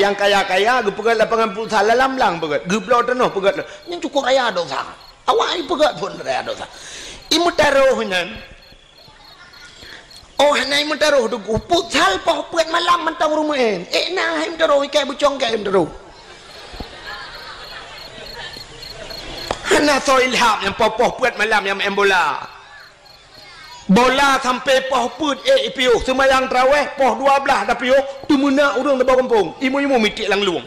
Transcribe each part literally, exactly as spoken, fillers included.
Nyang kaya-kaya geupeugöt lapangan futsal lam blang peugöt, geubloe tanoh peugöt. Nyan cukôp raya dosa. Awak ai peugöt phon raya dosa. I meutarôh nyan. Oh, hana i meutarôh teungku. Futsal poh peuet malam mantong ureuëng meu'en. Eh, na hai meutarôh, ikai bucong kai meutarôh. Hana soe ilham nyang poh-poh peuet malam nyang meu'en bola. Bola sampai poh peuet, eh, ipiôh. Seumayang tarawih poh dua blaih tapiôh, teumeunak ureuëng saboh gampông. Imeum-imeum mitiek lam lueng.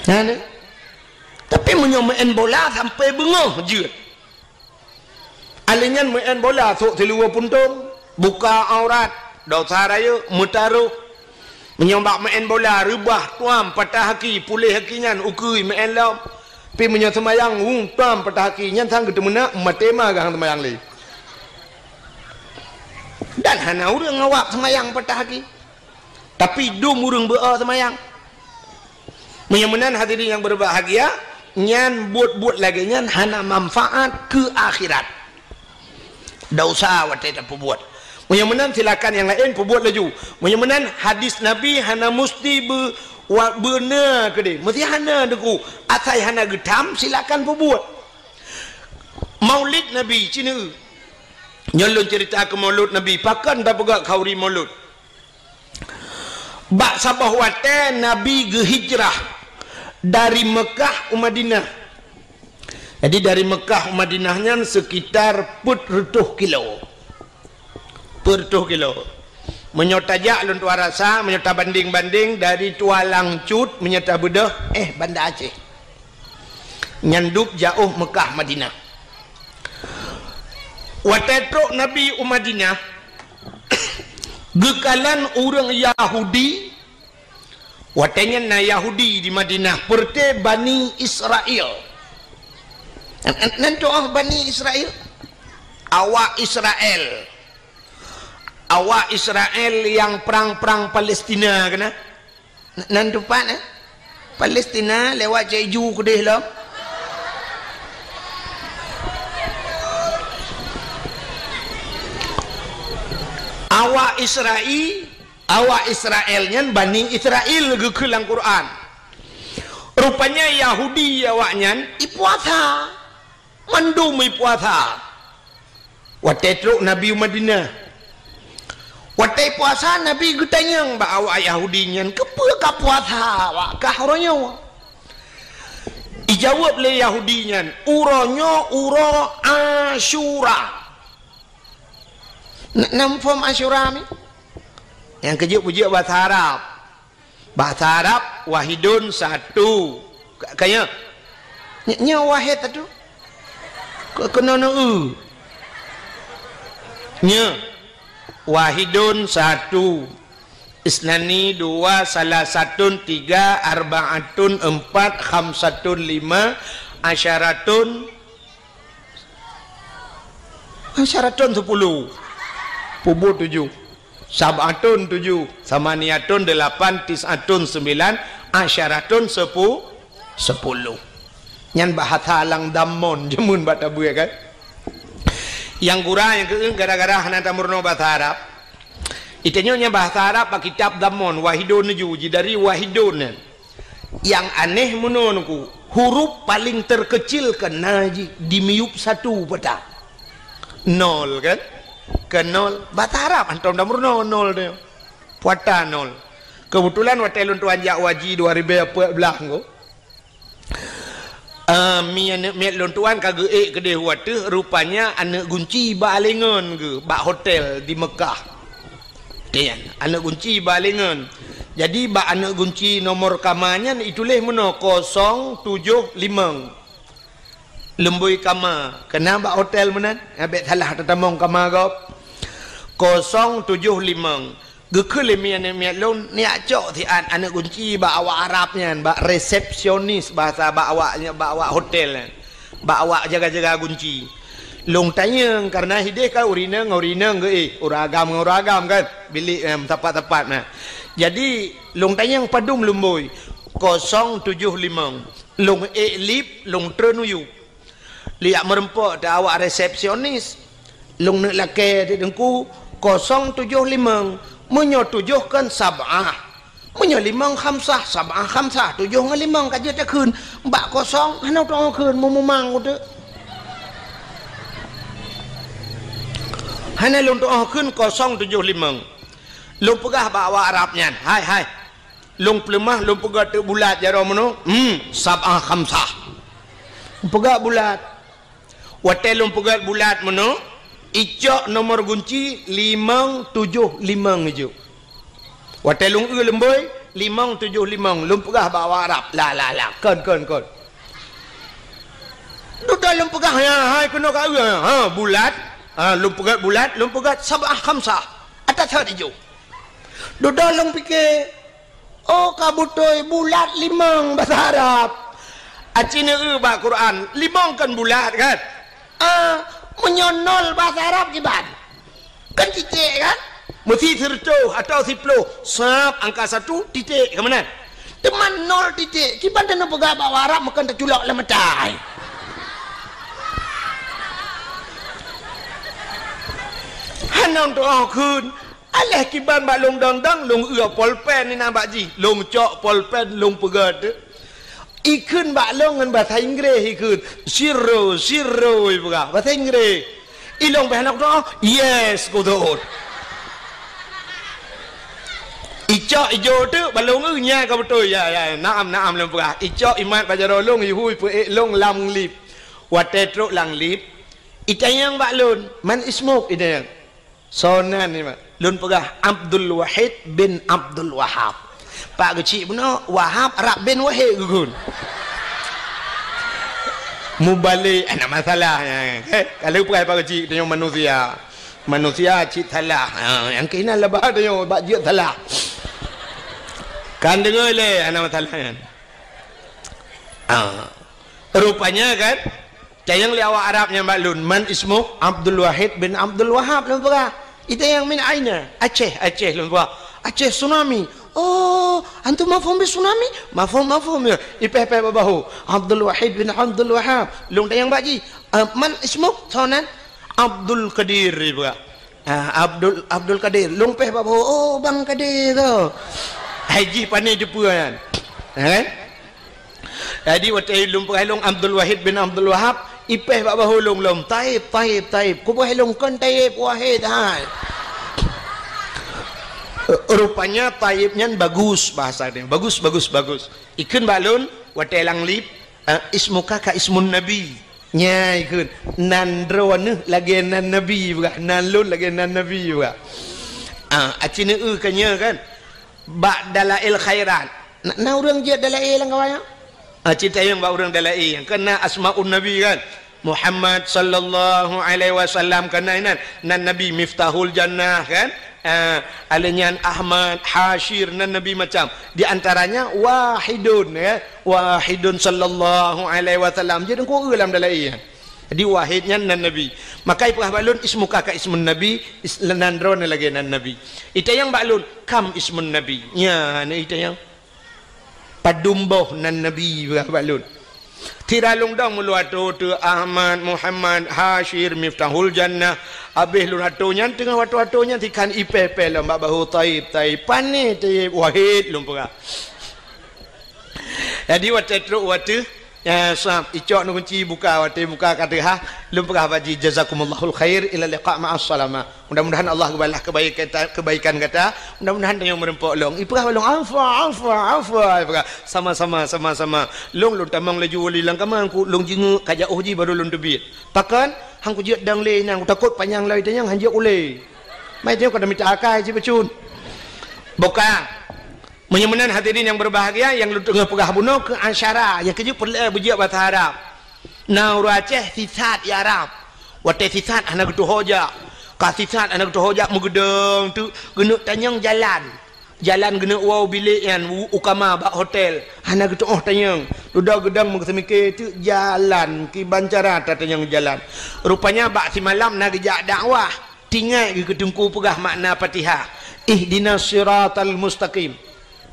Nah, nah. Tapi meunyoe meu'en bola sampai beungoh jeuet. Alèh nyan meu'en bola sôk siluweue puntông, buka aurat, dosa rayeuk, meutarôh. Meunyoe bak meu'en bola reubah, tuam, patah aki, puléh aki nyan, ukeue meu'en lom. Pi meunyoe seumayang, hu, tuam, patah aki, nyan sang geuteumeunak, maté ma gahang seumayang lé. Dan hana ureuëng awak seumayang patah aki. Tapi dum ureuëng beu-o seumayang. Meunyoe meunan hadirin nyang berbahagia, nyan buet-buet lagée nyan hana manfaat keu akhirat. Dosa watée tapeubuet. Meunyoe meunan silakan nyang laén peubuet laju. Meunyoe meunan hadis Nabi hana musti beu-, wa-, beuna keudeh. Meusti hana deungoe. Asai hana geutam silakan peubuet. Maulid Nabi, cineue. Nyoe lôn cerita keu Maulud Nabi, pakon tapeugah khauri Maulud. Bak saboh watée Nabi geuhijrah dari Meukah u Madinah. Jadi, dari Meukah u Madinah nyan sekitar peuet reutôh kilo. Peuet reutôh kilo. Meunyoe tajak lôn tuan rasa, meunyoe tabandeng-bandeng dari Tualang Cut, meunyoe tabeudôh, eh, Banda Aceh. Nyan dub jaôh Meukah Madinah. Watée trok Nabi u Madinah, geukalon ureuëng Yahudi, watée nyan na Yahudi di Madinah, peureuté Bani Israel. Nan, nan, nan tu'oh Bani Israel? Awak Israel. Awak Israel nyang prang-prang Palestina keunan? N-, nan teumpat, eh? Palestina lewat Cek Ju keudeh lom. Awak Israel, awak Israel nyan Bani Israel geukheun lam Quran. Rupanya Yahudi awak nyan ipuasa. Mandum ipuasa. Watée trok Nabi u Madinah. Watée puasa, Nabi geutanyong bak awak Yahudi nyan, "Keupeue ka puasa awak kah uroe nyoe?" Ijaweueb lé Yahudi nyan, "Uroe nyoe uroe Asyura." N-, na muphom Asyura mi? Nyang keujeuet peujeuet basa Arab. Bahasa Arab, wahidun satu. Ka-, kaya? Ny-, nyoe wahid satu. Ke-, keunoe neu-eu. Nyoe. Wahidun satu. Isnani dua, salasatun tiga, arbaatun empat, khamsatun lima, asyaratun Asyaratun sepuluh. Peubuet tujuh. Sab'atun tujuh. Samaniatun delapan. Tis'atun sembilan. Asyaratun sepu-, sepuluh. Nyan bahasa lam damon jameun bak tabeue kan. Nyang gura nyang keu gara-gara hana tameurunoe bahasa Arab. Itanyoe nyan bahasa Arab bak kitab damon wahidun tujuh, jidari wahidun nyan. Nyang aneh meunoe nungku, huruf paling terkecil keunan jih dimiyueb satu peue ta. Nol kan? Keu nol, bata Arab hantom tameurunoe nol tu. Peue ta nol. Keubeutulan watée lôn tuan jak haji dua ribée peuet blaih nungku. Ah, mi aneuëk miet lôn tuan ka geuék keudeh u ateueh, rupanya aneuëk gunci bak alengon geuh bak hotel di Meukah. Nyan, aneuëk gunci bak alengon. Jadi, bak aneuëk gunci nomor kama nyan ituléh meunoe kosong tujoh limong. Lumbôi kama, keunan bak hotel meunan, abék salah tatamong kama gob. Kosong tujoh limong. Geukheun lé mi aneuëk miet lôn, neujak cok siat aneuëk gunci bak awak Arab nyan, bak resepsionis bahasa bak awak, bak awak hotel nyan. Bak awak jaga-jaga gunci. Lôn tanyong, kareuna hideh kan ureuëng inong ngon ureuëng inong geuéh, ureuëng agam ngon ureuëng agam kan, bilék, em, sapat-sapat na. Jadi, lôn tanyong padum lumbôi, kosong tujoh limong. Lôn ék lip, lôn treun u yup. Lijak meureumpok teu awak resepsionis. Lôn neuk lakée teungku, kosong tujoh limong. Meunyoe tujoh kan sab'ah. Meunyoe limong khamsah, sab'ah khamsah, tujoh ngon limong ka jeuet takheun. Bak kosong, hana tu'oh kheun, meumumang uteuk. Hana lôn tu'oh kheun kosong tujoh limong. Lôn peugah bak awak Arab nyan, "Hai, hai. Lôn peuleumah, lôn peugah teuk bulat jaroe meunoe." "Hmm, sab'ah khamsah." Peugah bulat. Watée lôn peugét bulat meunoe, icok nomor gunci limong tujoh limong ijok. Watée lôn eu leumbôi, limong tujoh limong, lôn peugah bak awak Arab, "La, la, la, kon, kon, kon." Dudoe lôn peugah, "Ya, hai keunoe ka eu, ha, bulat." Ha, lôn peugét bulat, lôn peugét sab'ah khamsah. Ata that ijok. Dudoe lôn pike, "Oh, ka beutôi bulat limong basa Arab." Aci neueu bak Quran, limong kan bulat kan? Ah, meunyoe nol basa Arab kiban? Kan titik kan? Meusi sireutôh atau siploh, sab angka satu titik, ka meunan? Teuma nol titik, kiban tanoh peugah bak Arab meukan teuculok lam mata. Hana tu'oh kheun. Aléh kiban bak lôn dong-dong, lôn eu polpen inan bak jih. Lôn cok polpen, lôn peugét. Ikheun bak lôn ngon basa Inggréh ikheun. "Zero, zero," ipeugah. Basa Inggréh. Ilôn beh aneuk tu'oh, "Yes," kutot. Icok ijo teuk bak lôn eu nyan ka beutôi. "Ya, ya, naam, naam," lôn peugah. Icok imat bak jaroe lôn, ihui peuék lôn lam lift. Watée trok lam lift, itanyong bak lôn, "Man ismuk?" itanyong. "Soe nan nyoe?" Lôn peugah, "Abdul Wahid bin Abdul Wahab." Pak geuchik bunoe, Wahab rab bin Wahid geukheun. Mubalek, hana masalah nyan. Eh, ka lheueh peugah Pak geuchik, tanyoe manusia. Manusia cit salah. Ha, nyang keunan laba tanyoe bak jeuet salah. Kan deungoe lé, hana masalah nyan. Ha. Rupanya kan, tanyong lé awak Arab nyan bak lôn, "Man ismuk?" "Abdul Wahid bin Abdul Wahab," lôn peugah. Itanyong, "Min aina?" "Aceh, Aceh," lôn peugah. "Aceh tsunami." "Oh, antum mafhum bi tsunami?" "Mafhum, mafhum," ya. Ipéh-péh bak bahô. "Abdul Wahid bin Abdul Wahab." Lôn tanyong bak jih, "Ah, man ismuk?" "Soe nan?" "Abdul Qadir," ipeugah. Ah, Abdul, Abdul Qadir. Lôn péh bak bahô, "Oh, Bang Qadir tu." Hai jih pane jeupeue nyan. Kan? Jadi, watée lôn peugah lôn Abdul Wahid bin Abdul Wahab, ipéh bak bahô lôn lom, "Taib, Taib, Taib." Kupeugah lôn, "Kon Taib, Wahid hai." Rupanya Taib nyan bagus bahasa dia. Bagus, bagus, bagus. Ikheun bak lôn, watée lam lift, eh, "Ismuka ka ismun Nabi." Nyan ikheun, "Nan droeneuh lagée nan Nabi," ipeugah, "nan lôn lagée nan Nabi," ipeugah. Ah, aci neueu ka nyoe kan? Bak Dalail Khairat. Na, na ureuëng jeuet Dalail lam kawan nyoe? Ah, cit tanyong bak ureuëng Dalail nyang keunan Asmaun Nabi kan? Muhammad sallallahu alaihi wasallam keunan inan, nan Nabi Miftahul Jannah kan? Ah, alèh nyan Ahmad, Hasyir, nan Nabi macam. Di antaranya Wahidun, ya. Wahidun sallallahu alaihi wasallam. Jadi, ku eu lam Dalail. Jadi, Wahid nyan nan Nabi. Maka ipeugah bak lôn, "Ismuka ka ismun Nabi," is-, nan droeneuh lagée nan Nabi. Itanyong bak lôn, "Kam ismun Nabi?" Nyan itanyong. "Padum boh nan Nabi?" ipeugah bak lôn. Sira lôn dong meulua atô teu Ahmad, Muhammad, Hasyir, Miftahul Jannah. Abéh lôn atô nyan, teungoh watô-watô nyan, sikhan ipéh-péh lom bak bahô, "Taib, Taib." Pane Taib, Wahid lôn peugah. Jadi, watée trok watée, ya, sab, icok neuh gunci buka, watée buka ka teuhah, lôn peugah bak jih, "Jazakumullahul khair, ila liqa ma'as salamah." Mudah-mudahan Allah geubalah kebaikan, kebaikan gata. Mudah-mudahan tanyoe meureumpok lôn. Ipeugah bak lôn, "Afwa, afwa, afwa." Ipeugah, "Sama-sama, sama-sama." Lôn, lôn tamong laju wali lam kama, ku lôn jingeuk ka jiôh jih baru lôn teubiet. Pakon? Han kujeuet dong lé nyan, kutakot panyang lom itanyong han jeuet ulée. Mai tanyoe ka mita akai cit bacut. Boka. Meunyoe meunan hadirin nyang berbahagia, nyang lôn teungoh peugah bunoe keu asyara, nyang keujeuet peureulée beujeuet basa Arab. Na ureuëng Aceh sisat i Arab. Watée sisat hana geutuho jak. Ka sisat hana geutuho jak meugeudong teuk geuneuk tanyong jalan. Jalan geuneuk woe u bilék nyan u, u kama bak hotel. Hana geutuoh tanyong. Dudoe geudong meugeuseumiké teuk jalan kiban cara tatanyong jalan. Rupanya bak simalam na geujak dakwah. Tingat geuh keu teungku peugah makna Fatihah. Ihdinas siratal mustaqim.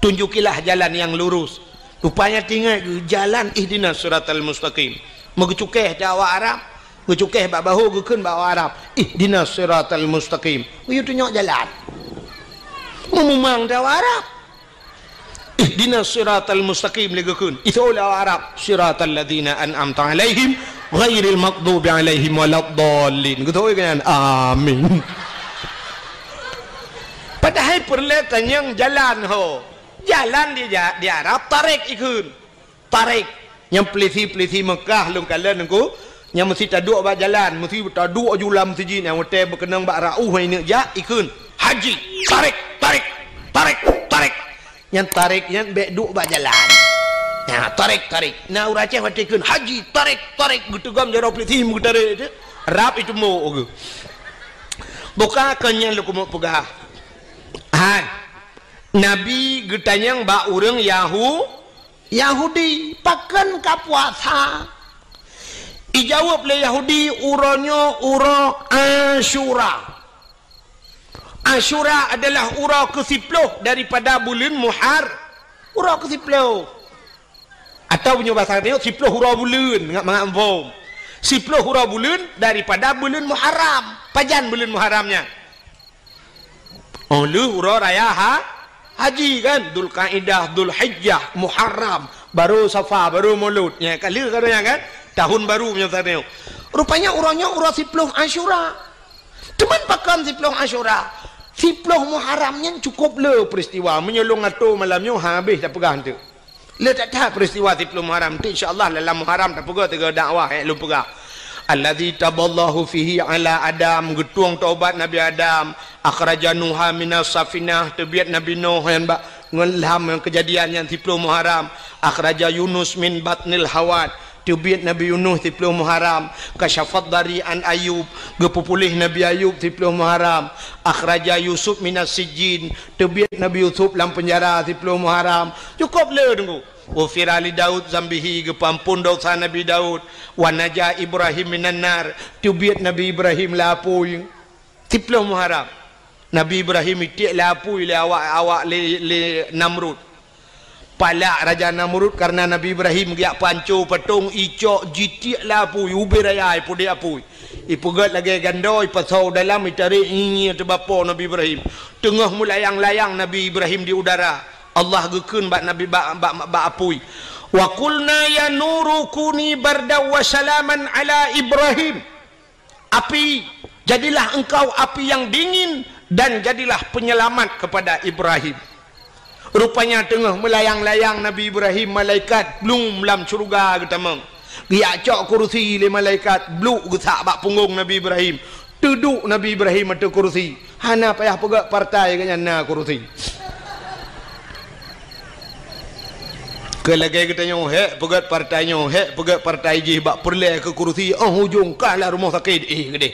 Tunjukilah jalan yang lurus. Rupanya tingat geuh jalan ihdinas siratal mustaqim. Meugeucukéh di awak Arab, geucukéh bak bahô geukheun bak awak Arab. Ihdinas siratal mustaqim. Geuyue tunyok jalan. Meumumang di awak Arab. Ihdinas siratal mustaqim lé geukheun. Itu lé awak Arab. Siratal ladzina an'amta 'alaihim ghairil maghdubi 'alaihim waladdallin. Geutôi kan? Amin. Padahai peureulée tanyong jalan ho. Jalan di ja-, di Arab tarik ikheun. Tarik. Nyang peulisi-peulisi Mekah lôn kalon Teungku, nyang meusti taduek bak jalan, meusti taduek ju lam meuseujid, nyang watée beukeunong bak rauh ineuk jak, ikheun, "Haji, tarik, tarik, tarik, tarik." Nyang tarik nyan bék duek bak jalan. Nah, tarik, tarik. Na ureueng Aceh watée ikheun, "Haji, tarik, tarik." Geuteugom jaroe peulisi meugeutarék teuh. Rab itu mo ugu. Buka kon nyan lôn keumeung peugah. Hai. Nabi geutanyong bak ureueng Yahu-, Yahudi, "Pakon ka puasa?" Ijaweueb lé Yahudi, "Uroe nyoe uroe Asyura." Asyura adalah uroe keusiploh daripada buleuen Muhar-, uroe keusiploh. Atau meunyoe basa tanyoe, siploh uroe buleuen, ngat mangat meuphom. Siploh uroe buleuen daripada buleuen Muharram. Pajan buleuen Muharram nyan? Oh, lheueh uroe raya ha-, haji kan, Dzulqaidah, Dzulhijjah, Muharram, baru Safar, baru Maulud. Nya ka lheueh ka nyan kan? Tahun baru meunyoe tanyoe. Rupanya uroe nyoe uroe siploh Asyura. Cuman pakon siploh Asyura? Siploh Muharram nyan cukup le peristiwa. Meunyoe lôn ato malam nyoe habéh tapeugah teuk. Le that-that peristiwa siploh Muharram tu, insya Allah dalam Muharram tapeugah tiga dakwah, eh, lôn peugah. Allazi taballahu fihi ala Adam, geutueng taubat Nabi Adam, akhraja Nuha minas safinah, teubiet Nabi Nuh nyan bak ngon lam kejadian nyan siploh Muharram, akhraja Yunus min batnil hawat, teubiet Nabi Yunus siploh Muharram, kasyafad dari an Ayub, geupeupuléh Nabi Ayub siploh Muharram, akhraja Yusuf minas sijjin, teubiet Nabi Yusuf lam penjara siploh Muharram. Cukup le Teungku. Ghufira li Daud zambihi, geupeuampon dosa Nabi Daud. Wa naja Ibrahim minan nar, teubiet Nabi Ibrahim lam apui. Siploh Muharram. Nabi Ibrahim itiek lam apui lé awak, awak lé, lé Namrud. Palak Raja Namrud karena Nabi Ibrahim geujak peuhanco patong, icok jitiek lam apui, ubé raya ipudek apui. Ipeugét lagée gando, ipasoe dalam, itarek ngieng-ngieng teubapo Nabi Ibrahim. Teungoh meulayang-layang Nabi Ibrahim di udara. Allah geukheun bak Nabi, bak, bak, bak apui. "Wa qulna ya nuru kuni bardan wa salaman ala Ibrahim." Api, jadilah engkau api yang dingin dan jadilah penyelamat kepada Ibrahim. Rupanya teungoh meulayang-layang Nabi Ibrahim, malaikat blum lam syeuruga geutamong. Geujak cok kurusi lé malaikat, bluk geusak bak punggong Nabi Ibrahim. Teuduek Nabi Ibrahim ateueh kurusi. Hana payah peugét partai geuh nyan na kurusi. Keu lagée geutanyoe, hék peugét partai nyoe, hék peugét partai jih bak peureulée keu kurusi, óh ujong kalah rumoh sakét, éh, geudeh.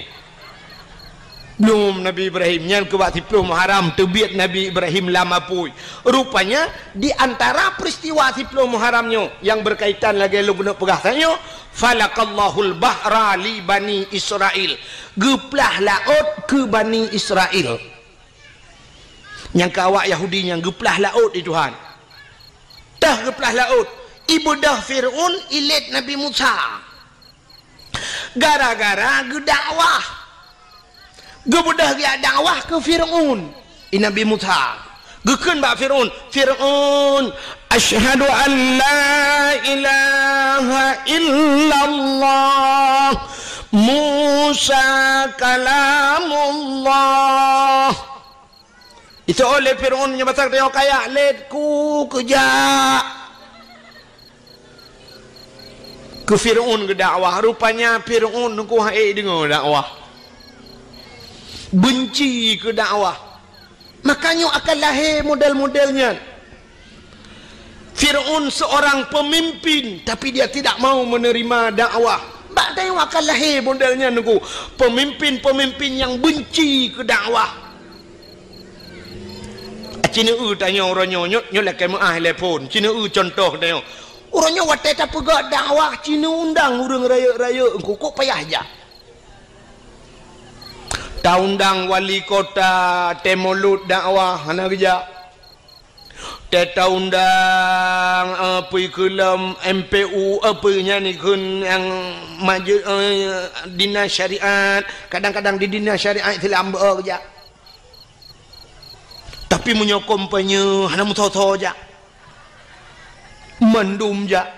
Blum Nabi Ibrahim, nyan keu bak siploh Muharram teubiet Nabi Ibrahim lam apui. Rupanya, di antara peristiwa siploh Muharram nyoe nyang berkaitan lagée lôn keuneuk peugah tanyoe, "Falaqallahul bahra li Bani Israil." Geuplah laôt keu Bani Israil. Nyang keu awak Yahudi nyang geuplah laôt di Tuhan. Teuh geuplah laôt, ibeudôh Fir'aun ilét Nabi Musa. Gara-gara geudakwah. Geubeudôh geujak dakwah keu Fir'aun, i Nabi Musa. Geukheun bak Fir'aun, "Fir'aun, asyhadu an la ilaha illallah, Musa kalamullah." Iseuôt lé Fir'aun nyoe basa teuh kaya lét ku keujak. Keu Fir'aun geudakwah, rupanya Fir'aun nungku hai deungoe dakwah. Benci keu dakwah. Makanya akan lahé model-model nyan. Fir'aun seorang pemimpin, tapi dia tidak mau menerima dakwah. Bak tanyoe akan lahé model nyan nungku. Pemimpin-pemimpin yang benci keu dakwah. Ci neueu tanyoe uroe nyoe, nyoe, nyoe lakée meuáh lé phon. Ci neueu cuntoh tanyoe. Uroe nyoe watée tapeugah dakwah, ci neuundang ureuëng rayeuk-rayeuk, engko kok payah jak. Taundang wali kota, tée mulod dakwah, hana geujak. Tée taundang, eh, peue keu lom M P U, eh, peue nyan ikheun nyang maju, eh, dinas syariat, kadang-kadang di dinas syariat Islam beu geujak. Tapi meunyoe kampanye hana meusoe-soe jak, mandum jak,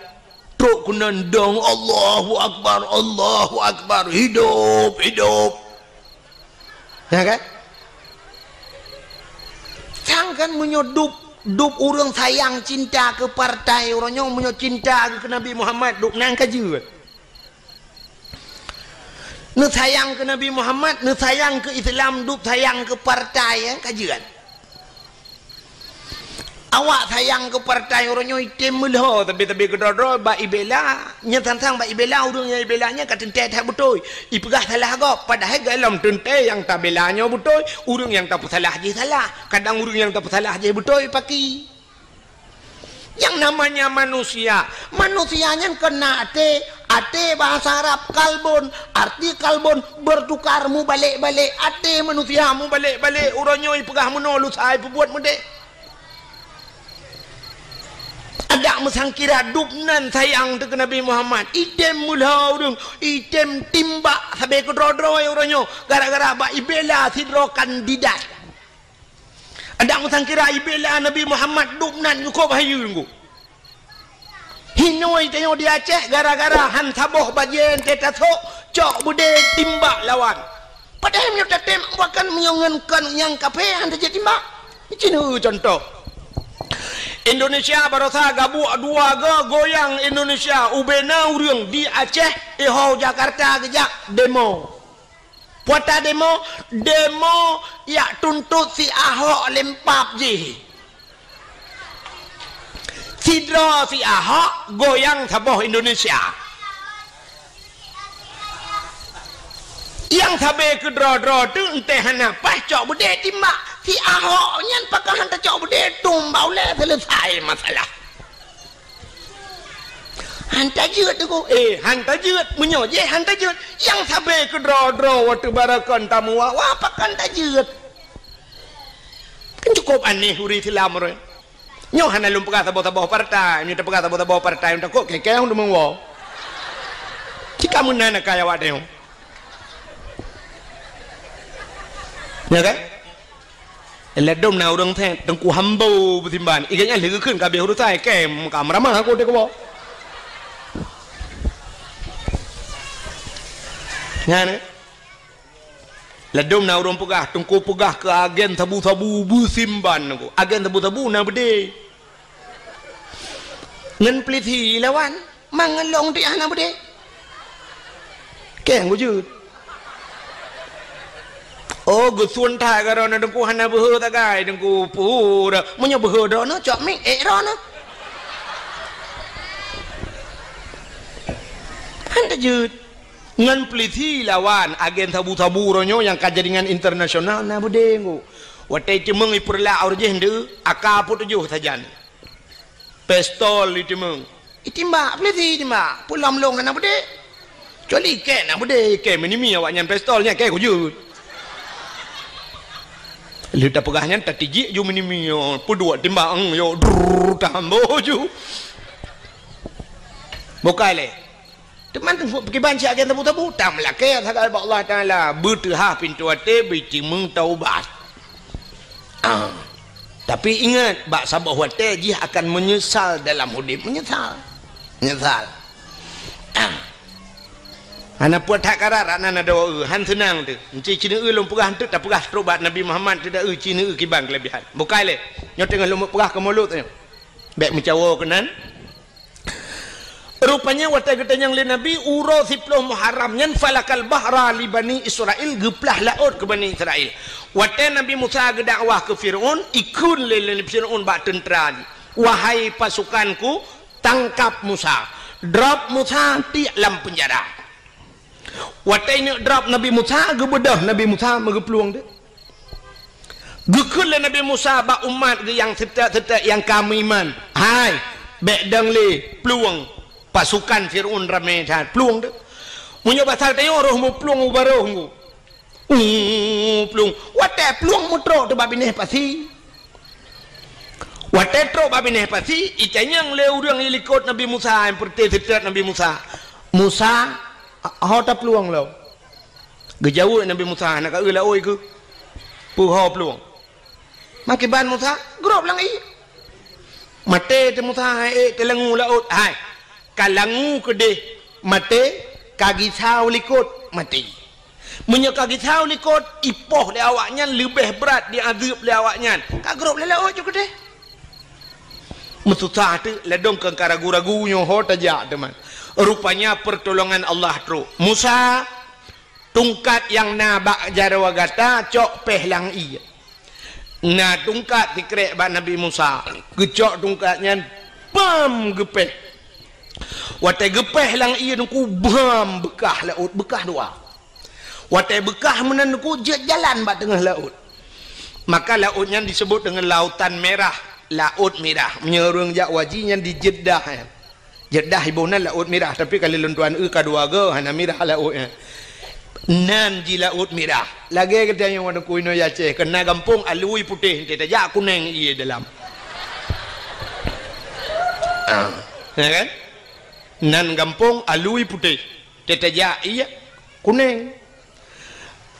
trok keunan dong, "Allahu Akbar, Allahu Akbar, hidup, hidup." Ya kan? Sang kan meunyoe dub, dub ureuëng sayang cinta keu partai, uroe nyoe meunyoe cinta keu Nabi Muhammad, dub nan ka jeuet. Neusayang keu Nabi Muhammad, neusayang keu Islam, dub sayang keu partai, ya, ka jeuet. Awak sayang keu partai, uroe nyoe item meulhô, tapi-tapi keudroe-droe bak ibela, nyan sang-sang bak ibela, ureuëng nyang ibela nyan ka teuntée that beutôi. Ipeugah salah gob, padahai golom teuntée nyang tabela nyoe beutôi, ureuëng nyang tapeusalah jih salah. Kadang ureuëng nyang tapeusalah jih beutôi, paki. Yang namanya manusia, manusia nyan kon na até, até bahasa Arab kalbun, arti kalbun bertukar, mubalek-balek, até manusia mubalek-balek, uroe nyoe ipeugah meunoe, lusa ipeubuet meudeh. Adak meusangkira dub nan sayang teuh keu Nabi Muhammad, item meulhô ureuëng, item timbak sabe keudroe-droe uroe nyoe, gara-gara bak ibela sidroe kandidat. Adak meusangkira ibela Nabi Muhammad dub nan nyukôb hayeue ngon. Hinoe tanyoe di Aceh gara-gara han saboh bajée teuh tasok, cok beudé timbak lawan. Padahai meunyoe tatem bukan meunyoe ngon kon nyang kafé han tajeuet timbak. Cina contoh. Indonesia barosa gabuek dua go goyang Indonesia, ubena ureuëng di Aceh, iho Jakarta geujak demo. Puata demo, demo yak tuntot si Ahok lempap jih. Sidroe si Ahok goyang saboh Indonesia. Nyang sabe keudroe-droe teuh enteh hana paih cok beudé timbak. Si Ahok nyan pakon han tacok beudé tumbak ulée, selesai masalah. Han tajeuet teungku. Eh, han tajeuet. Meunyoe jih han tajeuet, nyang sabe keudroe-droe watée barakon tamu wa, wa pakon tajeuet. Kan cukup aneh ureuëng Islam roh. Nyoe hana lôn peugah saboh-saboh partai, nyoe tapeugah saboh-saboh partai nyang takot keu-keu deungon woe. Cika meunan akai awak teuh. Ya kan? Ladom na ureuëng thét teungku hambo beusimban. Iga nyan lheueh geukheun ka abéh urusan, kém ka meuramah aku teuh keuboh. Nyan, eh? Ladom na ureuëng peugah, teungku peugah keu agen sabu-sabu beusimban teungku. Agen sabu-sabu na beudé. Ngon peulisi lawan. Mangelong tiah hana beudé. Keng bujut. Oh, geusun that karoe na teungku hana beuhe tagai teungku pura. Meunyoe beuhe droe na cok mik ék droe na. Han tajeuet. Ngon peulisi lawan agen sabu-sabu uroe nyoe nyang ka jaringan internasional na beudé ngku. Watée ceumeung ipeurlak ureuëng jih ndeue, aka peutujoh sajan. Pistol iteumeung. Itimbak, peulisi itimbak. Peue lom lôn hana beudé. Kecuali ikée na beudé, ikée meunimi awaknyan pistol nyan ikée kujeuet. Lheueh tapeugah nyan tatijik ju meunimi, yo, peuduek timbak, eng, yo, drrrr, tambo ju. Bukai lé. Teuma teungku peukiban siat agen tabu-tabu, tam lakée sagai bak Allah Taala, beuteuhah pintoe até, beutimeung taubat. Ah. Tapi ingat, bak saboh watée jih akan meunyeusal dalam udeb, meunyeusal. Meunyeusal. Ah. Hana puet that karat, rak nan adoe, han seunang teuh. Enci cineue lôn peugah enteuk tapeugah trok bak Nabi Muhammad teuh da eu cineue kiban keulebihan. Bukai lé. Nyoe teungoh lôn peugah keu mulod nyoe. Bék meucawo keunan. Rupanya watée geutanyong lé Nabi uroe siploh Muharram nyan falakal bahra li Bani Israil, geuplah laôt keu Bani Israil. Watée Nabi Musa geudakwah keu Fir'aun, ikheun lé, lé Fir'aun bak teuntra jih, "Wahai pasukanku, tangkap Musa, drop Musa tiek lam peunjara." Watée neuk drop Nabi Musa, geubeudôh Nabi Musa meugeuplueng teuh. Geukheun lé Nabi Musa bak umat geuh nyang seutôt-seutôt nyang ka meuiman, "Hai, bék dong lé plueng, pasukan Fir'aun ramé that, plueng teuh. Meunyoe basa tanyoe roh meuplueng u barôh ngku." Uh, plueng. Watée plueng meutrok teuh bak binéh pasi. Watée trok bak binéh pasi, itanyong lé ureuëng ilikot Nabi Musa, nyang peureuté seutôt Nabi Musa, "Musa, ho taplueng lom?" Geujaweueb Nabi Musa, "Hana ka eu laôt keuh, peue ho plueng?" Makiban Musa, grob lam ié. Maté teuh Musa, hai, eh, teulangu laôt, hai. Ka langu keudeh maté, ka geusau likot maté. Meunyoe ka geusau likot, ipoh lé awaknyan leubeh brat diazeueb lé awaknyan. Ka grob lam laôt ju keudeh. Meususah teuk, ladôm keu ka ragu-ragu nyoe ho tajak teuma. Rupanya pertolongan Allah trok. Musa, tungkat nyang na bak jaroe gata, cok péh lam ié. Na tungkat sikrek bak Nabi Musa. Geucok tungkat nyan, bam, geupéh. Watée geupéh lam ié teungku, bam, beukah laôt, beukah dua. Watée beukah meunan teungku, jeuet jalan bak teungoh laôt. Maka laôt nyan disebut deungon Lautan Merah, Laôt Mirah. Meunyoe ureuëng jak haji nyan di Jeddah, eh. Jeddah iboh nan Laôt Mirah, tapi ka lheueh lôn tuan eu ka dua goe, hana mirah laôt nyan. Nan jih Laôt Mirah. Lagée geutanyoe ngon teungku inoe Aceh, keu na gampông Alui Putéh, teuh tajak kunéng ié dalam. Ah, ya kan? Nan gampông Alui Putéh, teuh tajak ié kunéng.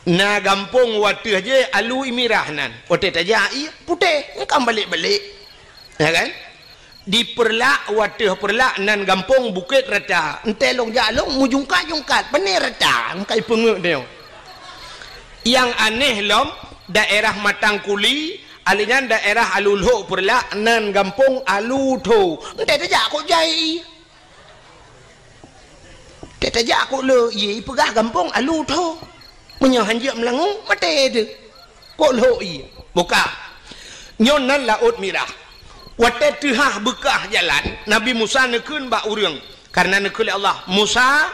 Na gampông wateueh jih Alui Mirah nan. Watée tajak ié putéh, nyang ka balek-balek. Ya kan? Di Peureulak, wateueh Peureulak nan gampông Bukét Rata. Entée lôn jak lôn meujungkat-jungkat, pane rata, nyang ka ipeungeut nyoe. Nyang aneh lom, daerah Matang Kuli, alèh nyan daerah Alu Lhok Peureulak nan gampông Alu Tho. Entée tajak kok jai. Teuh tajak kok le, ié ipeugah gampông Alu Tho. Meunyoe hanjeuet meulangue, maté teuh. Kok lhok ié. Buka. Nyoe nan Laôt Mirah. Watée teuhah beukah jalan, Nabi Musa neukheun bak ureuëng. Karena neukheun lé Allah, "Musa,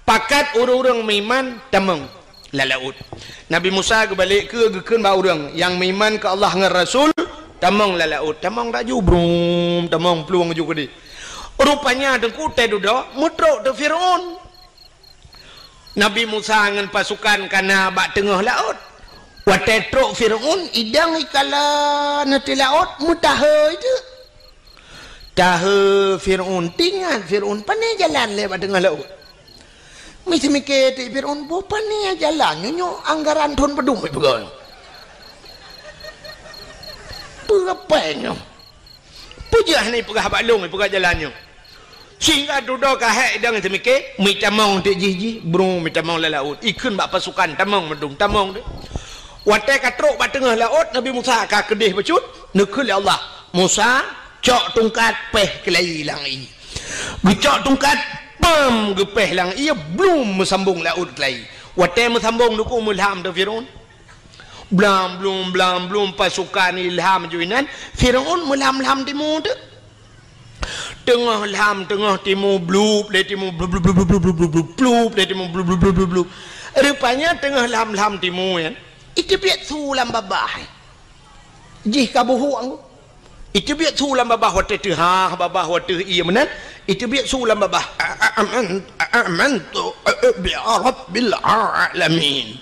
pakat ureuëng-ureuëng meuiman tamong lam laôt." Nabi Musa geubalek keu geukheun bak ureuëng nyang meuiman keu Allah ngon Rasul, "Tamong lam laôt." Tamong laju, brum, tamong plueng ju keudeh. Rupanya teungku teuh dudoe meutrok teuh Firaun. Nabi Musa ngon pasukan ka na bak teungoh laôt. Watée trok Firaun, idong ikala na teuh laôt, meutahe itu. Tahe Firaun, teuingat Firaun, pane jalan lé bak teungoh laôt. Meusimike teuk Firaun, boh pane jalan nyoe, nyoe anggaran thon padum ipeugah. Peue apai nyoe? Peue jeuet hana ipeugah bak lôn, ipeugah jalan nyoe? Sehingga dudoe ka hék idong simike, meutamong teuk jih jih, bru meutamong lam laôt. Ikheun bak pasukan, tamong mandum, tamong teuk. Watée ka trok bak teungoh laôt, Nabi Musa ka keudeh bacut, neukheun lé Allah, "Musa, cok tungkat péh keulayi lam ié." Geucok tungkat, pam, geupéh lam ié, blum, meusambong laôt keulayi. Watée meusambong teungku, meulham teuh Firaun. Blam blum, blam blum, pasukan ilham ju inan, Firaun meulham-lham timu teuk. Teungoh lham, teungoh timu, blup lé timu, blup, blup, blup, blup, blup, blup, blup, blup lé timu, blup, blup, blup, blup, blup. Rupanya teungoh lham-lham timu nyan, iteubiet su lam babah. Jih ka buhuk anggô. Iteubiet su lam babah watée teuhah, babah watée ié meunan, iteubiet su lam babah. A-, a-, aman-, a-, amantu bi rabbil alamin.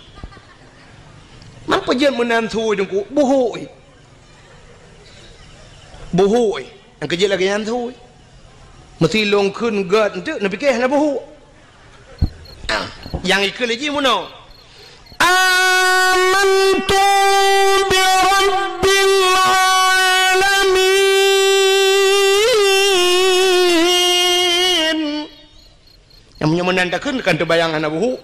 Man peue jeuet meunan su teungku, buhuk. Buhuk. Nyang keujeuet lagée nyan su. Meusi lôn kheun gét enteuk, neupiké hana buhuk. Ah, nyang ikheun lé jih meunoe. Amantu bi rabbil alamin. Nyang meunyoe meunan takheun kan teubayang hana buhuk.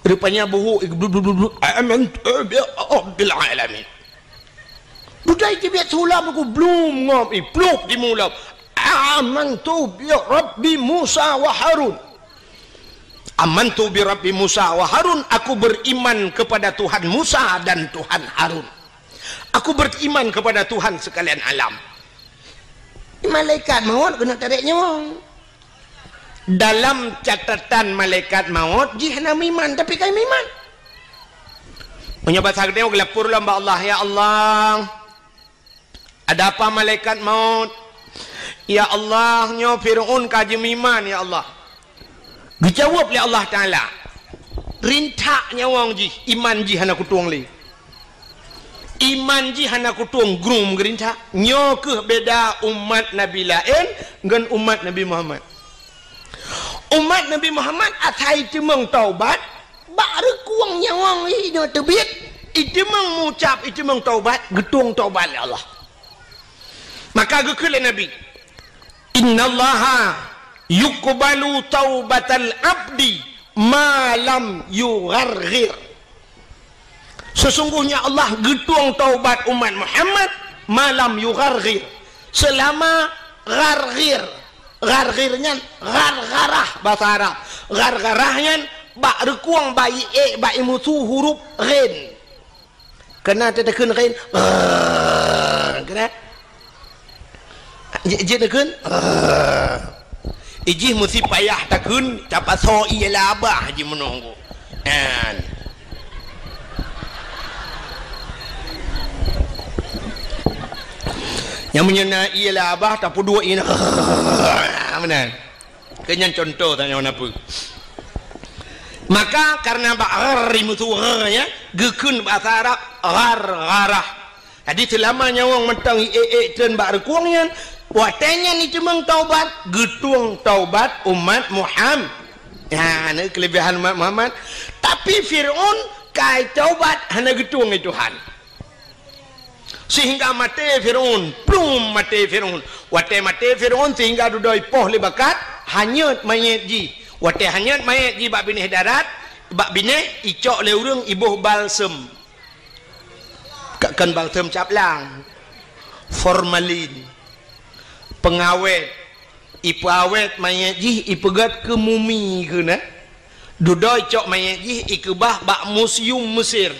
Rupanya buhuk, blub, blub, blub, blub. Amantu bi rabbil alamin. Dudoe iteubiet su lam ku blum ngom, iplup timu lam. Amantu bi rabbi Musa wa Harun. Amantu bi rabbi Musa wa Harun, aku beriman kepada Tuhan Musa dan Tuhan Harun. Aku beriman kepada Tuhan sekalian alam. Malaikat maut keuneuk tarek nyawöng. Dalam catatan malaikat maut, jih hana meuiman, tapi ka meuiman. Meunyoe basa geutanyoe geulapor lom bak Allah, "Ya Allah, ada apa malaikat maut? Ya Allah, nyoe Firaun ka jimeuiman, ya Allah." Geujaweueb lé Allah Taala, "Rintak nyawöng jih, iman jih hana kutueng lé." Iman jih hana kutueng, grum geurintak. Nyoe kheueh beda umat Nabi laén ngon umat Nabi Muhammad. Umat Nabi Muhammad asai teumong taubat, bak reukueng nyawöng jih nyoe teubiet, Iteumeung mucab, iteumeung taubat, geutueng taubat lé Allah. Maka geukheun lé Nabi, "Innallaha yuqbalu taubatal abdi ma lam yugharghir." Sesungguhnya Allah geutueng taubat umat Muhammad ma lam yugharghir, seulama gharghir. Gharghir nyan ghargharah basa Arab. Ghargharah nyan bak reukueng bak ié bak imusu huruf ghin. Keunan teuteukheun ghin, ghrrr, keunan. Ji-, jeuet neukheun, ghrrr. Ijih meusi payah takheun, tapasoe ié labah jih meunoe. Nyan. Nyang meunyoe na ié labah, tapeuduek ié na, ghrrr, meunan. Keu nyan contoh tanyoe na peue. Maka karena bak ghrrr imusu ghrrr, ya, geukheun basa Arab ghargharah. Jadi seulama nyawöng mantong ié-ié treun bak reukueng nyan, watée nyan iteumeung taubat, geutueng taubat umat Muhammad. Ha, nyan keulebihan umat Muhammad. Tapi Fir'aun ka taubat hana geutueng lé Tuhan. Sehingga maté Fir'aun, plum maté Fir'aun. Watée maté Fir'aun sehingga dudoe ipoh lé bakat, hanyot manyét jih. Watée hanyot manyét jih bak binéh darat, bak binéh icok lé ureuëng iboh balsem. Ka-, kon balsem caplang, formalin, pengawét, ipeuawét manyét jih ipeugét keu mumi keunan. Dudoe icok manyét jih ikeubah bak museum Mesir.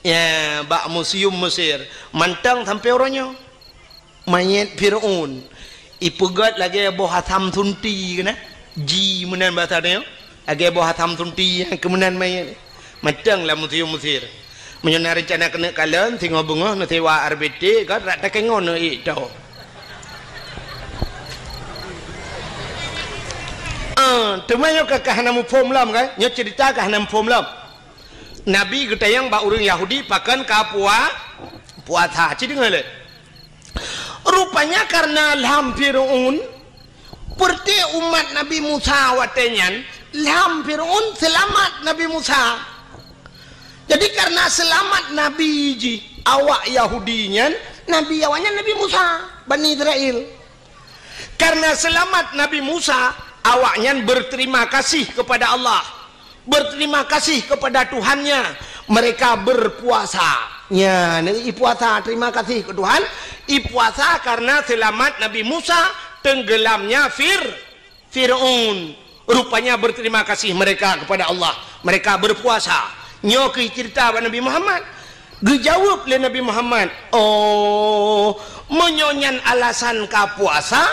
Ya, bak museum Mesir. Mantong sampoe uroe nyoe. Manyét Fir'aun ipeugét lagée boh asam sunti keunan. Ji meunan basa nyoe. Lagée boh asam sunti nyang keumeunan manyét. Mantong lam museum Mesir. Meunyoe na reuncana keuneuk kalon, singoh beungoh neusewa R B T, kan rak takengon neuék to. Ah, teuma nyoe ka, ka hana muphom lom, kan? Nyoe cerita ka hana muphom lom. Nabi geutanyong bak ureuëng Yahudi pakon ka pua-, puasa. Ci deungoe lé. Rupanya karena lham Fir'aun, peureuté umat Nabi Musa watée nyan, lham Fir'aun seulamat Nabi Musa. Jadi karena seulamat Nabi jih awak Yahudi nyan, Nabi awaknyan Nabi Musa, Bani Israel. Karena seulamat Nabi Musa, awaknyan berterima kasih kepada Allah, berterima kasih kepada Tuhannya. Mereka berpuasa. Nya, ipuasa, terima kasih ke Tuhan. Ipuasa karena seulamat Nabi Musa tenggelamnya Fir-, Fir'aun. Rupanya berterima kasih mereka kepada Allah. Mereka berpuasa. Nyoe keuh cerita bak Nabi Muhammad. Geujaweueb lé Nabi Muhammad, "Oh, meunyoe nyan alasan ka puasa,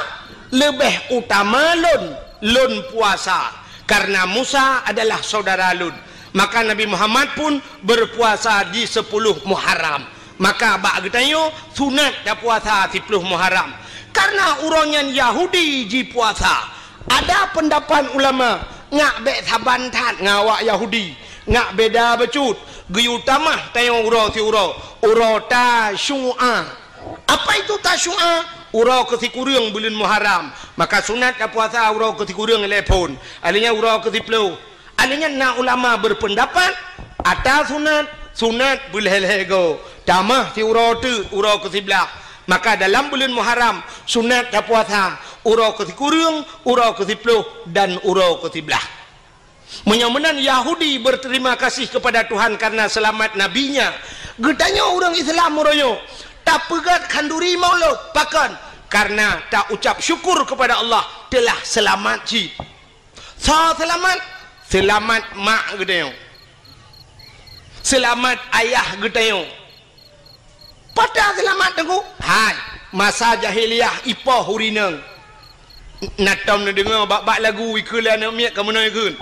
leubeh utama lôn, lôn puasa, karena Musa adalah saudara lôn." Maka Nabi Muhammad pun berpuasa di sepuluh Muharram. Maka bak geutanyoe sunat tapuasa siploh Muharram. Karena uroe nyan Yahudi jipuasa. Ada peundapat ulama, ngak bék saban that ngon awak Yahudi, ngak beda bacut, geuyue tamah tanyoe uroe siuroe, uroe Tasyu'a. Apa itu Tasyu'a? Uroe keusikureueng buleuen Muharram. Maka sunat tapuasa uroe keusikureueng lhée phon. Alheuh nyan uroe keusiploh. Alheuh nyan na ulama berpendapat, ata sunat, sunat beulhée-lhée goe, tamah siuroe teuk uroe keusiblaih. Maka dalam buleuen Muharram, sunat tapuasa uroe keusikureueng, uroe keusiploh, dan uroe keusiblaih. Meunyoe meunan Yahudi berterima kasih kepada Tuhan karena selamat nabinya, geutanyoe ureuëng Islam uroe nyoe tapeugét khanduri Maulud, pakon? Karena taucap syukur kepada Allah telah selamat cit. Soe seulamat? Seulamat mak geutanyoe. Seulamat ayah geutanyoe. Pat seulamat teungku? Hai, masa jahiliyah ipoh urineueng. Na tom neudeungoe bak-bak lagu ikheun lé aneuk miet ka meunoe kheun.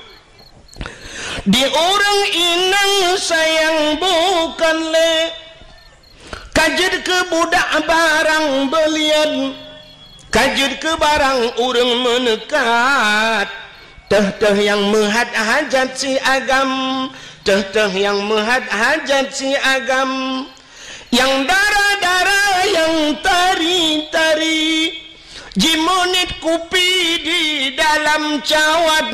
Di ureuëng inong sayang bukan lé. Ka jeuet keu budak barang beuliet, ka jeuet keu barang ureuëng meuneukat. Teuh-teuh nyang meuhat hajat si agam, teuh-teuh nyang meuhat hajat si agam. Nyang dara-dara, nyang tari-tari, jimeuniet kupi di dalam cawat,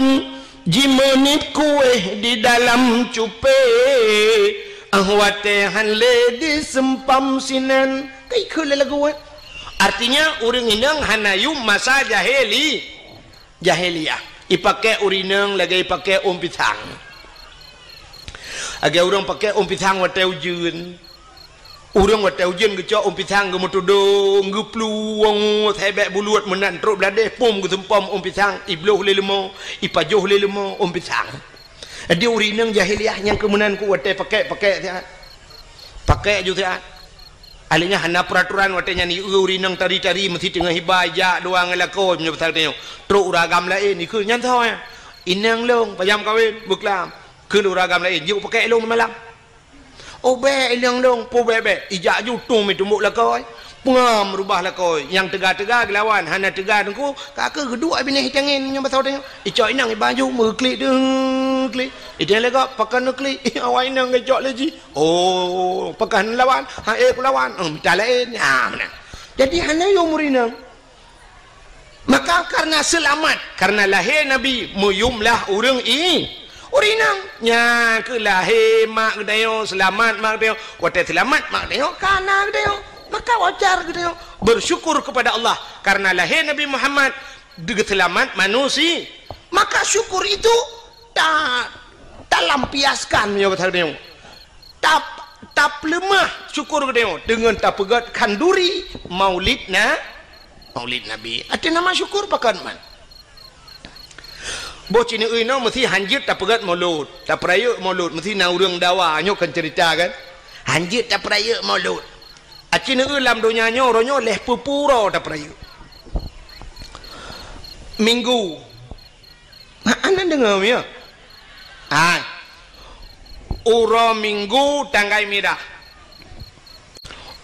jimeuniet kuéh di dalam cupée. Ah, watèe han lé diseumpam sinan, ka ikheun lé lagu, eh. Artinya, ureueng inong hana yum masa jahili-, jahiliyah. Ipakè ureueng inong lagèe ipakè ôn pisang. Lagèe ureueng pakè ôn pisang watèe ujeuen. Ureueng watèe ujeuen geucok ôn pisang geumeutudong, geuplueng, sibèk buleut meunan trok bladeh, pom geuseumpam ôn pisang, ibloh lé leumo, ipajoh lé leumo ôn pisang. Jadi ureueng inong jahiliyah nyang keu meunan ku watèe pakè-pakè siat. Pakè ju siat. Akhirnya hana peuraturan watèe nyan, ieu ureueng inong tari-tari meusti teungoh iba ijak dua ngon lakoe meunyoe pasal tanyoe. Trok ureueng agam laén ikheun nyan soe nyan. Inong lôn, pajam kawen, beuklam. Kheun ureueng agam laén, jeuet pakè lôn malam. Oh, bèk inong lôn, peue bèk-bèk. Ijak ju tueng meutumbok lakoe. Peungam rubah lakoe. Nyang teuga-teuga geulawan, hana teuga teungku, ka keuh geuduek binéh itangen nyoe basa tanyoe. Icok inong iba ju meuklik deuh klik. Iteng lé gob pakon neuklik. Awak inong geucok lé jih. Oh, pakon lawan. Ha, eh, kulawan. Oh, mita laén. Ha, meunan. Jadi hana yum ureueng inong. Maka karena seulamat, karena lahé Nabi meuyumlah ureueng i-, ureueng inong. Nyan keuh lahé mak geutanyoe, seulamat mak geutanyoe. Watèe seulamat mak geutanyoe, ka na geutanyoe. Maka wajar geutanyoe bersyukur kepada Allah karena lahé Nabi Muhammad, geuseulamat manusi-, maka syukur itu ta-, talampiaskan, ya, beutôi geutanyoe. Tap-, tapeuleumah syukur geutanyoe deungon tapeugèt khanduri Maulid Na-, Maulid Nabi. Até nama syukur pakon man. Boh cineue inoe meusti hanjeuet tapeugèt Maulud, tapeurayeuk Maulud, meusti na ureueng dawa, nyoe kan ceurita kan. Hanjeuet tapeurayeuk Maulud. Aci neue lam donya nyoe, uroe nyoe lhèe peuet ploh uroe tapeurayeuk. Minggu. Ha, aneuk deungö, ya? Hai. Uroe Minggu tanggai mirah.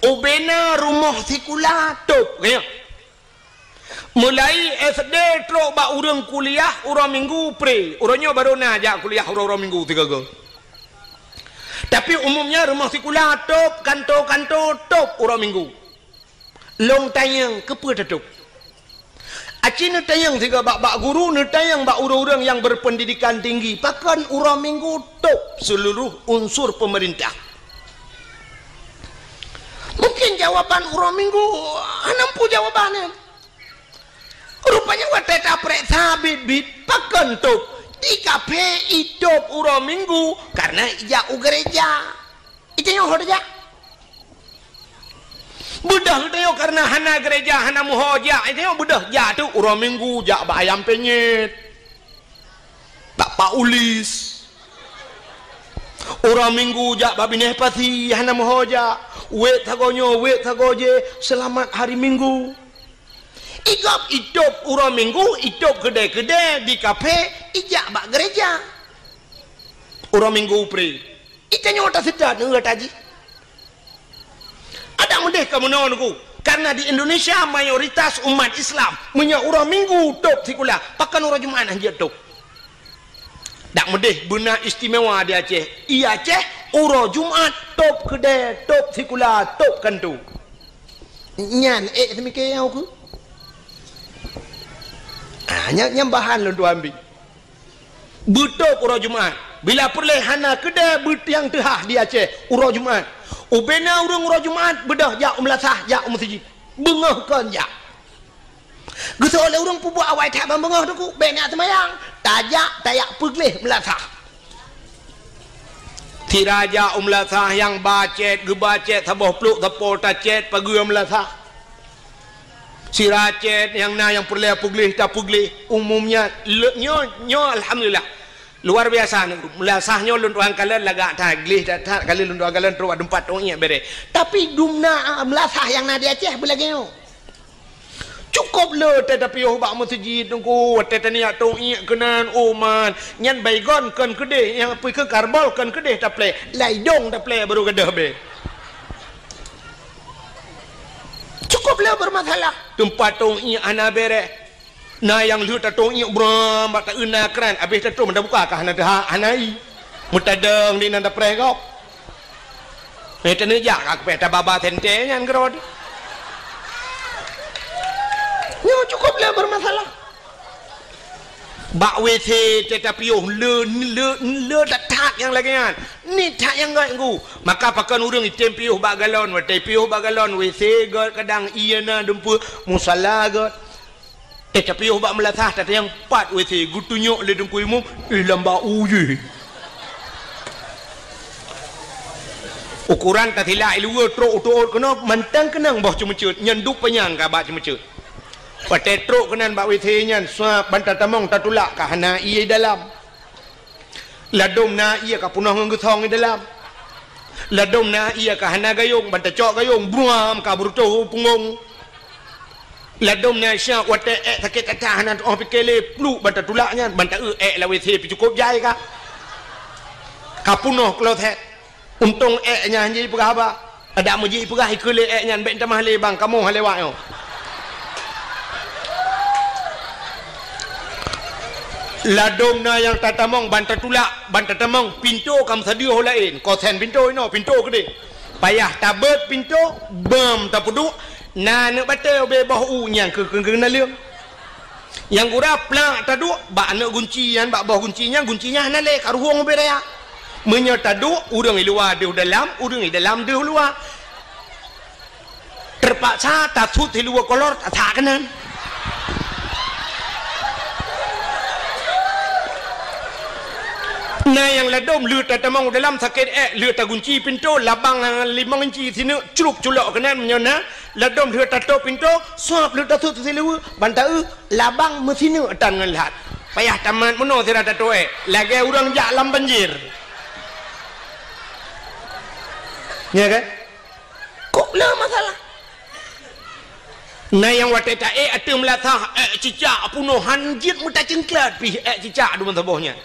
Ubena rumoh sikula tôb, ya. Mulai S D trok bak ureueng kuliah uroe Minggu pre. Uroe nyoe barô na jak kuliah uroe-uroe Minggu sigoe-goe. Tapi umumnya rumoh sikula tôb, kanto-kanto tôb uroe Minggu. Lôn tanyong, keupeue tatôb? Aci neutanyong sigoe bak, bak guru, neutanyong bak ureueng-ureueng nyang berpendidikan tinggi, pakon uroe Minggu tôb seluruh unsur pemerintah? Mungkin jawaban uroe Minggu hana muphom jawaban nyan. Rupanya watèe tapeureksa biet-biet, pakon tôb? Di kaphé itôb uroe Minggu karena ijak u gereja. Itanyoe ho tajak. Beudôh geutanyoe karena hana gereja, hana meuho jak. Itanyoe beudôh jak tu uroe Minggu jak bak Ayam Penyet. Bak Pak Ulis. Uroe Minggu jak bak Binéh Pasi, hana meuho jak. Wét sagoe nyoe, wét sagoe jéh, seulamat hari Minggu. Igob itôb uroe Minggu, itôb keudè-keudè di kaphé, ijak bak gereja. Uroe Minggu pre. Itanyoe taseutôt neu gata jih. Adak meudeh ka meunoe Teungku, karena di Indonesia mayoritas umat Islam meunyoe uroe Minggu tôb sikula, pakon uroe Jumat hanjeuet tôb. Dak meudeh beuna istimewa di Aceh. I Aceh uroe Jumat tôb keudè, tôb sikula, tôb kanto. Nyan ék seumiké nyang ukeue. Ah, nyan, nyan bahan lôn tuan bi. Beutôb uroe Jumat. Bila peureulèe hana keudè beutiang teuhah di Aceh uroe Jumat. Ubena ureueng uroe Jumat beudôh jak u meulasah, jak u meuseujid. Beungoh kon jak. Geusoe lé ureueng peubuet awai that ban beungoh Teungku, bèk neujak seumayang. Tajak, tajak peugleh meulasah. Sira jak u meulasah nyang ba cét, geuba cét saboh plôk sapo tacét pageue meulasah. Sira cét nyang na nyang peureulèe peugleh tapeugleh. Umumnya, le-, nyoe, nyoe alhamdulillah. Luar biasa, meulasah nyoe lôn tuan kalon lagak that, gleh that, that, kali lôn tuan kalon trok bak teumpat tông iék bèrèh. Tapi dumna, ah, meulasah nyang na di Aceh beulagèe nyoe. Cukôp le watèe tapiôh bak meuseujid Teungku, watèe taniyak tông iék keunan, oh man, nyan baygon kon keudeh, nyang pih keu karbol kon keudeh taplè, laidong taplè barô gadôh bèe. Cukôp le beurmasalah. Teumpat tông iék hana bèrèh. Na nyang lheueh tatông iék bram bak taeu na kran, abéh tatông tabuka ka hana teuhah, hana ie. Meutadong di nan tapreh gob. Eh, taneujak ka keupeh tababa sentée nyan keudroe. Nyoe cukôp le beurmasalah. Bak W C teuh tapiôh le, le, le that-that nyang lagèe nyan. Nyan that nyang göt ngon. Maka pakon ureueng item piôh bak galon, watèe piôh bak galon W C göt kadang ié na dumpeue musala göt. Teuh tapiôh bak meulasah, tatanyong pat W C, geutunyok lé Teungku Imum, eh, lam bak u jih. Ukoran tasilak i luwa trok u teuôt keunoe mantong keunong boh ceumeuceuet, nyan duek panyang ka bak ceumeuceuet. Watèe trok keunan bak W C nyan, suap ban tatamong tatulak ka hana ié dalam. Ladôm na ié ka peunoh ngon geusong i dalam. Ladôm na ié ka hana gayông, ban tacok gayông, bruam ka beureutoh u punggông. Ladôm na syak watèe èk sakét that-that hana tu'oh pike lé, pluek ban tatulak nyan, ban taeu èk lam W C pih cukôp jai ka. Ka peunoh kloset. Untông èk nyan han jipeugah haba. Adak meujih peugah ikeue lé èk nyan, bèk tamah lé bang, kamoe han lewat nyoe. Ladôm na nyang tatamong ban tatulak, ban tatamong, pintoe ka meusadeue ho laén, kosen pintoe inoe, pintoe keudéh. Payah tabeuet pintoe, beuem tapeuduek, na aneuk batèe ubé boh u nyang keu, keu, keu naleueng. Nyang gura plak taduek bak aneuk gunci nyan, bak boh gunci nyan, gunci nyan hana lé, ka ruhueng ubé raya. Meunyoe taduek, ureueng i luwa deuh dalam, ureueng i dalam deuh luwa. Teupaksa tasut siluweue kolor, tasak keunan. Na nyang ladôm lheueh tatamong u dalam sakét èk, lheueh tagunci pintoe, labang limong inci sineuk, cruk culok keunan meunyoe na, ladôm lheueh tatôp pintoe, suap lheueh tasut siluweue, ban taeu, labang meusineuk tan ngon lhat. Payah tamat meunoe sira tatôp èk, lagèe ureueng jak lam banjir. Nya kan? Kok le masalah? Na nyang watèe taék ateueh meulasah, èk cicak peunoh han jeuet meutaceungklat pih èk cicak deungon saboh nyan.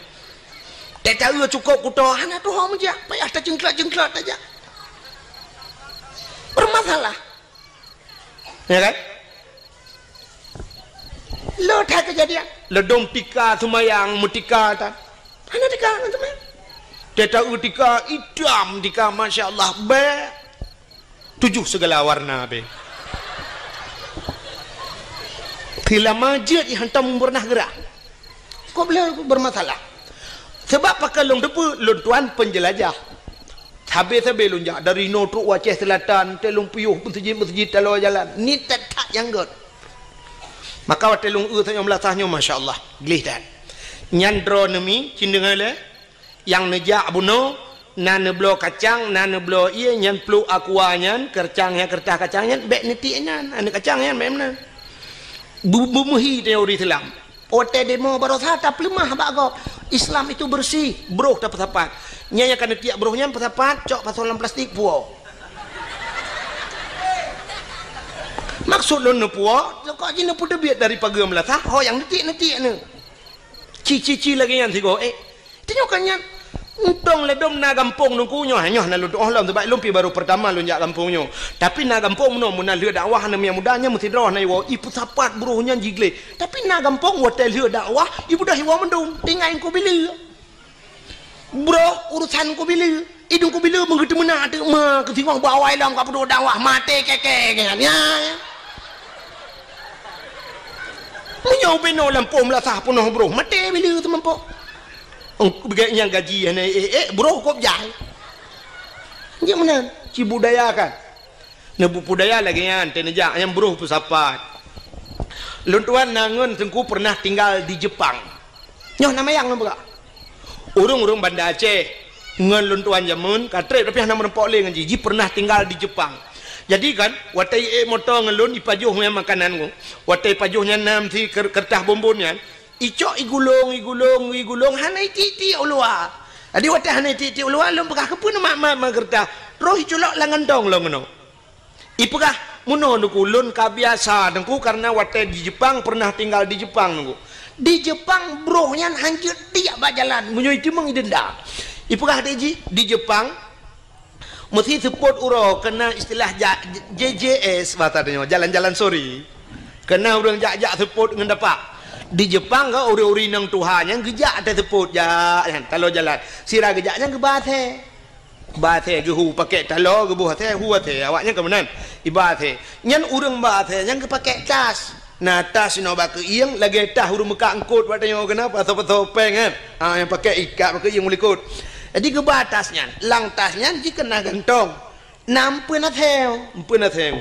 Teuka cukôp kuto hana tuho meujak, payah taceungklat-ceungklat tajak. Bermasalah. Ya kan? Lo that keujadian. Ladôm tika seumayang meutika tan. Hana tika ngon seumayang. Teuka tika itam tika, masya Allah, bèk. Tujoh sigala warna bèk. Seulama jeuet hantom peureunah geurah. Kok beu le bermasalah? Sabab pakon lôn teupeue, lôn tuan penjelajah. Sabe-sabe lôn jak dari inoe trok u Aceh Selatan, teuh lôn piôh meuseujid-meuseujid taloe jalan. Nyan that-that nyang göt. Maka watèe lôn eu tanyoe meulasah nyoe, masya Allah, gleh that. Nyan droeneuh mi, cit deungö lé, nyang neujak bunoe, na neubloe kacang, na neubloe ié, nyan pluek aqua nyan, keureutah nyan, keureutah kacang nyan, bèk neutiek nyan, aneuk kacang nyan bèk meunan. Bu-, beumeuhi teori Islam. Watèe demo baroesa tapeuleumah bak gob. Islam itu bersih, broh tapeusapat. Nyan nyang ka neutiek broh nyan peusapat, cok pasoe lam plastik, puwoe. Maksud lôn neupuwoe, kok jih neupeuteubiet dari pageue meulasah, ho nyang neutiek-neutiek nyoe. Ci-ci-ci lagèe nyan sigoe, eh. Tanyoe kan nyan, untông ladôm na gampông Teungku nyoe, nyoe hana lôn tu'oh lom, sabab lôn pih baru peurtama lôn jak gampông nyoe. Tapi na gampông meunoe, meunan lheueh dakwah aneuk muda nyan meusidroe na iwoe, ipeusapat broh nyan jigleh. Tapi na gampông watèe lheueh dakwah, ibeudôh iwoe mandum, tinggai Teungku Bileue. Broh urosan Teungku Bileue, idong Teungku Bileue meugeuteumeunak teuk ma keu singoh bak awai lom ka peuduek dakwah, maté kèe-kèe nyan. Ya, ya. Meunyoe ubé noe lampôh meulasah peunoh broh, maté Bileue teumampôk. Ong, beuget nyang gaji hana ék-ék, broh kop jai. Nyan meunan, ci budaya kan. Neubudaya lagèe nyan, teuneujak nyang broh peusapat. Lôn tuan na ngon Teungku pernah tinggal di Jepang. Nyoh na mayang lôn peugah. Ureueng-ureueng Banda Aceh ngon lôn tuan jameun ka trép, tapi hana meurumpok lé ngon jih. Jih pernah tinggal di Jepang. Jadi kan, watèe ék moto ngon lôn, ipajoh nyan makanan ngon. Watèe ipajoh nyan nam si ker-, keureutah bonbon nyan, icok igulong, igulong, igulong, hana itiek-tiek u luwa. Jadi watèe hana itiek-tiek u luwa, lôn peugah, "Keupeue neumat-mat ma keureutah?" Troh iculok lam gantong lôn keunoe. Ipeugah, "Meunoe Teungku, lôn ka biasa Teungku, karena watèe di Jepang, pernah tinggal di Jepang Teungku. Di Jepang broh nyan han jeuet tiek bak jalan, meunyoe itimeung idenda." Ipeugah lé jih, di Jepang, meusi seupôt uroe keunan istilah ja-, J J S bahasa tanyoe, jalan-jalan sore. Keunan ureueng jak-jak seupôt ngon dapak. Di Jepang ka ureueng-ureueng inong tuha nyan geujak até seupôt jak nyan, taloe jalan. Sira geujak nyan geuba asèe. Ba asèe geuhu pakèk taloe, geuboh asèe, hu asèe, awak nyan ka meunan. Iba asèe. Nyan ureueng ba asèe nyan geupakék tas. Na tas sinoe bak keuieng, lagée tas ureuëng meukat eungkot bak tanyoe keunoe, pasoe-pasoe péng kan. Ha, nyang pakai ikat bak keuieng u likot. Jadi geuba tas nyan, lam tas nyan jikeunan gantong. Na empeuen asée, empeuen asée.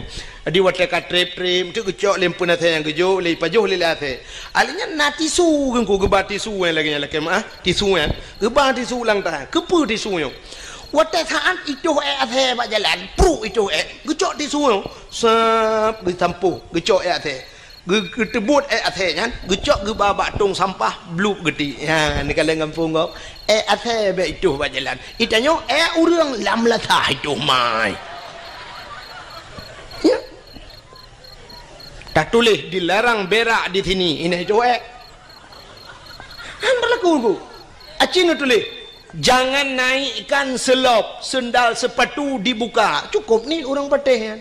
Jadi watée ka treb-treb, teuk geucok lé empeuen asée nyang geujok, lé pajoh lé, lé asée. Alèh nyan na tisu, geungku geuba tisu nyang lagée nyan lakée meuah, tisu nyan. Geuba tisu lam tas, keupeue tisu nyoe? Watée saát itoh ék asée bak jalan, pruk itoh ék, geucok tisu nyoe, sab, geusampôh, geucok ék asée. Geu-, geuteubot ék asée nyan, geucok geuba bak tong sampah, blueb geuti. Ha, neukalon gampông gob. Ék asée bék itoh bak jalan. Itanyoe ék ureuëng lam lasah itoh mai. Ya. Tatuléh dilarang berak di sini. Ini itoh ék. Han berlaku, Bu. Acin tuléh. Jangan naikkan selop, sendal sepatu dibuka. Cukup ni ureuëng patéh nyan.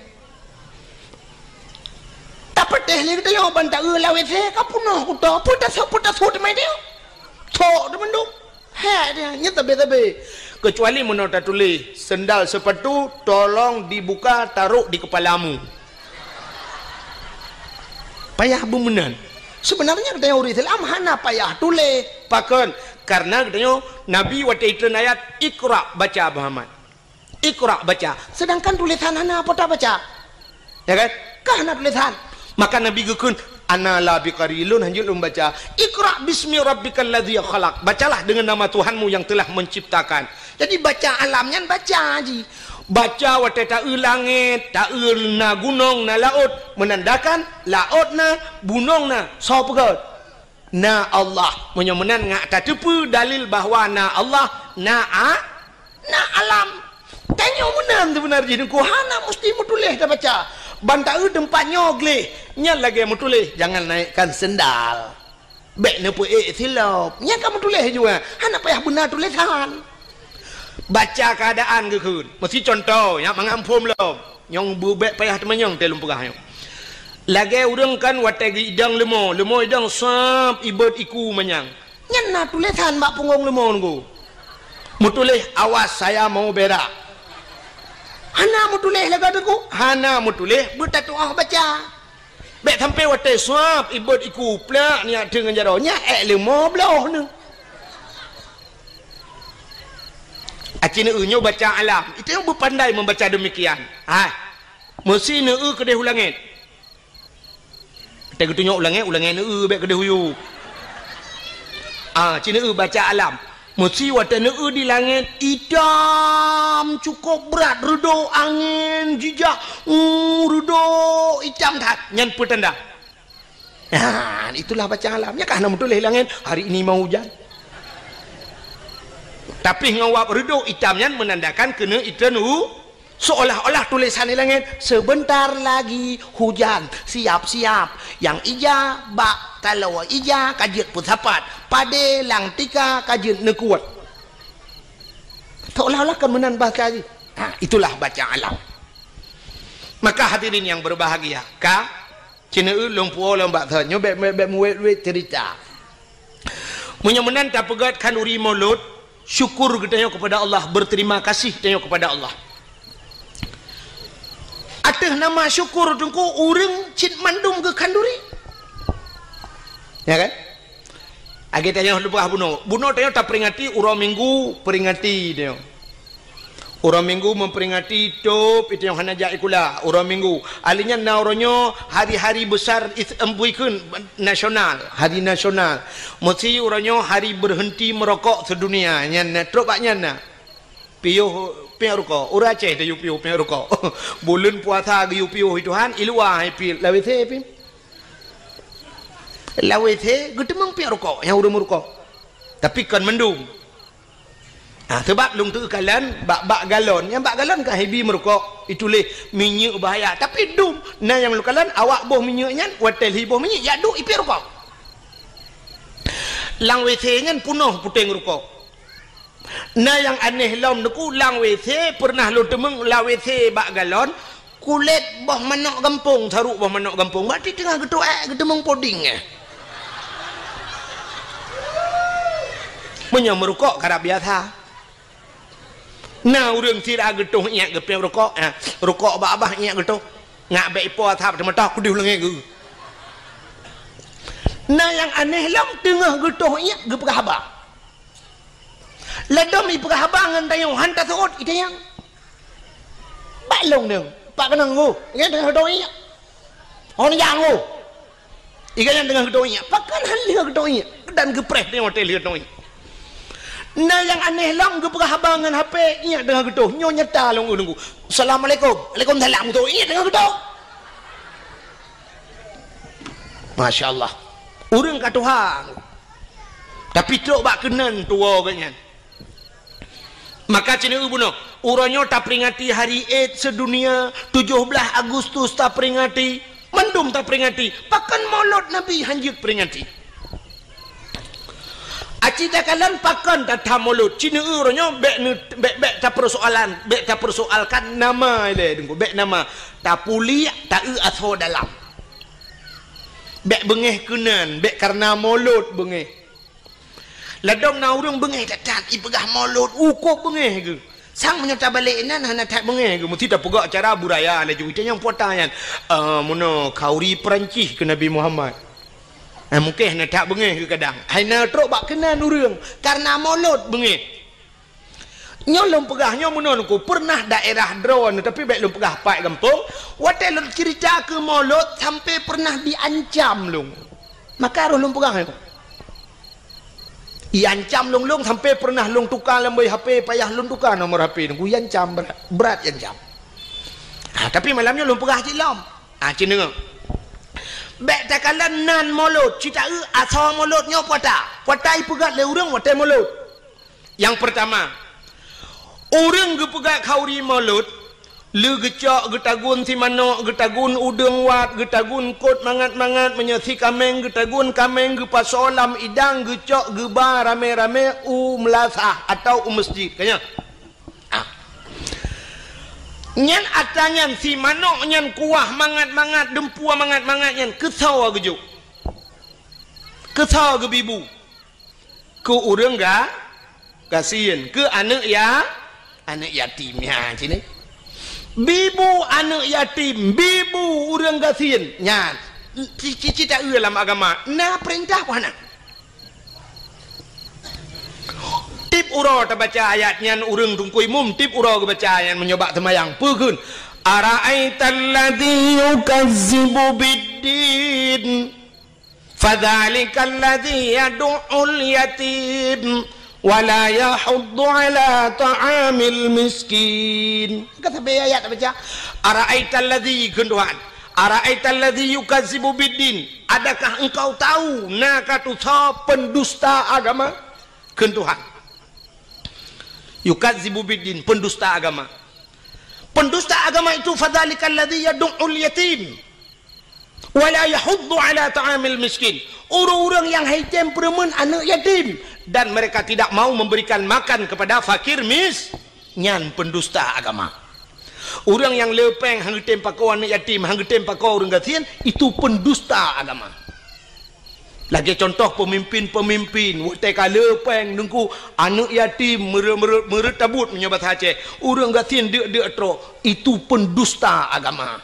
Tapatéh lé geutanyoe ban taeu lam WC ka peunoh kuto, peue tasok, peue tasok teumai teuh. Sok teumandum. Hék dia, nyan tabe-tabe. Kecuali meunoe tatuléh, sendal sepatu tolong dibuka taruh di kepalamu. Payah beumeunan. Sebenarnya geutanyoe ureuëng Islam hana payah tuléh. Pakon? Karena geutanyoe Nabi watée itreun ayat, "Iqra, baca Muhammad." Iqra, baca. Sedangkan tulésan hana po tabaca. Ya kan? Ka hana tulésan. Maka Nabi geukheun, "Ana la biqari, lôn hanjeuet lôn baca. Iqra bismi rabbikal ladzi khalaq. Bacalah dengan nama Tuhanmu yang telah menciptakan." Jadi baca alam nyan baca ji. Baca watée taeu langét, taeu na gunong, na laôt, menandakan laôt na, gunong na, soe peugöt? Na Allah. Meunyoe meunan ngat tateupeue dalil bahwa na Allah, na a-, na alam. Tanyoe meunan seubeuna jih Teungku, hana musti meutuléh tabaca. Ban taeu teumpat nyoe gleh, nyan lagée meutuléh, "Jangan naikkan sendal." Bék neupeuék silop. Nyan ka meutuléh jua, hana payah beuna tulésan. Baca keuadaan geukheun. Meusi cuntoh, nyak mangat muphom lom. Nyang beubek payah teumanyong teuh lôn peugah nyoe. Lagée ureuëng kan watée geuidong leumo, leumo idong sab ibot iku manyang. Nyan na tulésan bak punggong leumo nunggu. Meutuléh, "Awas, saya mau berak." Hana meutuléh lagée teungku, hana meutuléh beutatuah baca. Bék sampai watée sab ibot iku plak nyak teungon jaroe, nyak ék leumo bloh neuh. Aci neueu nyoe baca alam. Itu yang beupandai membaca demikian. Ha. Meusi neueu keudeh u langét. Teuka geutunyok u langét, u langét neueu bék keudeh u yub. Ah, ci neueu baca alam. Meusi watée neueu di langét itam cukup brat, reudok angén jijak, uh, reudok itam that. Nyan peutanda. Nah, itulah baca alam. Nyan ka hana meutuléh langét, "Hari ini mau hujan." Tapi ngon wab reudok itam nyan menandakan keuneuk itreun u-, seolah-olah tulésan di langét, "Sebentar lagi hujan, siap-siap. Nyang ija bak taloe ija ka jeuet peusapat, padé lam tika ka jeuet neukuet." Seolah-olah kan meunan bahasa jih. Ha, itulah baca alam. Maka hadirin yang berbahagia, ka Ci neueu lôn puwoe lôn bak thon nyoe bék, bék, bék meuwét-wét ceurita. Meunyoe meunan tapeugét khanduri Maulud, syukur geutanyoe kepada Allah, berterima kasih geutanyoe kepada Allah. Ateueh nama syukur teungku ureuëng cit mandum geukhanduri. Ya kan? Lagée tanyoe leubeh bunoe. Bunoe tanyoe taperingati uroe Minggu, peringati tanyoe. Uroe Minggu memperingati tôb itu nyang hana jak sikula, uroe Minggu. Ahli nyan na uroe nyoe hari-hari besar is-, em, bukan nasional, hari nasional. Meusi uroe nyoe hari berhenti merokok sedunia. Nyan na, trok bak nyan na. Piôh piep rukok. Ureuëng Aceh tayue piôh piep rukok. Buleuen puasa geuyue piôh Tuhan, i luwa hai piep, lam WC piep. Lam WC geuteumeung piep rukok nyang ureuëng meurukok. Tapi kon mandum. Ha, sebab lôn teukalon bak, bak galon. Nyang bak galon ka hibi meurukok, ituléh minyeuk bahaya. Tapi dum, na nyang lôn kalon awak boh minyeuk nyan, watée lhi boh minyeuk, jak duek i piep rukok. Lam WC nyan punoh puténg rukok. Na nyang aneh lom teungku, lam WC pernah lôn teumeung, lam WC bak galon, kulét boh manok gampông, saruk boh manok gampông. Berarti teungoh geutuek, geuteumeung puding, eh. Meunyoe meurukok karab biasa. Na ureuëng sira geutoh iék geupiep rukok, eh, rukok bak babah iék geutoh. Ngak bék ipo asap teumatah kudeh u langét geuh. Na nyang aneh lom teungoh geutoh iék geupeugah haba. Ladom ipeugah haba ngon tanyoe han taseuôt itanyong. Bak lôn deueng, pak keunong ngô, nyan teungoh geutoh iék. Hon nyang ngô. Iga nyan teungoh geutoh iék. Pakon han lheueh geutoh iék. Dan geupreh teungoh watée lheueh geutoh iék. Na nyang aneh lom geupeugah haba ngon H P iék teungoh geutoh. Nyoe nyata lôn ureuëng ku. Assalamualaikum. Waalaikumsalam. Geutoh iék teungoh geutoh. Masya Allah. Ureuëng ka tuha. Tapi trok bak keunan tuwoe geuh nyan. Maka ceuneuk bunoe, uroe nyoe taperingati Hari AIDS sedunia, tujoh blaih Agustus taperingati, mandum taperingati. Pakon Maulud Nabi hanjeuet peringati? Aci takalon pakon that-that Maulud? Ceuneuk uroe nyoe bék ne-, bék, bék tapersoalan, bék tapersoalkan nama ilée deungku, bék nama. Tapuliek, taeu asoe dalam. Bék beungéh keunan, bék kareuna Maulud beungéh. Ladom na ureuëng beungéh that-that, ipeugah Maulud, ukôb beungéh geuh. Sang meunyoe tabalek inan hana that beungéh geuh, meusti tapeugah cara budaya laju. Itanyong peue ata nyan, "Ah, meunoe khauri Peurancih keu Nabi Muhammad." Ah, mungken hana that beungéh geuh kadang. Hai na trok bak keunan ureuëng, kareuna Maulud beungéh. Nyoe lôn peugah nyoe meunan ku, pernah daerah droe, tapi bék lôn peugah pat gampông, watée lôn cerita keu Maulud sampai pernah diancam lôn. Maka roh lôn peugah nyoe. Iancam lôn, lôn sampai pernah lôn tuka lam boh H P, payah lôn tuka nomor H P lôn, iancam brat, brat iancam. Ha, tapi malam nyoe lôn peugah cit lom. Ha, cit deungoe. Bék takalon nan Maulud, cit taeu asoe Maulud nyoe peue ata. Peue ata ipeugah lé ureuëng watée Maulud. Nyang peurtama, ureuëng geupeugah khauri Maulud, le geucok, geutagun si manok, geutagun udeueng wat, geutagun kot mangat-mangat, meunyoe si kaméng geutagun kaméng, geupasoe lam idang, geucok geuba ramé-ramé u meulasah atawa u meuseujid. Ka nyan? Ah. Nyan atra nyan si manok nyan kuah mangat-mangat, deumpue mangat-mangat nyan keusoe geujok. Keusoe geubibu. Keu ureuëng ga-, gasien, keu aneuëk ya-, aneuëk yatim nyan cit. Bibu aneuëk yatim, bibu ureuëng gasien. Nyan, ci-, ci-, cit taeu lam agama, na peurintah peue hana? Tieb uroe tabaca ayat nyan ureuëng teungku imum, tieb uroe geubaca nyan meunyoe bak seumayang. Peue kheun? Ara'aital ladzi yukazzibu biddin. Fadzalikal ladzi yadu'ul yatim wa la yahuddu ala ta'amil miskin. Ka sabe ayat baca, "Ara'aital ladzi," kheun Tuhan, "ara'aital ladzi yukazzibu biddin." Adakah engkau tahu na ka tusoe pendusta agama? Kheun Tuhan. Yukazzibu biddin, pendusta agama. Pendusta agama itu, fadzalikal ladzi yadu'ul yatim. Wala yahuddu ala ta'amil miskin. Ureuëng-ureuëng nyang haitem peureumeun aneuëk yatim dan mereka tidak mau memberikan makan kepada fakir mis-, nyan pendusta agama. Ureuëng nyang leupeng han geutem pakoe aneuëk yatim, han geutem pakoe ureuëng gasien, itu pendusta agama. Lagée contoh pemimpin-pemimpin, watée ka leupeng deungku aneuëk yatim meureuet-meureuet tabut meunyoe basa Aceh, ureuëng gasien deuk-deuk trok, itu pendusta agama.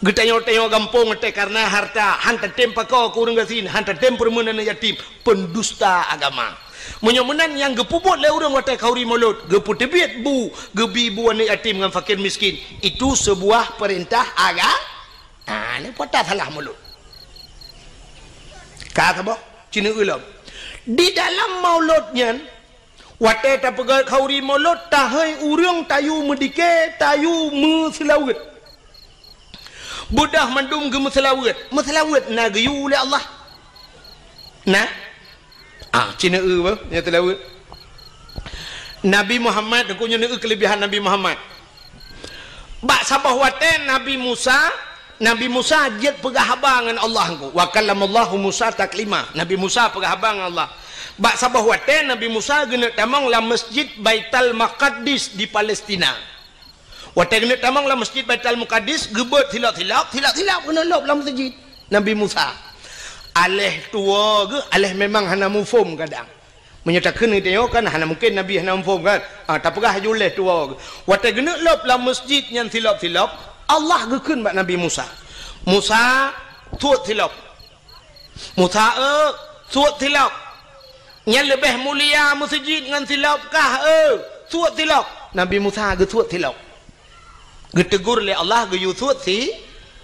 Geutanyoe-tanyoe gampông teuh kareuna harta, han tatem pakoe keu ureuëng gasien, han tatem peureumeun aneuëk yatim, pendusta agama. Meunyoe meunan nyang geupeubuet lé ureuëng watée khauri Maulud, geupeuteubiet bu, geubi bu aneuëk yatim ngon fakir miskin, itu seubuah peurintah aga-, ah, nyoe peue ata salah Maulud. Ka saboh, ceuneuk ulôn. Di dalam Maulud nyan, watée tapeugah khauri Maulud, tahôi ureuëng tayue meudike, tayue meuseulaweuet. Beudôh mandum geumeuseulaweuet. Meuseulaweuet na geuyue lé Allah? Na? Ah, ceuneuk eu bah, nyoe seulaweuet. Nabi Muhammad, deungoe nyoe neu keulebihan Nabi Muhammad. Bak saboh watée Nabi Musa, Nabi Musa jeuet peugah haba ngon Allah deungoe. Wa kallamallahu Musa taklima. Nabi Musa peugah haba ngon Allah. Bak saboh watée Nabi Musa geuneuk tamong lam Masjid Baitul Maqdis di Palestina. Watée geuneuk tamong lam Masjid Baitul Maqdis, geubeuet silop-silop, silop-silop geuneuk lôb lam masjid Nabi Musa. Aléh tuwoe geuh, aléh memang hana muphom kadang. Meunyoe takheun geutanyoe kan hana mungken Nabi hana muphom kan? Ah, tapeugah laju lé tuwoe geuh. Watée geuneuk lôb lam masjid nyan silop-silop, Allah geukheun bak Nabi Musa, "Musa, tuet silop." "Musa, eu, suet silop. Nyan leubeh mulia meuseujid ngon silop kah, eu, suet silop." Nabi Musa geusuet silop. Geutegur lé Allah geuyue suet si,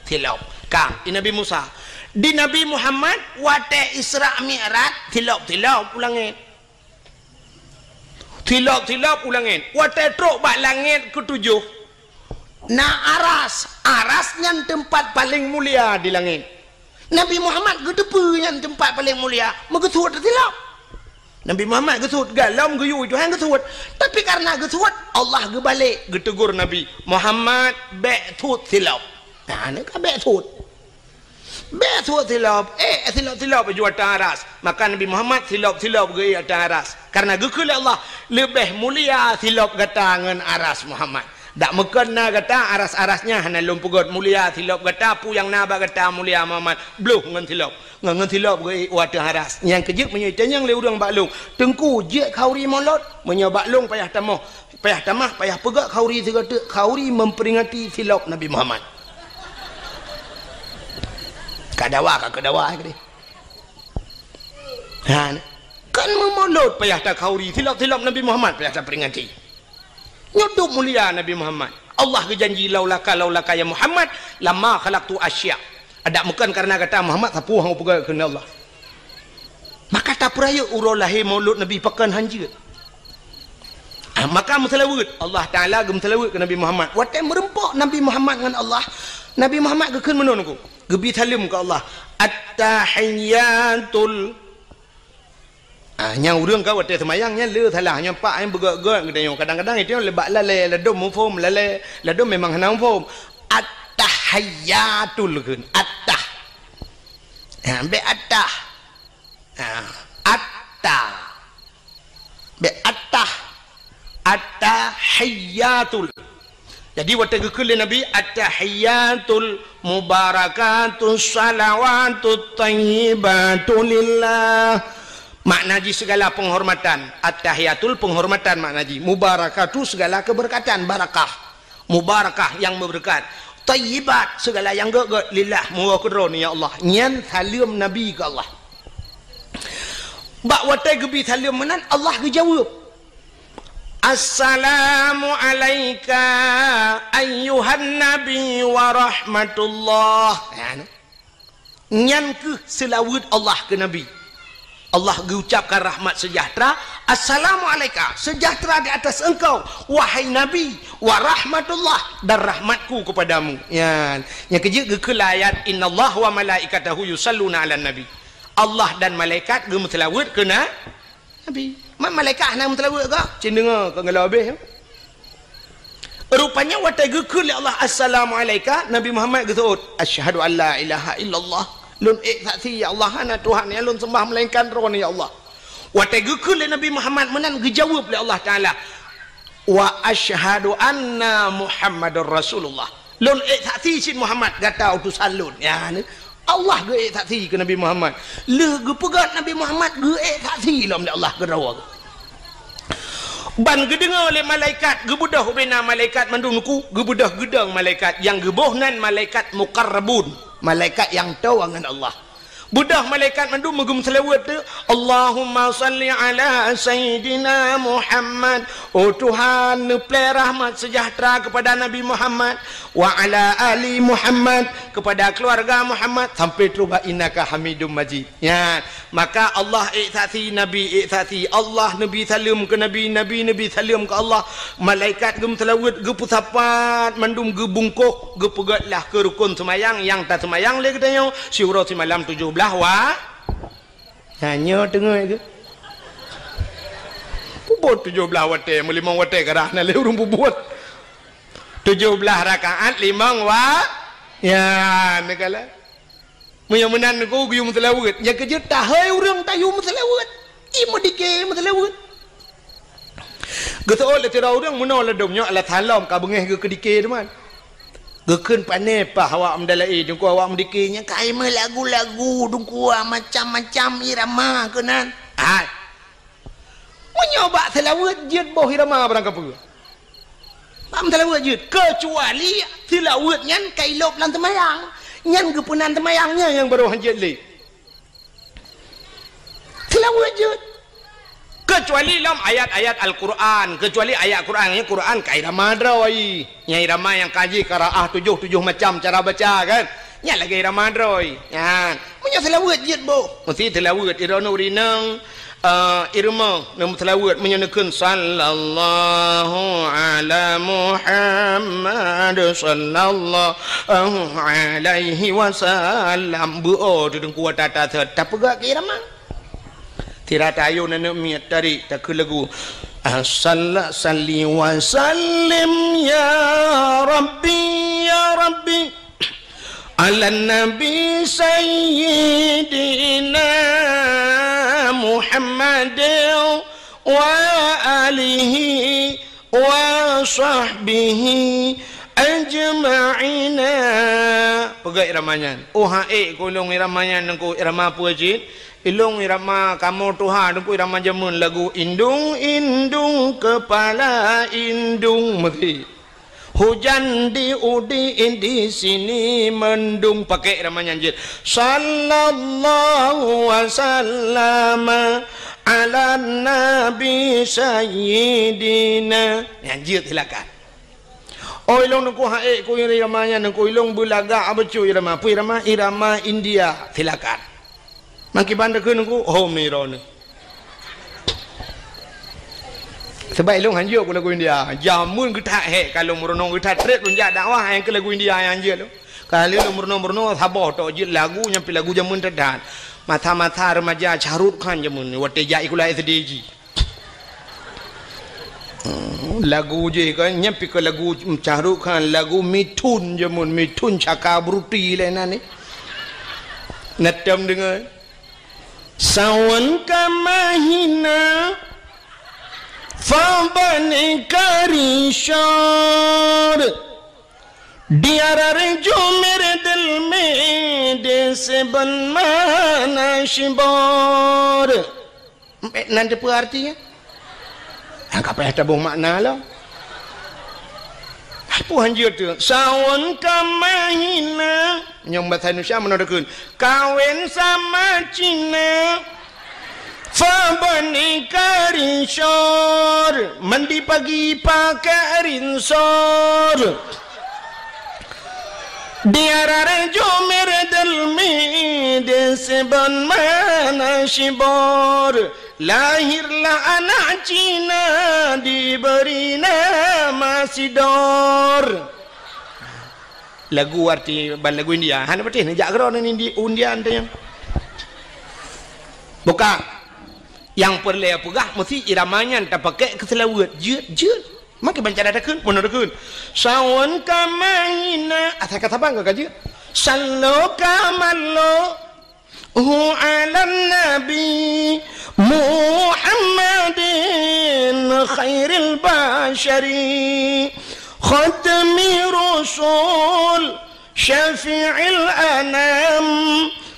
silop. Ka, di Nabi Musa. Di Nabi Muhammad, watée Isra Mi'raj, silop-silop u langét. Silop-silop u langét. Watée trok bak langét keutujôh, na aras. Aras nyan teumpat paleng mulia di langét. Nabi Muhammad geuteupeue nyan teumpat paleng mulia, meugeusuet silop. Nabi Muhammad geusuet, galom geuyue Tuhan geusuet. Tapi kareuna geusuet, Allah geubalek geutegur Nabi, "Muhammad, bék suet silop." Nah, nyan ka bék suet. Bék suet silop, ék silop-silop ju ateueh aras. Maka Nabi Muhammad silop-silop geuék ateueh aras. Kareuna geukheun lé Allah, "Leubeh mulia silop gata ngon aras, Muhammad. Dak meukon na gata, aras-aras nyan hana lôn peugét, mulia silop gata, peue nyang na bak gata mulia, Muhammad, bloh ngon silop. Ngon, ngon silop geuék u ateueh aras." Nyang keujeuet meunyoe itanyong lé ureuëng bak lôn, "Teungku, jeuet khauri mulod?" Meunyoe bak lôn payah tamoh, payah tamah, payah peugét khauri sigoe teuk, khauri memperingati silop Nabi Muhammad. Ka dawa, ka keu dawa, eh, keudeh. Ha, kan meumulod payah takhauri silop-silop Nabi Muhammad, payah taperingati. Nyoe dum mulia Nabi Muhammad. Allah geujanji, "Laulaka, laulaka ya Muhammad, lama khalaqtu asya." Adak meukon kareuna gata Muhammad, sapeue hana peugah keunan Allah. Maka tapeurayeuk uroe lahé maulud Nabi pakon hanjeuet. Ah, maka meuseulaweuet, Allah Taala geumeuseulaweuet keu Nabi Muhammad. Watée meureumpok Nabi Muhammad ngon Allah, Nabi Muhammad geukheun meunoe nungku, geubi saleuem keu Allah, "At-tahiyyatul." Ah, nyang ureuëng ka watée seumayang nyan le salah, nyan pak nyang beugét-gét geutanyoe. Kadang-kadang itu lé bak lalée, ladom muphom, lalée, ladom memang hana muphom. At-tahiyyatul kheun, at-tah. Ha, bék at-tah. Ha, at-tah. Bék at-tah. At-tahiyyatul. Jadi, watée geukheun lé Nabi, "At-tahiyyatul mubarakatus shalawatut thayyibatu lillah." Makna jih segala penghormatan. At-tahiyyatul penghormatan makna jih. Mubarakatu segala keberkatan, barakah. Mubarakah yang berkat. Thayyibat segala yang gét-gét, lillah, meuwoe keudroe, ya Allah. Nyan saleuem Nabi keu Allah. Bak watée geubi saleuem meunan, Allah geujaweueb. "Assalamu alaika ayyuhan nabi wa rahmatullah." Nyan, nyan kheueh seulaweuet Allah keu Nabi. Allah geuucapkan rahmat sejahtera, "Assalamu alaika, sejahtera di atas engkau, wahai Nabi, wa rahmatullah, dan rahmatku kepadamu." Nyan, nyang keujeuet geukheun ayat, "Innallaha wa malaikatahu yusalluna 'alan nabi." Allah dan malaikat geumeuseulaweuet keu na-, Nabi. Ma-, malaikat hana meuseulaweuet kah? Cit deungoe ka geulabeh. Rupanya watée geukheun lé Allah, "Assalamu alaika," Nabi Muhammad geuseuôt, "Asyhadu an la ilaha illallah." Lôn ék saksi, ya Allah, hana Tuhan nyang lôn seumbah melainkan Droeneuh, ya Allah. Watée geukheun lé Nabi Muhammad meunan, geujaweueb lé Allah Taala, "Wa asyhadu anna Muhammadar Rasulullah." Lôn ék saksi cit Muhammad gata utosan lôn. Ya, ni. Allah geuék saksi keu Nabi Muhammad. Lheueh geupeugét Nabi Muhammad geuék saksi lom lé Allah keudroe. Ban geudeungoe lé malaikat, geubeudôh ubena malaikat mandum nungku, geubeudôh geudong malaikat, nyang geuboh nan malaikat muqarrabun, malaikat nyang toe ngon Allah. Beudôh malaikat mandum meugeumeuseulaweuet tu, "Allahumma shalli ala Sayyidina Muhammad." Oh Tuhan, neuplée rahmat sejahtera kepada Nabi Muhammad, wa ala ali Muhammad, kepada keluarga Muhammad, sampai trok bak innaka Hamidum Majid. Nyan, maka Allah ék saksi, Nabi ék saksi, Allah neubi saleuem keu Nabi, Nabi neubi saleuem keu Allah, malaikat geumeuseulaweuet, geupeusapat, mandum geubungkôh, geupeugét lah keu rukon seumayang nyang taseumayang lé geutanyoe, siuroe simalam tujoh blaih wa-, nyan nyoe teungoh geuh. Peubuet tujoh blaih watée, meulimong watée karah na lé ureuëng peubuet. Tujoh blaih rakaat limong wa-, ya, neugala. Meunyoe meunan nungku geuyue meuseulaweuet, nyang keujeuet tahôi ureuëng tayue meuseulaweuet. Ie meudike meuseulaweuet. Geuseuôt lé sidroe ureuëng meunoe ladom nyoe alasan lom ka beungéh geuh keudike teuma. Geukheun pané paih awak meudalaé, teungku awak meudike nyang ka meulagu-lagu, teungku macam-macam irama keunan. Hai. Meunyoe bak seulaweuet jeuet boh irama barang kapeue. Bak meuseulaweuet jeuet, keucuali seulaweuet nyan ka ilôb lam teumayang. Nyan geupeunan teumayang nyan nyang barô hanjeuet lé. Aweuet jeuet. Keucuali lom ayat-ayat Al-Quran, keucuali ayat Quran, nyan Quran ka irama droe. Nyan irama nyang ka jih qiraah tujoh, tujoh macam cara baca kan. Nyan lagèe irama droe. Nyan, meunyoe seulaweuet jeuet boh, meusti seulaweuet. Droeneuh ureueng inong, eh, irama nyang seulaweuet, meunyoe neukheun sallallahu ala Muhammad sallallahu alaihi wasallam, beu-o teungku tata, tapeugah keu irama. Sira tayoe aneuk miet tadi takheun lagu, "Asalla salli wa sallim ya Rabbi, ya Rabbi, ala Nabi Sayyidina Muhammad wa alihi wa sahbihi ajma'ina." Peugah irama nyan. Oh, ha'ék keu lôn irama nyan, Teungku, irama peue cit? Ilôn irama kamoe tuha, Teungku, irama jameun lagu indung-indung kepala indung meuti. Hujan di udi di sini mendung, pakai irama nyan jeuet. Sallallahu wasallama ala nabi sayyidina. Nyan jeuet silakan. Oh, ilôn Teungku ha'ék keu irama nyan, Teungku, ilôn beulagak bacut irama. Peue irama? Irama India. Silakan. Mangkiban takheun Teungku, hom ni droeneuh. Sabab ilôn hanjeuet keu lagu India. Jameun geuthat hék ka lôn meurunoe, geuthat trép lôn jak dakwah, nyang keu lagu India nyang hanjeuet lôn. Ka lheueh lôn meurunoe-meurunoe saboh tok jeuet lagu nyang pih lagu jameun that-that. Masa-masa remaja Shah Rukh Khan jameun, watèe jak sikula S D jih. Hmm, lagu jih kan, nyan pih keu lagu Shah Rukh Khan, lagu Mithun jameun, Mithun Chakraborty lé nan ni. Na tom deungoe. Sawan ka mahina, fa bani karishor. Diarar jumer delme de seben mana shibor. Nan teupeue artinya? Nyang ka payah taboh makna lom. Peue hanjeuet tu? Sawan ka mahina. Nyang bahasa Indonesia meunan takheun. Kawin sama Cina. Fa bani karishor. Mandi pagi pakai rinsor. Diarar jumer delme de seben mana shibor. Lahirlah anak Cina diberi nama Sidor. Lagu arti ban lagu India. Hana patéh neujak keudroe ngon Indi-, India teuh nyan. Buka. Nyang peureulèe peugah meusti irama nyan tapakék keu seulaweuet. Jeuet, jeuet. Maka banca dah takheun, meunan takheun. Sawan ka mahina, asai ka saban ka jeuet. Sallo ka mallo, hu alan nabi Muhammadin khairil basyari, khatmi rusul, syafi'il anam,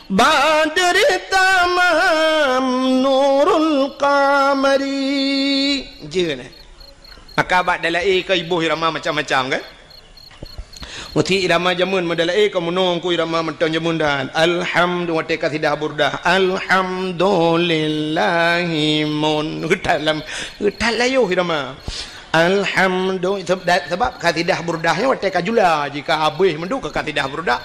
badri tamam, nurul qamari. Jeuet, eh? Maka bak dalai ka iboh irama macam-macam, kan? Meusti irama jameun meudalai ka meunoe ku irama mantong jameun dan. Alhamdu-, watèe kasidah burdah. Alhamdulillahi mun. Geutat lam, geutat layoh irama. Alhamdu-, seb-, da-, sebab kasidah burdah nyoe watèe ka jula, jika habéh mandum ka kasidah burdah.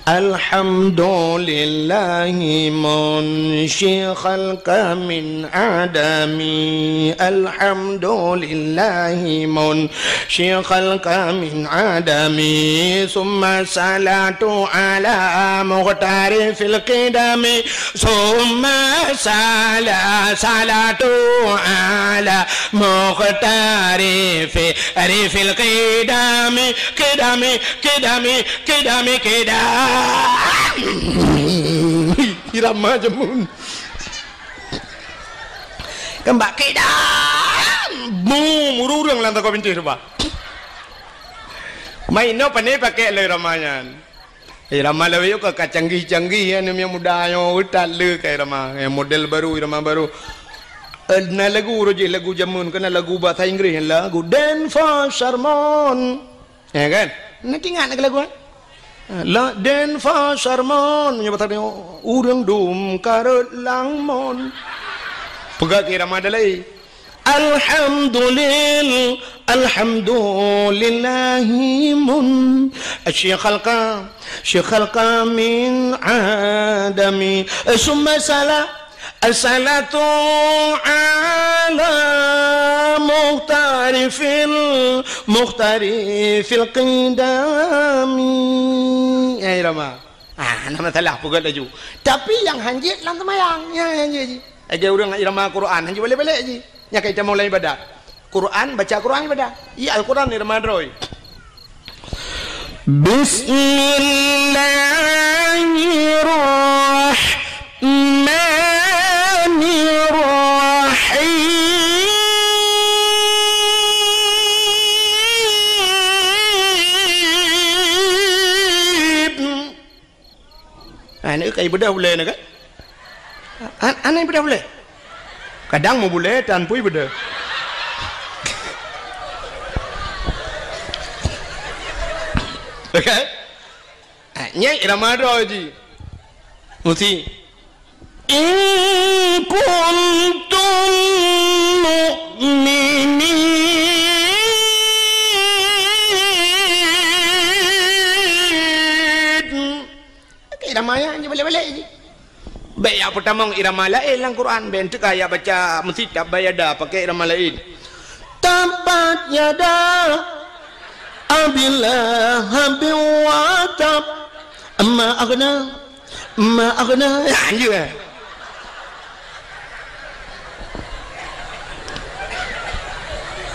Alhamdulillahi munshi khalqa min adami. Alhamdulillahi munshi khalqa min adami. Summa salatu ala mukhtari fil qidami. Summa sala-, salatu ala mukhtari fi, ri fil qidami, qidami, qidami, qidami, qidam. Irama jameun. Keumbak qidam. Mu, murureng lam sagoe bintéh tu, bah. Mai inoe pane pakék lé irama nyan. Irama lawét ka, ka canggih-canggih, ya, aneuk muda nyoe, utat le ka irama, ya, model baru, irama baru. Eh, na lagu roh jih, lagu jameun, keunan lagu bahasa Inggris, lagu Denford Sermon. Ya kan? Na ingat lagu, eh? La Denford Sermon, nyoe bahasa dia, ureueng dum karot lam mon. Peugah keu irama dalai. Alhamdulil-, alhamdulillahi mun-, syikhalqa, syikhalqa min adami. Summa sala-, salatu ala mukhtarifil, mukhtarifil qidami. Ya, irama. Ah, hana masalah, peugah laju. Tapi nyang hanjeuet lam seumayang, nyan hanjeuet jih. Lagèe ureueng irama Quran, hanjeuet balek-balek jih. Nyan ka itamong lam ibadat. Quran, baca Quran ibadat. Iya Al-Quran irama droe. Bismillahirrahmanirrahim. Hai, na kai beudôh ulèe na kan? An-, anai beudôh ulèe. Kadang meubulèe tan pui beudôh. Oke? Ah, nyan irama droe jih. Musti. In kuntum mu'minin. Pakai irama nyan jih balek-balek jih. Bèk jak peutamong irama laén lam Quran, bèk teuka jak baca meusitab bayada pakai irama laén. Tabbat yada Abi Lahabin wa tab. Ma aghna, ma aghna. Ya, lanjut, eh.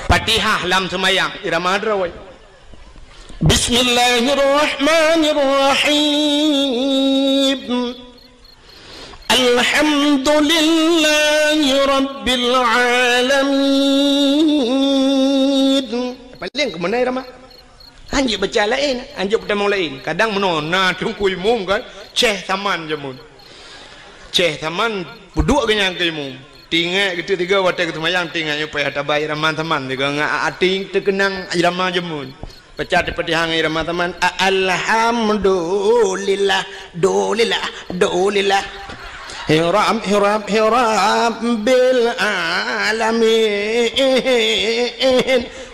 Fatihah lam seumayang, irama droe. Bismillahirrahmanirrahim. Alhamdulillahi rabbil alamin. Paléng keumeunai ramah. Hanjeuet baca laén, hanjeuet peutamong laén. Kadang meunoe na teungku imum kan, Syekh Saman jameun. Syekh Saman peuduek geuh nyan keu imum. Tinggai geuteuk tiga watèe geuseumayang tinggai nyoe payah tabai raman saman tiga ngat até teukeunang irama jameun. Peucah teupeudihangi raman saman, a-, alhamdulillah, dulillah, dulillah. Hiram, hiram, hiram bil alamin.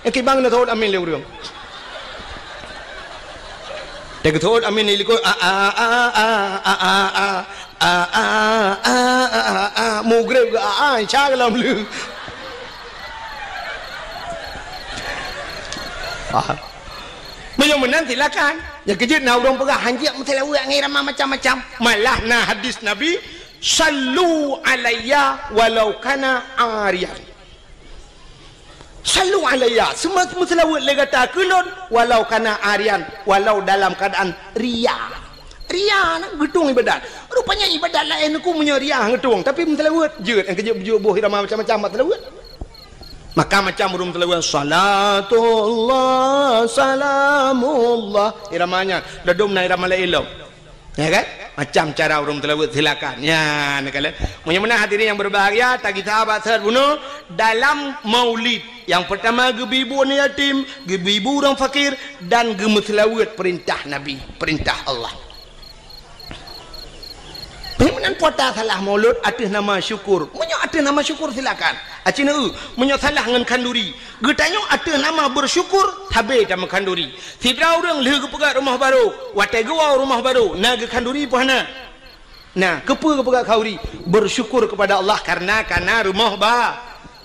Eh, kibang na thot amin lé ureueng. Teugeutôt amin di likot, a, a, a, mugreb geu a, a, insya Allah lom lé. Meunyoe meunan silakan. Nyang keujeuet na ureueng peugah hanjeuet meuseulaweuet ngon irama macam-macam. Malah na hadis Nabi, "Sallu alayya walau kana ariyan." Sallu alayya, seuma-, meuseulaweuet lé gata keu lôn, walau kana ariyan, walau dalam keuadaan ria. Ria na geutueng ibadat. Rupanya ibadat laén ku meunyoe ria geutueng, tapi meuseulaweuet jeuet, nyang keujeuet beujeuet boh irama macam-macam bak seulaweuet. Maka macam ureueng meuseulaweuet, salatullah, salamullah. Irama nyan, dadum na irama laén lom. Ya kan? Macam cara ureueng teulaweuet silakan. Ya, neukalon. Meunyoe meunan hadirin yang berbahagia, tagisa bak seuhat bunoe dalam maulid. Yang pertama geubi bu aneuk yatim, geubi bu ureueng fakir, dan geumeuseulaweuet perintah Nabi, perintah Allah. Meunyoe meunan puasa salah maulud ateueh nama syukur. Meunyoe ateueh nama syukur silakan. Aci neu, meunyoe salah ngon khanduri. Geutanyoe ateueh nama bersyukur, sabe tameukhanduri. Sidroe ureueng lheueh geupeugöt rumoh barô, watèe geuwoe rumoh barô, na geukhanduri peue hana? Na, keupeue geupeugöt khanduri? Bersyukur kepada Allah karena kana rumoh ba-,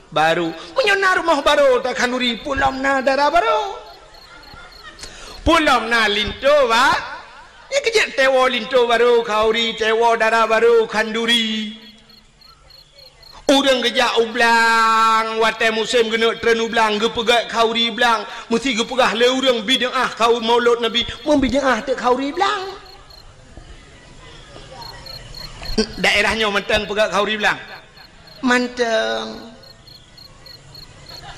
barô. Meunyoe na rumoh barô takhanduri, peue lom na dara barô? Peue lom na linto ba-, ya keujeuet teuwoe linto barô khanduri, teuwoe dara barô khanduri. Ureueng geujak u blang, watèe musém geuneuk treun u blang, geupeugöt khanduri blang, meusti geupeugah lé ureueng bid'ah khanduri maulud Nabi, meubid'ah teuk khanduri blang. Daerah nyoe mantong peugöt khanduri blang? Mantong.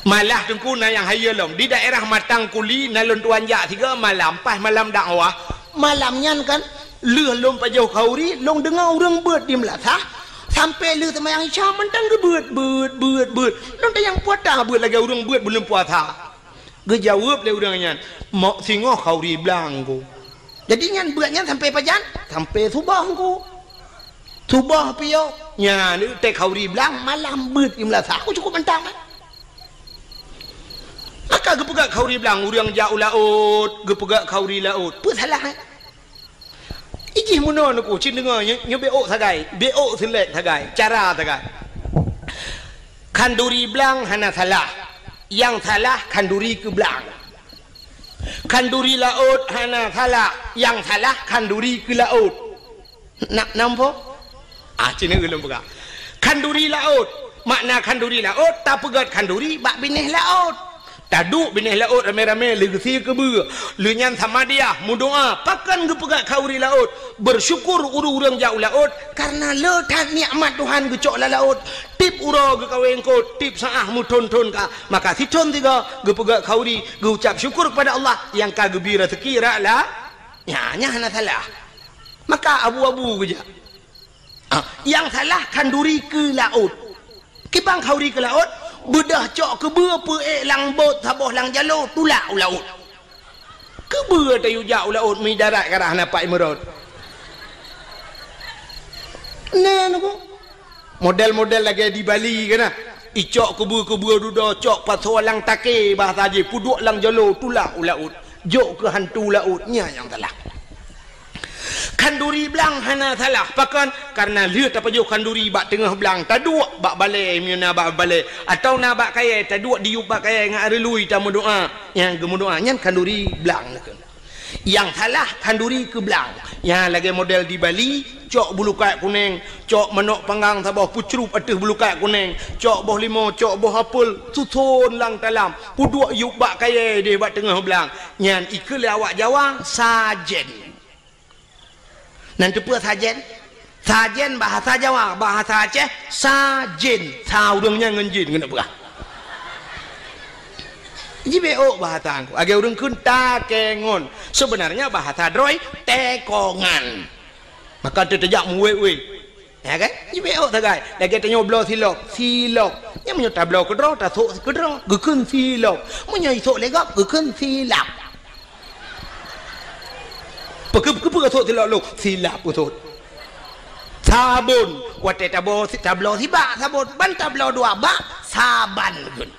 Malah teungku na nyang hayeue lom. Di daerah Matang Kuli na lôn tuan jak sigoe malam, pas malam dakwah. Malam nyan kan, lheueh lôn pajoh khanduri, lôn deungoe ureueng beuet di meulasah, sampoe lheueh seumayang Isya mantong geubeuet, beuet, beuet, beuet. Lôn tanyong peue ata beuet lagèe ureueng beuet buleuen puasa. Geujaweueb lé ureueng nyan, "Mok singoh khanduri blang ku." Jadi nyan beuet nyan sampoe pajan? Sampoe suboh ku. Suboh piôh, nyan tée khauri blang, malam beuet i meulasah. Aku cukup mantang, eh. Maka geupeugah khauri blang, ureuëng jak u laôt, geupeugah khauri laôt. Peue salah, eh? Ijih meunoe neuku, cit deungoe, nyoe, nyoe beuôk sagai, beuôk seulek sagai, cara sagai. Khanduri blang hana salah, nyang salah khanduri keu blang. Khanduri laôt hana salah, nyang salah khanduri keu laôt. Na, nampo? Ah, cit ulôn peugah. Khanduri laôt. Makna khanduri laôt, tapeugét khanduri bak binéh laôt. Taduek binéh laôt ramé-ramé lheueh geusie keubeue. Lheueh nyan samadiyah meudoá, pakon geupeugét khauri laôt. Beusyukur ureuëng-ureuëng jak u laôt, kareuna le that nikmat Tuhan geucok lam laôt. Tieb uroe geukawé eungkôt, tieb saát meuthon-thon ka. Maka sithon sigoe geupeugét khauri, geuucab syukur keupada Allah nyang ka geubri raseuki rot la-, nyan, nyan hana salah. Maka abu-abu geujak. Ah, nyang salah khanduri keu laôt. Kiban khauri keu laôt, beudôh cok keubeue peuék lam bot saboh lam jaloe tulak u laôt. Keubeue tayue jak u laôt meuidarat ka rhah na pat imeurot. Na neuku. Model-model lagée di Bali kan na. Icok keubeue-keubeue dudoe, cok pasoe lam takée bahasa jih, peuduek lam jaloe tulak u laôt. Jok keu hantu laôt, nyan nyang salah. Khanduri blang hana salah. Pakon? Kareuna lheueh tapajoh khanduri bak teungoh blang, taduek bak balée meunyoe na bak balée, atawa na bak kayée, taduek diyueb bak kayée ngon areului tameudoá. Nyang geumeudoá nyan khanduri blang. Nyang salah khanduri keu blang. Nyang lagée model di Bali, cok bulukat kunéng, cok manok panggang saboh peucrueb ateueh bulukat kunéng, cok boh limo, cok boh apel, suson lam talam, peuduek yueb bak kayée deh bak teungoh blang. Nyan ikheun lé awak Jawa, sajen. Nan teupeue sajen? Sajen bahasa Jawa, bahasa Aceh, sajen. Sa ureuëng nyan ngon jin, keuneuk peugah. Jibeuôk bahasa angku. Lagée ureuëng kheun takengon. Seubeunarnya bahasa droe, tekongan. Maka teuteujak muwét-wét. Ya kan? Jibeuôk sagai. Lagée tanyoe bloe silop, silop. Nyang meunyoe tabloe keudroe, tasok keudroe, geukheun silop. Meunyoe isok lé gob, geukheun silap. Peukeu-, peukeu-, peukeu-, sot silop lôn, silap peusot. Sabon, watée tabo-, tabloe sibak sabon, ban tabloe dua bak, saban geukheun.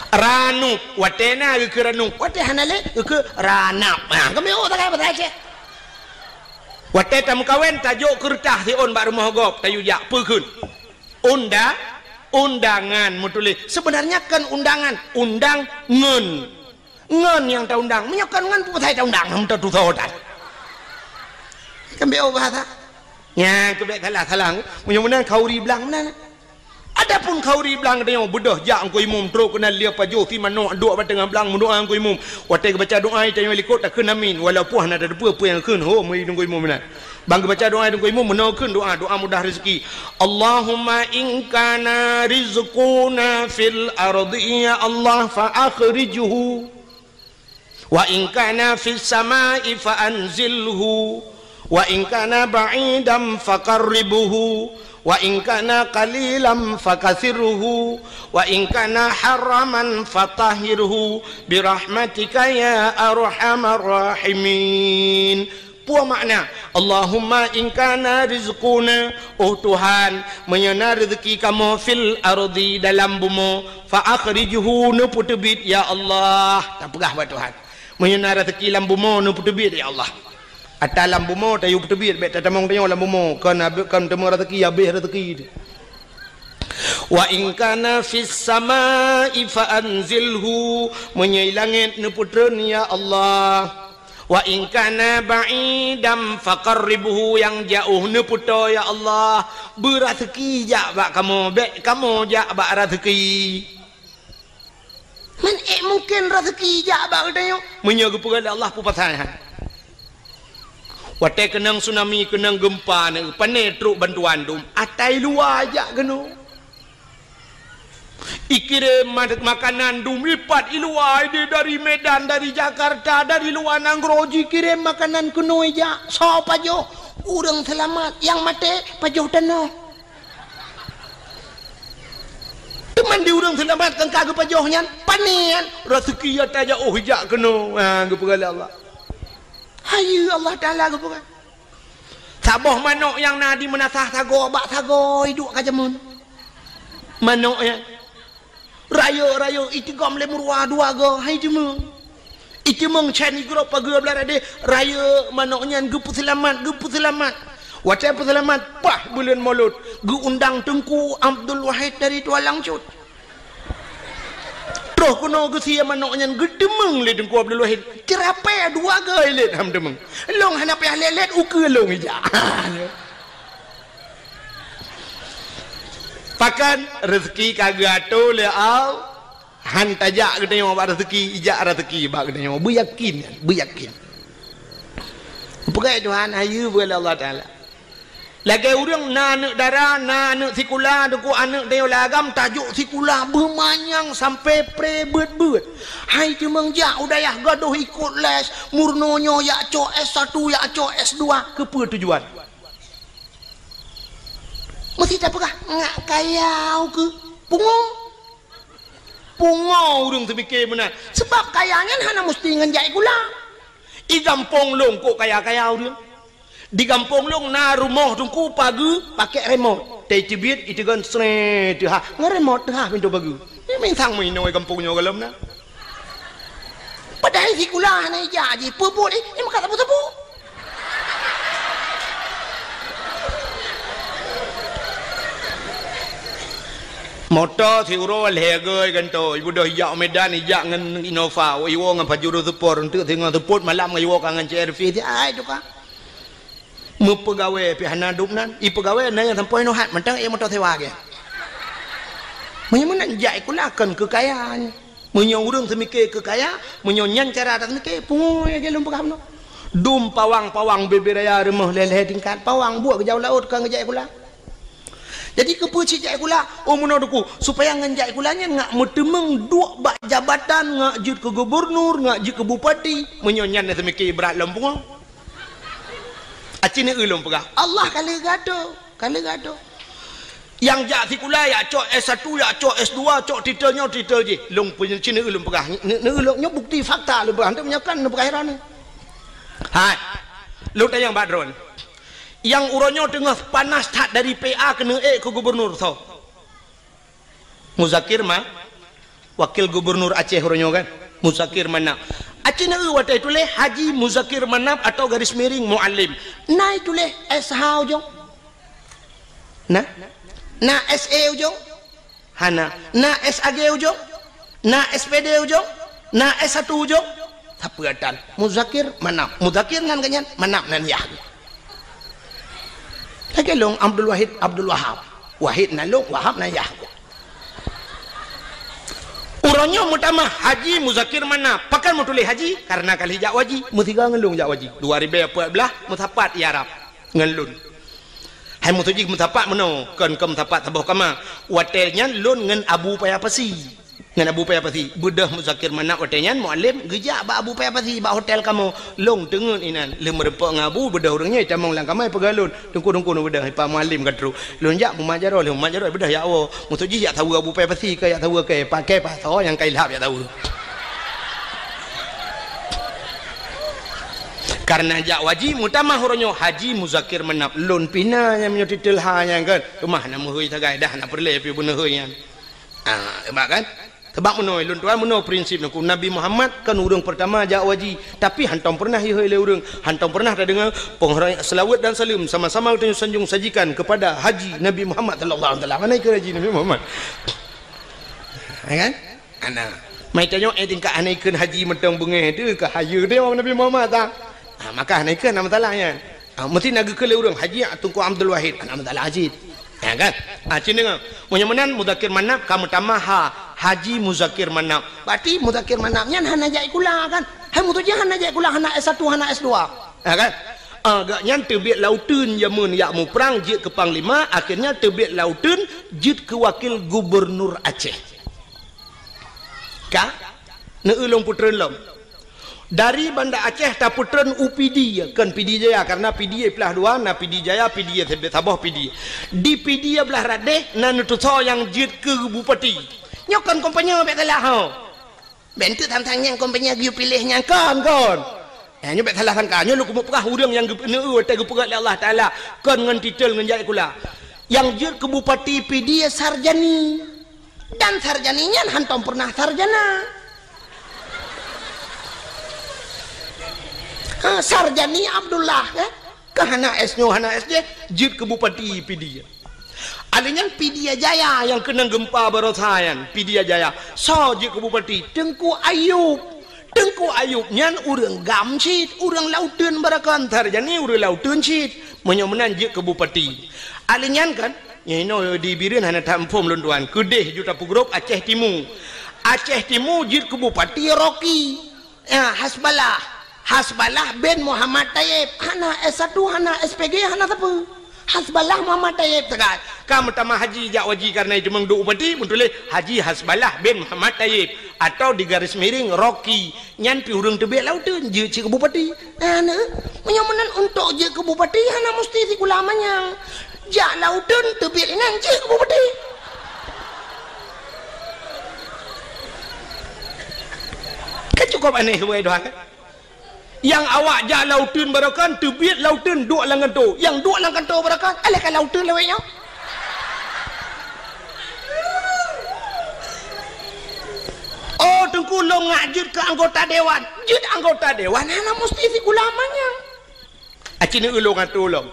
Ranup, watée na geukheun ranup, watée hana lé geukheun ranap. Ha, kami oh, tak apa saja. Watée tameukawen, tajok keureutah siôn bak rumoh gob, tayue jak, peue kheun? Unda-, undangan meutuléh. Seubeunarnya kon undangan, undang ngon. Ngon nyang taundang. Meunyoe kon ngon, peue pasai taundang? Hom tatusoe that. Kan beuôk bahasa. Nyan keuh bék salah-salah. Meunyoe meunan khauri blang meunan. Adapun khauri blang tanyoe beudôh jak Teungku Imum trok keunan lheueh pajoh si manok duek bak teungoh blang meudoá Teungku Imum. Watée geubaca doá tanyoe likot takheun amin walaupun hana tateupeue peue nyang kheun ho meuri Teungku Imum meunan. Ban geubaca doá Teungku Imum meunoe kheun doá, doá mudah rezeki. Allahumma in kana rizquna fil ardi ya Allah fa akhrijhu. Wa in kana fis samai fa anzilhu, wa in kana ba'idan fa qarribhu, wa in kana qalilan fa kathirhu, wa in kana haraman fa tahhirhu, bi rahmatika ya arhamar rahimin. Peue makna, Allahumma in kana rizquna, oh Tuhan, meunyoe na rezeki kamoe fil ardi dalam bumoe, fa akhrijhu neupeuteubiet ya Allah. Tapeugah bak Tuhan. Meunyoe na rezeki lam bumoe neupeuteubiet ya Allah. Ata lam bumoe tayue peuteubiet bék tatamong tanyoe lam bumoe, kon abéh kon teuma rezeki abéh rezeki. Wa in kana fis samai fa anzilhu, meunyoe i langét neupeutreun ya Allah. Wa in kana ba'idan fa qarribhu, nyang jaoh neupeutoe ya Allah. Beu raseuki jak bak kamoe, bék kamoe jak bak raseuki. Man ék mungken raseuki jak bak geutanyoe? Meunyoe geupeugah lé Allah peue pasai han. Watée keunong tsunami, keunong geumpa, na pane trok bantuan dum, ata i luwa jak keunoe. Ikirém ma-, makanan dum ipat i luwa, ideh dari Medan, dari Jakarta, dari luwa nanggroe jikirém makanan keunoe jak. Soe pajoh? Ureuëng seulamat, nyang maté pajoh tanoh. Teuma di ureuëng seulamat kan ka geupajoh nyan, pane nyan, raseuki ata jaoh jak keunoe. Ha, geupeugah lé Allah. Hayeue Allah Taala geupeugah. Saboh manok nyang na di meunasah sagoe bak sagoe iduek ka jameun. Manok nyan. Rayeuk-rayeuk itigom lé meuruwa dua goe, hai teumeung. Iteumeung chan igrob pageue blah radeh, rayeuk manok nyan geupeuseulamat, geupeuseulamat. Watée peuseulamat, paih buleuen Molot, geuundang Teungku Abdul Wahid dari Tualang Cut. Troh keunoe geusie manok nyan geuteumeung lé Teungku Abdul Wahid. Ceurapée dua goe lét ham teumeung. Lông hana payah lét-lét ukeue lông ijak. Pakon reuzeuki ka geuatoe lé Allah, han tajak geutanyoe bak reuzeuki, ijak reuzeuki bak geutanyoe. Beuyakin, beuyakin. Peugah Tuhan, hayeue beu lé Allah Taala. Lagée ureuëng na aneuëk dara, na aneuëk sikula, teungku aneuëk tanyoe lam agam tajok sikula beumanyang sampai pre beuet-beuet. Hai teumeung jak u dayah gadôh ikot les, meurunoe nyoe jak cok S satu, jak cok S dua, keupeue tujuan? Meusti tapeugah, ngak kaya ukeue. Pungo. Pungo ureuëng teupike meunan. Sabab kaya nyan hana meusti ngon jak sikula. I gampông lông kok kaya-kaya ureuëng. Di gampông lông na rumoh teungku pageue pakai remote. Teucibiet iteugon sree teuhah ngon remote teuhah pintoe pageue. Nyan minsang meuinoe gampông nyoe gohlom na. Padahai sikula hana ijak jih, peue buet jih, nyan meukat sapeue-sapeue. Moto siuroe lhée goe gantoe, ibeudôh ijak u Medan, ijak ngon Innova, iwoe ngon Pajero Sport, eunteuk singoh seupôt malam ngon iwoe ka ngon C R V, ai tuka. Meupeugawée pih hana dum nan, ipeugawée na nyang sampoe inoe hat mantong ék moto sewa gét. Meunyoe meunan jak sikula kon keu kaya nyan. Meunyoe ureuëng seumike keu kaya, meunyoe nyan cara taseumike, pungoe lagée lôn peugah bunoe. Dum pawang-pawang bubé raya rumoh lhée-lhée tingkat, pawang buet geujak u laôt kon geujak sikula. Jadi keupeue cit jak sikula? Oh meunoe teungku, supaya ngon jak sikula nyan ngak meuteumeung duek bak jabatan, ngak jeuet keu gubernur, ngak jeuet keu bupati. Meunyoe nyan na seumike brat lom pungoe. Aci neu lôn peugah, Allah ka lheueh geuatoe, ka lheueh geuatoe. Nyang jak sikula, jak cok S satu, jak cok S dua, cok titel nyoe, titel jih. Lôn peunyeuci neu lôn peugah, neu lôn nyoe bukti fakta lôn peugah, hana meunyoe kon lôn peugah heran. Hai. Lôn tanyong bak droen. Nyang uroe nyoe teungoh panas that dari P A keuneuk ék keu gubernur soe? Muzakir Ma, wakil gubernur Aceh uroe nyoe kan? Muzakir Manaf. Aci neu watée tuléh Haji Muzakir Manaf atau garis miring Muallim. Na ituléh S H ujong? Na? Na S E ujong? Hana. Na S A G ujong? Na S P D ujong? Na S satu ujong? Sapeue tan? Muzakir Manaf. Muzakir nan geuh nyan, Manaf nan yah. Lagée lôn Abdul Wahid, Abdul Wahab. Wahid nan lôn, Wahab nan yah. Uroe nyoe meutamah Haji Muzakir Manaf. Pakon meutuléh Haji? Karena ka lheueh jak u haji. Meusigoe ngon lôn jak u haji. Dua ribée peuet blaih meusapat i Arab ngon lôn. Hai meutuju meusapat meunoe, kon keu meusapat saboh kama. Watée nyan lôn ngon Abu Paya Pasi. Ngon Abu Paya Pasi. Beudôh Muzakir Manaf watée nyan Muallim geujak bak Abu Paya Pasi bak hotel kamoe. Lôn teungeut inan. Lheueh meureumpok ngon Abu, beudôh ureuëng nyoe tamong lam kama peugah lôn. Teungku-teungku neu beudôh, Pak Muallim ka trok. Lôn jak mumat jaroe, lôn mumat jaroe beudôh jak woe. Meutuju jak saweue Abu Paya Pasi keu jak saweue keu, pakai pasoe nyang ka ilhab jak saweue. Karena jak u haji, meutamah uroe nyoe Haji Muzakir Manaf lôn pih na nyang meunyoe titel ha nyan kan. Teuma hana meuhôi sagai dah, hana peureulée pih beuneuhôi nyan. Ah, hebat kan? Sebab meunoe lôn tuan meunoe prinsip nangku Nabi Muhammad kan ureuëng pertama jak u haji, tapi hantong pernah ihôi lé ureuëng, hantong pernah tadeungoe penghormatan selawat dan salam sama-sama geutanyoe sanjung sajikan kepada Haji Nabi Muhammad sallallahu alaihi wasallam. Mana ikut Haji Nabi Muhammad? Ya kan? Ana. Mai tanyoe eh tingkat hana ikheun haji mantong beungéh teuh ka hayeue teuh Nabi Muhammad ta. Ha, maka hana ikheun hana masalah nyan. Ha, meusti na geukheun lé ureuëng haji Teungku Abdul Wahid hana masalah cit. Ya kan? Ha, cit deungoe. Meunyoe meunan Muzakir Manaf ka meutamah ha Haji Muzakir Manaf. Berarti Muzakir Manaf nyan hana jak sikula kan? Hai meutuju hana jak sikula hana S satu hana S dua. Ha kan? Ha, gak nyan teubiet lauteun jameun yak muprang jeuet keu panglima, akhirnya teubiet lauteun jeuet keu wakil gubernur Aceh. Ka? Neu lôn peutreun lom. Dari Banda Aceh tapeutreun u Pidie, kon Pidie Jaya, karena Pidie plah dua, na Pidie Jaya, Pidie saboh Pidie. Di Pidie blah radeh na neutusoe nyang jeuet keu bupati. Nyoe kon kompanye bék salah ho. Bék enteuk tantang nyang kompanye geuyue piléh nyang kon, kon. Eh, nyoe bèk salah sangka. Nyoe lôn keumeung peugah ureueng nyang geupeuneu watèe geupeugah lé Allah Taala kon ngon titel ngon jak sikula. Nyang jeuet keu bupati Pidie Sarjani. Dan Sarjani nyan hantom pernah sarjana. Ha, Sarjani Abdullah, eh? Ka hana S nyoe, hana S jih, jeuet keu bupati Pidie. Alèh nyan Pidie Jaya nyang keunong geumpa baroesa nyan, Pidie Jaya. Soe jeuet keu bupati? Teungku Ayub. Teungku Ayub nyan ureueng GAM cit, ureueng Lauteun baroekon, Sarjani ureueng Lauteun cit. Meunyoe meunan jeuet keu bupati. Alèh nyan kan, nyoe inoe di Bireuen hana that muphom lôn tuan. Keudeh ju tapeugrôp Aceh Timu. Aceh Timu jeuet keu bupati Rocky. Ya, Hasballah. Hasballah bin Muhammad Taib. Hana S satu, hana S P G, hana sapeue. Hasballah Muhammad Taib teuka. Ka meutamah haji jak waji karena itu meuduek bupati, meutuléh Haji Hasballah bin Muhammad Taib atau di garis miring Rocky. Nyan pih ureueng teubiet Lauteun, jeuet cit keu bupati. Nah, nah. Meunyoe meunan untuk jeuet keu bupati, hana musti sikula manyang. Jak Lauteun teubiet inan jeuet keu bupati. Kan cukup aneh, wahai Tuhan. Nyang awak jak Lauteun baroekon, teubiet Lauteun duek lam kanto. Nyang duek lam kanto baroekon, alah ka Lauteun lawét nyoe. Oh, Teungku, lôn ngak jeuet keu anggota dewan. Jeuet anggota dewan hana musti sikula manyang. Aci neu ulôn atô lom.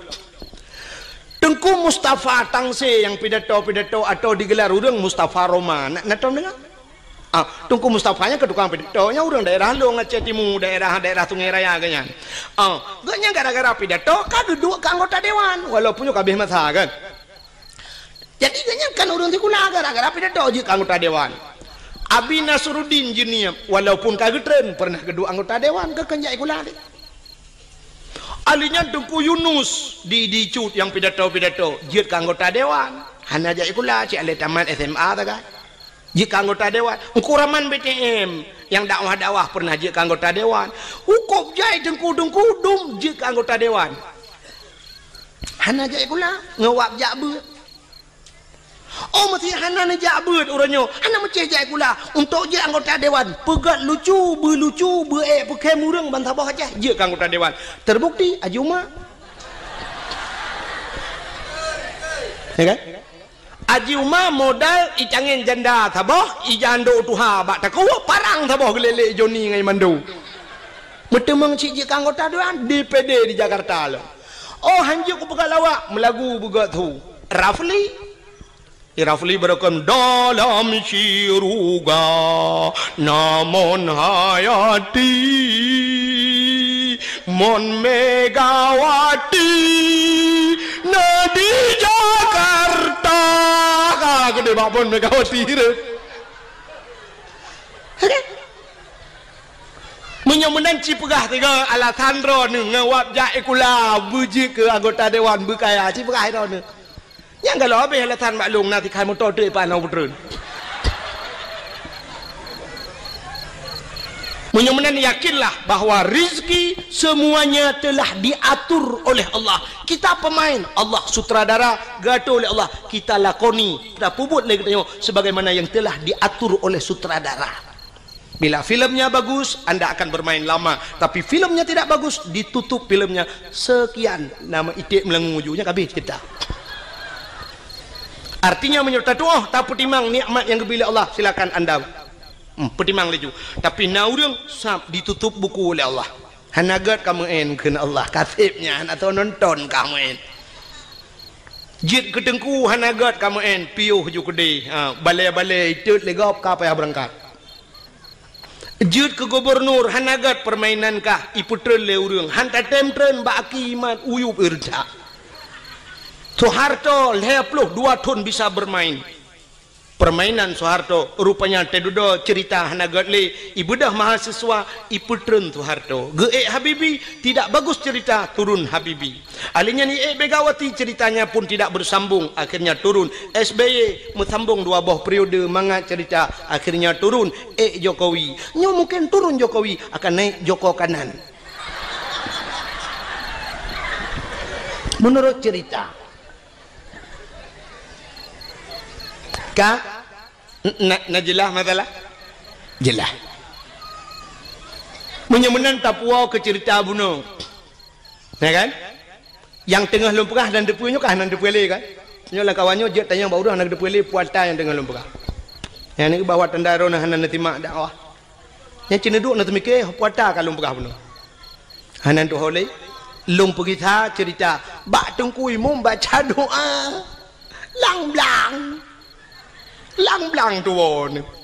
Teungku Mustafa Tangse nyang pidato-pidato atau digelar ureueng Mustafa Roma. Na, na tom deungoe? Ah, Teungku Mustafa nyan keu tukang pidato, nyan ureueng daerah Long, Aceh Timu, daerah, daerah Sungai Raya geuh nyan. Ah, geuh nyan gara-gara pidato ka geuduek keu anggota dewan, walaupun nyoe ka abéh masa kan. Jadi geuh nyan kan ureueng sikula gara-gara pidato jeuet keu anggota dewan. Abi Nasruddin Jeunieb, walaupun ka geutreun, pernah geuduek anggota dewan, geukheun jak sikula lé. Alèh nyan Teungku Yunus di, di Cut nyang pidato-pidato, jeuet keu anggota dewan. Hana jak sikula, cit alah tamat S M A sagai. Jeuet keu anggota dewan. Teungku Rahman B T M nyang dakwah-dakwah pernah jeuet keu anggota dewan. Hukôb jai teungku-teungku dum jeuet keu anggota dewan. Hana jak sikula, ngon wab jak beuet. Oh, meusé hana neujak beuet uroe nyoe, hana meucéh jak sikula. Untuk jeuet anggota dewan, peugöt lucu, beulucu, beuék peukhém ureueng ban saboh Aceh, jeuet keu anggota dewan. Terbukti, Haji Uma. Ya kan? Haji Uma modal icangén janda saboh, ijandô tuha bak takue, parang saboh geulélé Joni ngon Mando. Meuteumeung cit jeuet keu anggota dewan D P D di Jakarta lom. Oh, hanjeuet kupeugah lawak, meulagu beugöt su. Rafli. Rafli beureukom dalam syeuruga, namon hayati, mon Megawati na di Jakarta. Ka keudeh bak mon Megawati deh. Meunyoe meunan ci peugah tiga alasan droeneuh ngon wab jak sikula beujeuet keu anggota dewan beukaya, ci peugah droeneuh. Nyang galak habéh alasan bak lôn na tikhan moto teuk ipan lôn peutreun. Meunyoe meunan yakinlah bahwa rizki semuanya telah diatur oleh Allah. Kita pemain, Allah sutradara, geuatur oleh Allah. Kita lakoni, kita peubuet lé geutanyoe sebagaimana yang telah diatur oleh sutradara. Bila filmnya bagus, anda akan bermain lama. Tapi filmnya tidak bagus, ditutup filmnya. Sekian, nama iték meulangô ju, nyan ka abéh cerita. Artinya, meunyoe tatuoh, tapeutimang nikmat nyang geubri lé Allah, silakan anda, hmm, peutimang laju. Tapi na ureueng sab ditutup buku lé Allah. Hana gét kameu'en kheun Allah, kaseb nyan atau nonton kameu'en. Jeuet keu teungku hana gét kameu'en, piôh ju keudeh. Ha, balée-balée itot lé gob ka payah beurangkat. Jeuet keu gubunur hana gét, peurmainan kah ipeutreun lé ureueng, han tatem treun bak aki imat uyueb ireujak. Soeharto lhée ploh dua thon bisa bermain. Permainan Soeharto, rupanya teududoe cerita hana gét lé, ibeudôh mahasiswa, ipeutreun Soeharto. Geuék Habibie, tidak bagus cerita, turun Habibie. Alheuh nyan iék Megawati, ceritanya pun tidak bersambung, akhirnya turun. S B Y meusambong dua boh periode mangat cerita, akhirnya turun. Ék Jokowi. Nyoe mungkin turun Jokowi, akan naik Joko Kanan. Menurut cerita. Ka? Na, na jeulaih masalah? Jeulaih. Meunyoe meunan tapuwoe keu ceurita bunoe. Ya kan? Nyang teungoh lôn peugah hana teupeue nyoe kan, hana teupeue lé kan? Nyoe lam kawan nyoe jeuet tanyong bak ureueng hana teupeue lé puata nyang teungoh lôn peugah. Nyang nyoe bahwa tanda droeneuh hana neusimak dakwah. Nyang cit neuduek neuteumike puata ka lôn peugah bunoe. Hana tuho lé. Lôn peugisa ceurita bak Teungku Imum baca doa. Lang blang. Lang blang tuwoe nyoe.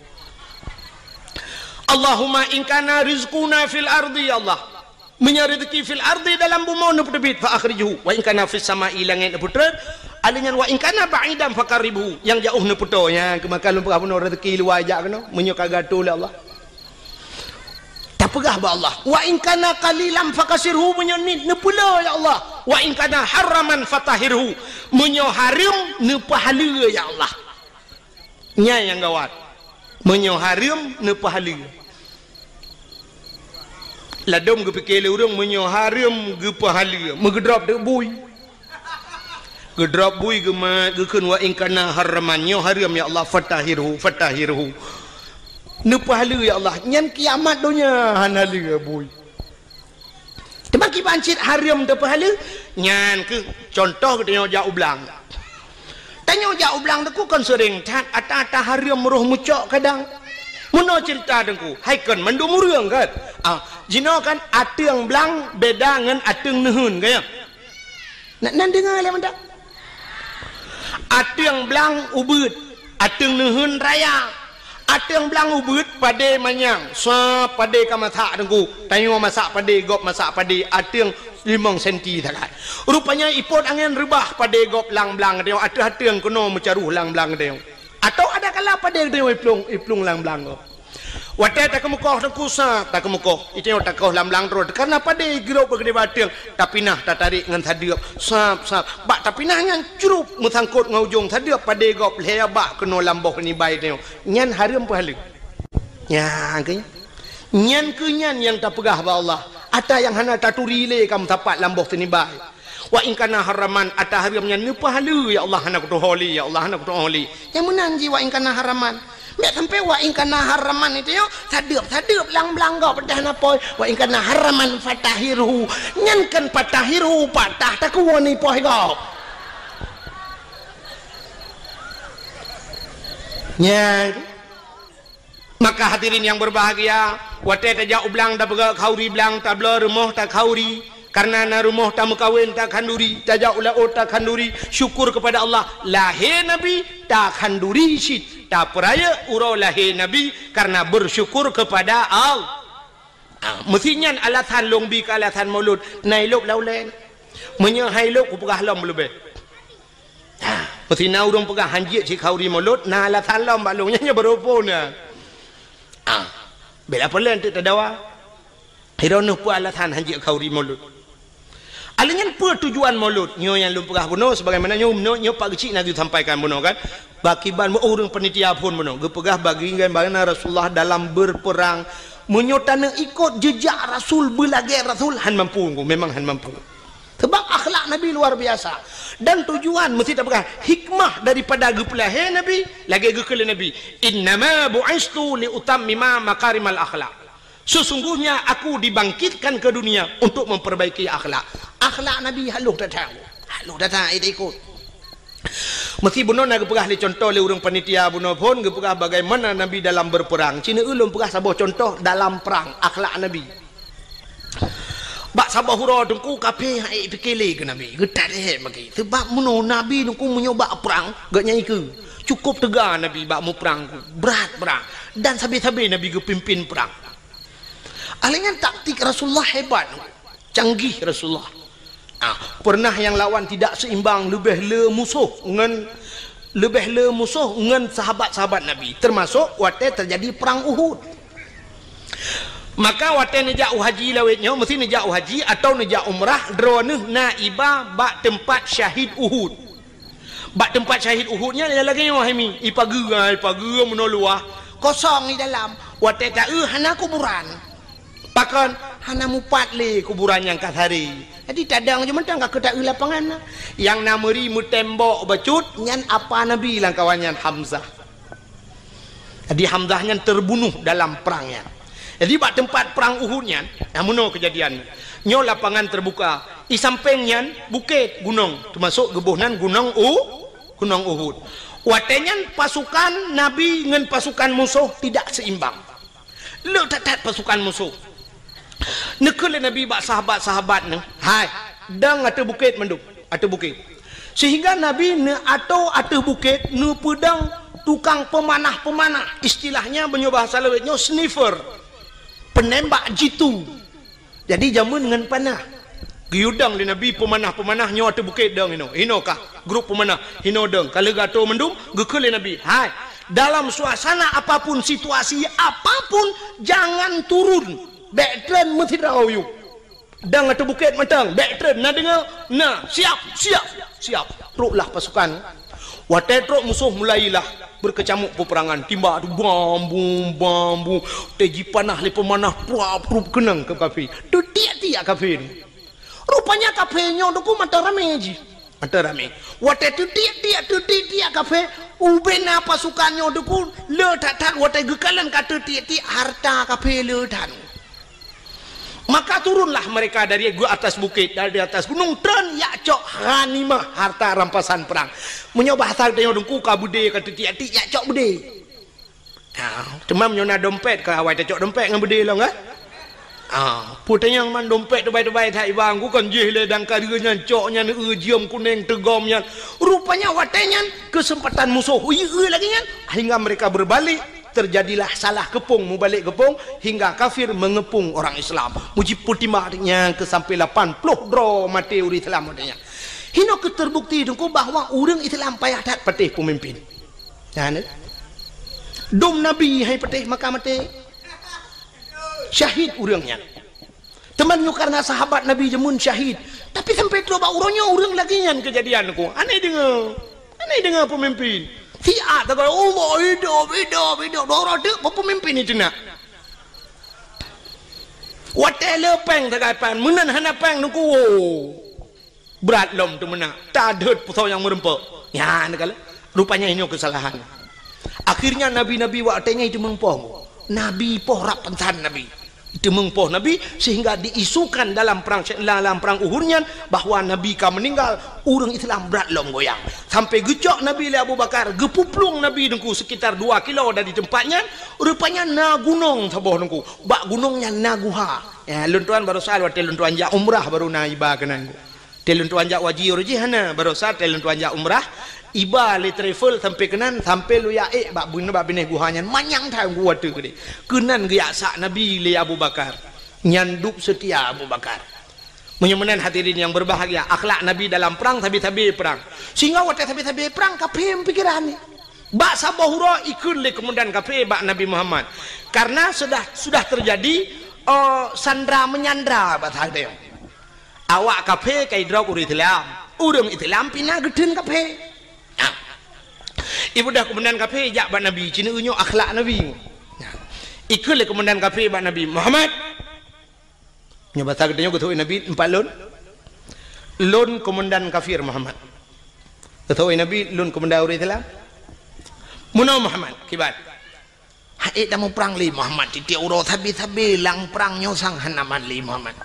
Allahumma in kana rizquna fil ardi, ya Allah. Meunyoe rezeki fil ardi, dalam bumoe, neupeuteubiet, fa akhrijhu. Wa in kana fis sama'i, langét neupeutrön. Alèh nyan, wa in kana ba'idan faqarribhu, nyang jiôh neupeutoe. Nyan keuh maka lôn peugah bunoe rezeki luwa jak keunoe, meunyoe ka geuatô lé Allah. Tapeugah bak Allah, "Wa in kana qalilan fakatsirhu," meunyoe niet neupeulheueh, ya Allah. "Wa in kana haraman fatahhirhu," meunyoe hareuem neupeuhaleue, ya Allah. Nyan nyang gawat. Meunyoe hareuem neupeuhaleue. Ladôm geupike lé ureueng meunyoe hareuem geupeuhaleue, meugeudrop teuk bui. Geudrop bui geumat, geukheun, "Wa in kana haraman," nyoe hareuem, ya Allah, "fatahhirhu, fatahhirhu." Neupeuhaleue, ya Allah, nyan kiamat donya hana lé bui. Teuma kiban cit hareuem teupeuhaleue, nyan keuh contoh geutanyoe jak u blang. Tanyoe jak u blang Teungku kon seuring that, ata-ata hareuem roh meucok kadang. Meunoe ceurita Teungku, hai kon mandum ureueng kan? Ah, jinoe kan ateueng blang beda ngon ateueng neuheun, ka ya? Na, na deungoe lé mantong. Ateueng blang ubeuet, ateueng neuheun raya. Ateueng blang ubeuet padé manyang, sa padé ka masak Teungku. Tanyoe masak padé, gob masak padé, ateueng limong senti sagai. Rupanya ipot angén reubah padé gob lang blang tanyoe, ateueh ateueng keunoe meucaroh lang blang tanyoe. Atau ada kala padé tanyoe iplueng, iplueng lang blang gob. Watèe takeumeukoh Teungku sa, takeumeukoh. Itanyoe takoh lang blang droe, karena padé girok bak keudéh ateueng, tapinah tatarek ngon sadeuep, sab, sab. Bak tapinah nyan crup meusangkot ngon ujong sadeuep padé gob lhèe bak keunoe lam boh nibai tanyoe. Nyan hareuem peuhaleue. Nyan keuh nyan. Nyan keuh nyan nyang tapeugah bak Allah. Ata nyang hana taturi lé ka meusapat lam boh sinibai. "Wa in kana haraman," ata hareuem nyan neupeuhaleue, "ya Allah, hana kutuho lé, ya Allah, hana kutuho lé." Nyang meunan jih "wa in kana haraman." Meusampé "wa in kana haraman" itu nyoe, sadeuep-sadeuep lang blang gob peudah na poh. "Wa in kana haraman fatahhirhu." Nyan kan fatahhirhu, patah takue ni poh gob. Nyan. Maka hadirin yang berbahagia, watèe tajak u blang tapeugah khanduri blang, tabloe rumoh takhanduri, karena na rumoh tameukawen takhanduri, tajak u laôt takhanduri, syukur kepada Allah, lahé Nabi takhanduri cit, tapeurayeuk uroe lahé Nabi karena bersyukur kepada Allah. Ha, meusi nyan alasan lôn bi keu alasan Maulud, na ilôb lam ulèe. Meunyoe hai lôb kupeugah lom leubeh. Ha, meusi na ureueng peugah hanjeuet cit khanduri Maulud, na alasan lom bak lôn nyan, nyan baroe phon na. Ha, bela peue lé teuk tadawa. Hiroe neuh peue alasan hanjeuet khanduri Maulud. Alèh nyan peue tujuan Maulud? Nyoe nyang lôn peugah bunoe sebagaimana nyoe, nyoe, nyoe Pak Geuchik na geusampaikan bunoe kan. Bak kiban ureueng panitia phon bunoe geupeugah bagaimana Rasulullah dalam berperang. Meunyoe taneuk ikot jejak Rasul, beulagèe Rasul, han mampu, memang han mampu. Sebab akhlak Nabi luar biasa. Dan tujuan meusti tapeugah hikmah daripada geupeulahé Nabi, lagèe geukheun lé Nabi, "Innama bu'istu li utammima makarimal akhlak." Sesungguhnya aku dibangkitkan ke dunia untuk memperbaiki akhlak. Akhlak Nabi halôh that-that. Halôh that-that, eh, ikot. Meusti bunoe na geupeugah lé contoh lé ureueng panitia bunoe phon geupeugah bagaimana Nabi dalam berperang. Cit ulôn peugah saboh contoh dalam perang, akhlak Nabi. Bak saboh uroe Teungku kafé han ék pike lé keu Nabi, geutat lé bagi. Sebab bunoe Nabi Teungku meunyoe bak prang, geuh nyan ikeue. Cukup teuga Nabi bak muprang, brat prang. Dan sabe-sabe Nabi geupimpin prang. Alèh nyan taktik Rasulullah hebat, canggih Rasulullah. Ah, pernah nyang lawan tidak seimbang, leubeh le musoh ngon, leubeh le musoh ngon sahabat-sahabat Nabi, termasuk watèe teujadi perang Uhud. Maka watèe neujak u haji lawét nyoe, meusti neujak u haji atau neujak umrah, droeneuh na iba bak teumpat syahid Uhud. Bak teumpat syahid Uhud nyan lagèe nyoe hai mi, ipageue, ipageue meunoe luwah, kosong di dalam. Watèe taeu hana kuburan. Pakon? Hana mupat lé kuburan nyang ka saré. Jadi tadong jih mantong ka keu taeu lapangan na. Nyang na meuri meutembok bacut nyan apa Nabi lam kawan nyan Hamzah. Jadi Hamzah nyan terbunuh dalam perang nyan. Jadi bak teumpat prang Uhud nyan, nah meunoe keujadian. Nyoe lapangan teubuka. I sampéng nyan bukét, gunong, teumasok geuboh nan gunong U-, gunong Uhud. Watée nyan pasukan Nabi ngon pasukan musoh tidak seimbang. Le that-that pasukan musoh. Neukheun lé Nabi bak sahabat-sahabat neuh, "Hai, dong ateueh bukét mandum, ateueh bukét." Sehingga Nabi neuatoe ateueh bukét neupeudong tukang peumanah-peumanah, istilahnya meunyoe bahasa lawét nyoe sniffer, peunembak jitu. Jadi jameun ngon panah. Geuyue dong lé Nabi peumanah-peumanah nyoe ateueh bukét dong inoe. Inoe kah grup peumanah, inoe dong. Ka lheueh geuatoe mandum, geukheun lé Nabi, "Hai, dalam suasana apapun, situasi apapun, jangan turun. Bék treun meusidroe yue. Dong ateueh bukét mantong, bék treun, na deungoe? Na, siap, siap, siap." Troklah pasukan. Watée trok musoh mulailah beukeucamuk peupeurangan, timbak tu bam bum, bam bum, watée jipanah lé peumanah, pruap prup keunong keu kafé. Teutiek-tiek kafé nyoe. Rupanya kafé nyoe teungku mantong ramé jih. Mantong ramé. Watée teutiek-tiek, teutiek-tiek kafé, ubena pasukan nyoe teungku le that-that watée geukalon ka teutiek-tiek hareuta kafé le that. Maka turunlah mereka dari gu-, atas bukét, dari atas gunong, treun jak cok ghanimah, harta rampasan perang. Meunyoe bahasa geutanyoe teungku ka beudé ka teutiek-tiek, jak cok beudé. Ha, teuma meunyoe na dompet, ka awai tacok dompet ngon beudé lom, kan? Ha, peue tanyong man dompet teubai-teubai that iba, ku kon jih lé dangka deuh nyan, cok nyan, eu, jeuem kunéng, teugom nyan. Rupanya watée nyan keuseumpatan musoh, ui, eu lagée nyan, hingga mereka beubalik. Terjadilah salah keupông, mubalek keupông, hingga kafir mengeupông orang Islam. Mujipeutimang nyang keu sampai lapan ploh droe maté ureuëng Islam watée nyan. Hinoe keuh teubukti teungku bahwa ureuëng Islam payah that patéh peumimpin. Nyan, dum Nabi hai patéh maka maté. Syahid ureuëng nyan. Teuma nyoe karena sahabat Nabi jameun syahid. Tapi sampai trok bak uroe nyoe ureuëng lagée nyan keujadian ku. Aneh deungoe. Aneh deungoe peumimpin. Siat tagai, "Allah hidup, hidup, hidup." Dua uroe teuk peumimpin itu nak. Watée le péng tagai péng, meunan hana péng teungku. Brat lom teumeunak, tadheuet pusoe nyang meurumpok. Nyan kala, rupanya inoe keusalahan. Akhirnya nabi-nabi watée nyan jiteumeung poh. Nabi poh rab pansan nabi. Jiteumeung poh nabi sehingga diisukan dalam perang, dalam perang Uhud nyan bahwa nabi ka meuninggal, ureuëng Islam brat lom goyang. Sampai geucok nabi lé Abu Bakar, geupuplueng nabi teungku sekitar dua kilo dari tempat nyan, rupanya na gunong saboh teungku. Bak gunong nyan na guha. Ya, lôn tuan barosa watée lôn tuan jak umrah baru na iba keunan. Tée lôn tuan jak waji uroe jih hana, barosa tée lôn tuan jak umrah, iba lé travel sampai keunan, sampai lôn jak ék bak bun-, bak binéh guha nyan, manyang that geuwa teuk deh. Keunan geujak sak Nabi lé Abu Bakar. Nyan dub seutia Abu Bakar. Meunyoe meunan hadirin yang berbahagia, akhlak Nabi dalam perang, sabe-sabe perang. Sehingga watée sabe-sabe perang, ka phém pikeran nyan. Bak saboh uroe ikheun lé keumandan kafé bak Nabi Muhammad. Karena sudah, sudah terjadi, eh, sandra menyandra bak saat nyoe. Awak kafé ka idrob ureuëng Islam, ureuëng Islam pih na geutheun kafé. Nah. Ibudah keumandan kafé jak bak Nabi, ci neu nyoe akhlak Nabi. Nah. Ikheun lé keumandan kafé bak Nabi, "Muhammad." Nyoe basa geutanyoe geuteu'oh Nabi, "Empat lôn." "Lôn keumandan kafir, Muhammad." Geuteu'oh Nabi, "Lôn keumandan ureuëng Islam." "Meunoe, Muhammad, kiban." "Hana ék tamuprang lé, Muhammad, tieb-tieb uroe sabe-sabe lam prang nyoe sang hana mat lé, Muhammad."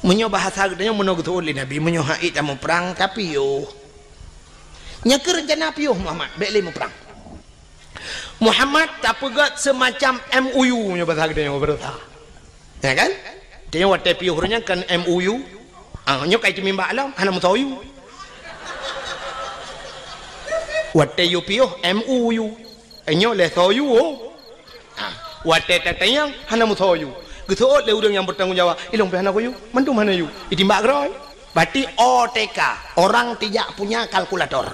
Meunyoe bahasa geutanyoe meunoe geuteu'oh lé Nabi, "Meunyoe hana ék tamuprang, tapiôh. Nyan kheueh reuncana piôh, Muhammad, bék lé muprang." Muhammad tapeugét seumacam M O U nyoe basa geutanyoe beureusa. Ya kan? Tanyoe watée piôh ureuëng nyan kan M O U. Ah, nyoe kai teumimbak lom, hana meusoe U. Watée yue piôh M O U. Eh, nyoe lé soe U, oh. Ah, watée tatanyong, hana meusoe U. Geuseuôt lé ureuëng nyang beutanggung jawab, ilong pih hana kuyue, mandum hana U. Itimbak keudroe. Berarti O T K, orang tidak punya kalkulator.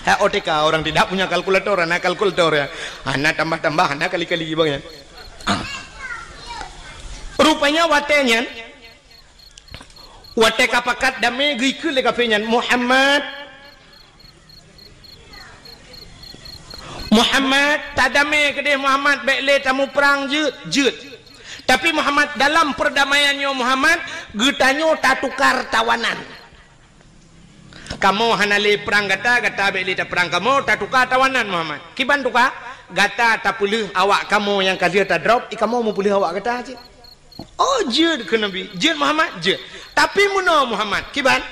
Ha, O T K, orang tidak punya kalkulator, hana kalkulator ya. Hana tambah-tambah, hana kali-kali bang ya. Ah. Rupanya watée nyan, watée ka pakat damé geukheun lé kafé nyan, "Muhammad, Muhammad, tadamé keudeh Muhammad, bék lé tamuprang jeuet, jeuet. Tapi Muhammad, dalam perdamaian nyoe Muhammad, geutanyoe tatukar tawanan. Kamoe hana lé prang gata, gata bék lé taprang kamoe, tatukar tawanan Muhammad." "Kiban tukar?" Gata tapeuleueh awak kamoe nyang ka lheueh tadrop, i kamoe meupeuleueh awak gata cit. Oh, jeuet kheun Nabi. Jeuet Muhammad? Jeuet. Tapi meunoe Muhammad, kiban?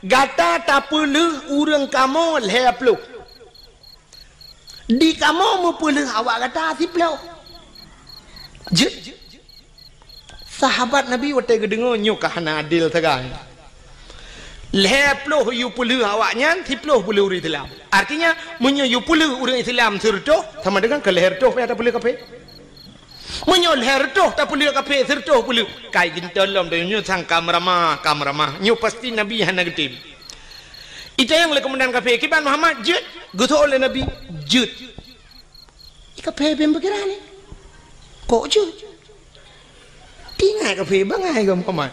Gata tapeuleueh ureuëng kamoe lhée ploh. Di kamoe meupeuleueh awak gata siplôh. Jeuet. Sahabat Nabi watée geudeungoe nyoe ka hana adil sagai. Lhée ploh yue peuleueh awaknyan, siplôh peuleueh ureuëng Islam. Artinya, meunyoe yue peuleueh ureuëng Islam sireutôh, sama dengan keu lhée reutôh payah tapeuleueh kafé. Meunyoe lhée reutôh tapeuleueh kafé, sireutôh peuleueh, kai geuntôi lom, dan nyoe sang ka meuramah, ka meuramah. Nyoe pasti Nabi hana geutem. Itanyong lé keumandan kafé, "Kiban Muhammad, jeuet?" Geuseuôt lé Nabi, "Jeuet." Di kafé bèk pikiran ni. Kok jeuet? Tinggai kafé bangai keu Muhammad.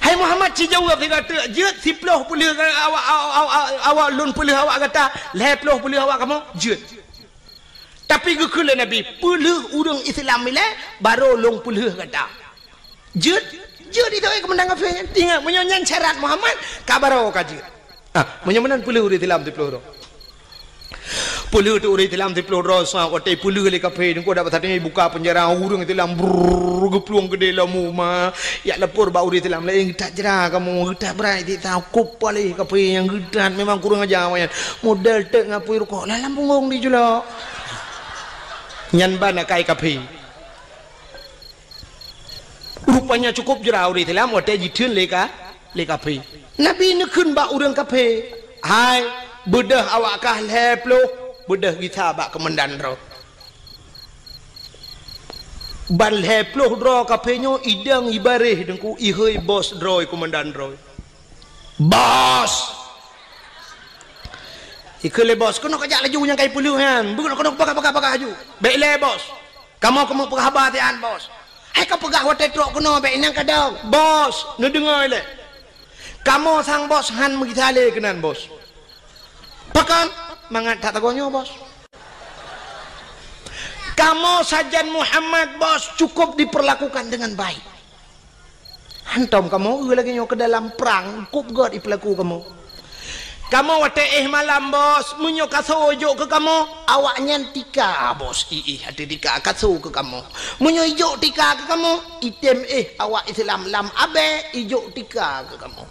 "Hai Muhammad, ci jaweueb sigoe teuk, jeuet siplôh peuleueh awak, awak, awak, awak lôn peuleueh awak gata, lhée ploh peuleueh awak kamoe?" "Jeuet." Tapi geukheun lé Nabi, "Peuleueh ureuëng Islam ilée, barô lôn peuleueh gata." Jeuet, jeuet itu, eh, keumandan kafé nyan. Ingat, meunyoe nyan syarat Muhammad, ka barô ka jeuet. Ah, meunyoe meunan peuleueh ureuëng Islam siplôh droe. Peuleueh teuk ureuëng Islam siplôh droe, sa watée peuleueh lé kafé, teungku dapat saténg buka penjara, ureuëng Islam brrrr, geuplueng keudéh lom uma. Jak lapor bak ureuëng Islam laén, "Geutat jra kamoe, geutat brat di ta, kop paléh kafé nyang geutat, memang kurang aja awaknyan. Model teuk ngapui rukok, lam punggong di julok." Nyan ban akai kafé. Rupanya cukup jra ureuëng Islam watée jitheun lé ka, lé kafé. Nabi neukheun bak ureuëng kafé, "Hai, beudôh awak kah lhée ploh, beudôh gisa bak keumandan droe." Ban lhée ploh droe kafé nyoe idong ibaréh teungku, ihôi bos droe, keumandan droe. "Bos!" Ikheun lé bos, "Keunoe kajak laju nyang kai peuleueh nyan. Beukeunong keunoe, peugah, peugah, peugah laju." "Bék lé, Bos. Kamoe keumeung peugah haba siat, Bos." "Hai kapeugah watée trok keunoe, bék inong kadang." "Bos, neudeungoe lé. Kamoe sang Bos han meugisa lé keunan, Bos." "Pakon?" "Mangat that sagoe nyoe, Bos. Kamoe sajan Muhammad, Bos, cukup diperlakukan dengan baik. Hantom kamoe eu lagée nyoe keu dalam prang, kop gét ipeulaku kamoe. Kamoe watée éh malam, Bos, meunyoe kasoe jok keu kamoe, awaknyan tika, Bos, i-, iéh ateueh tika kasoe keu kamoe. Meunyoe ijok tika keu kamoe, itém éh awak Islam lam abée ijok tika keu kamoe.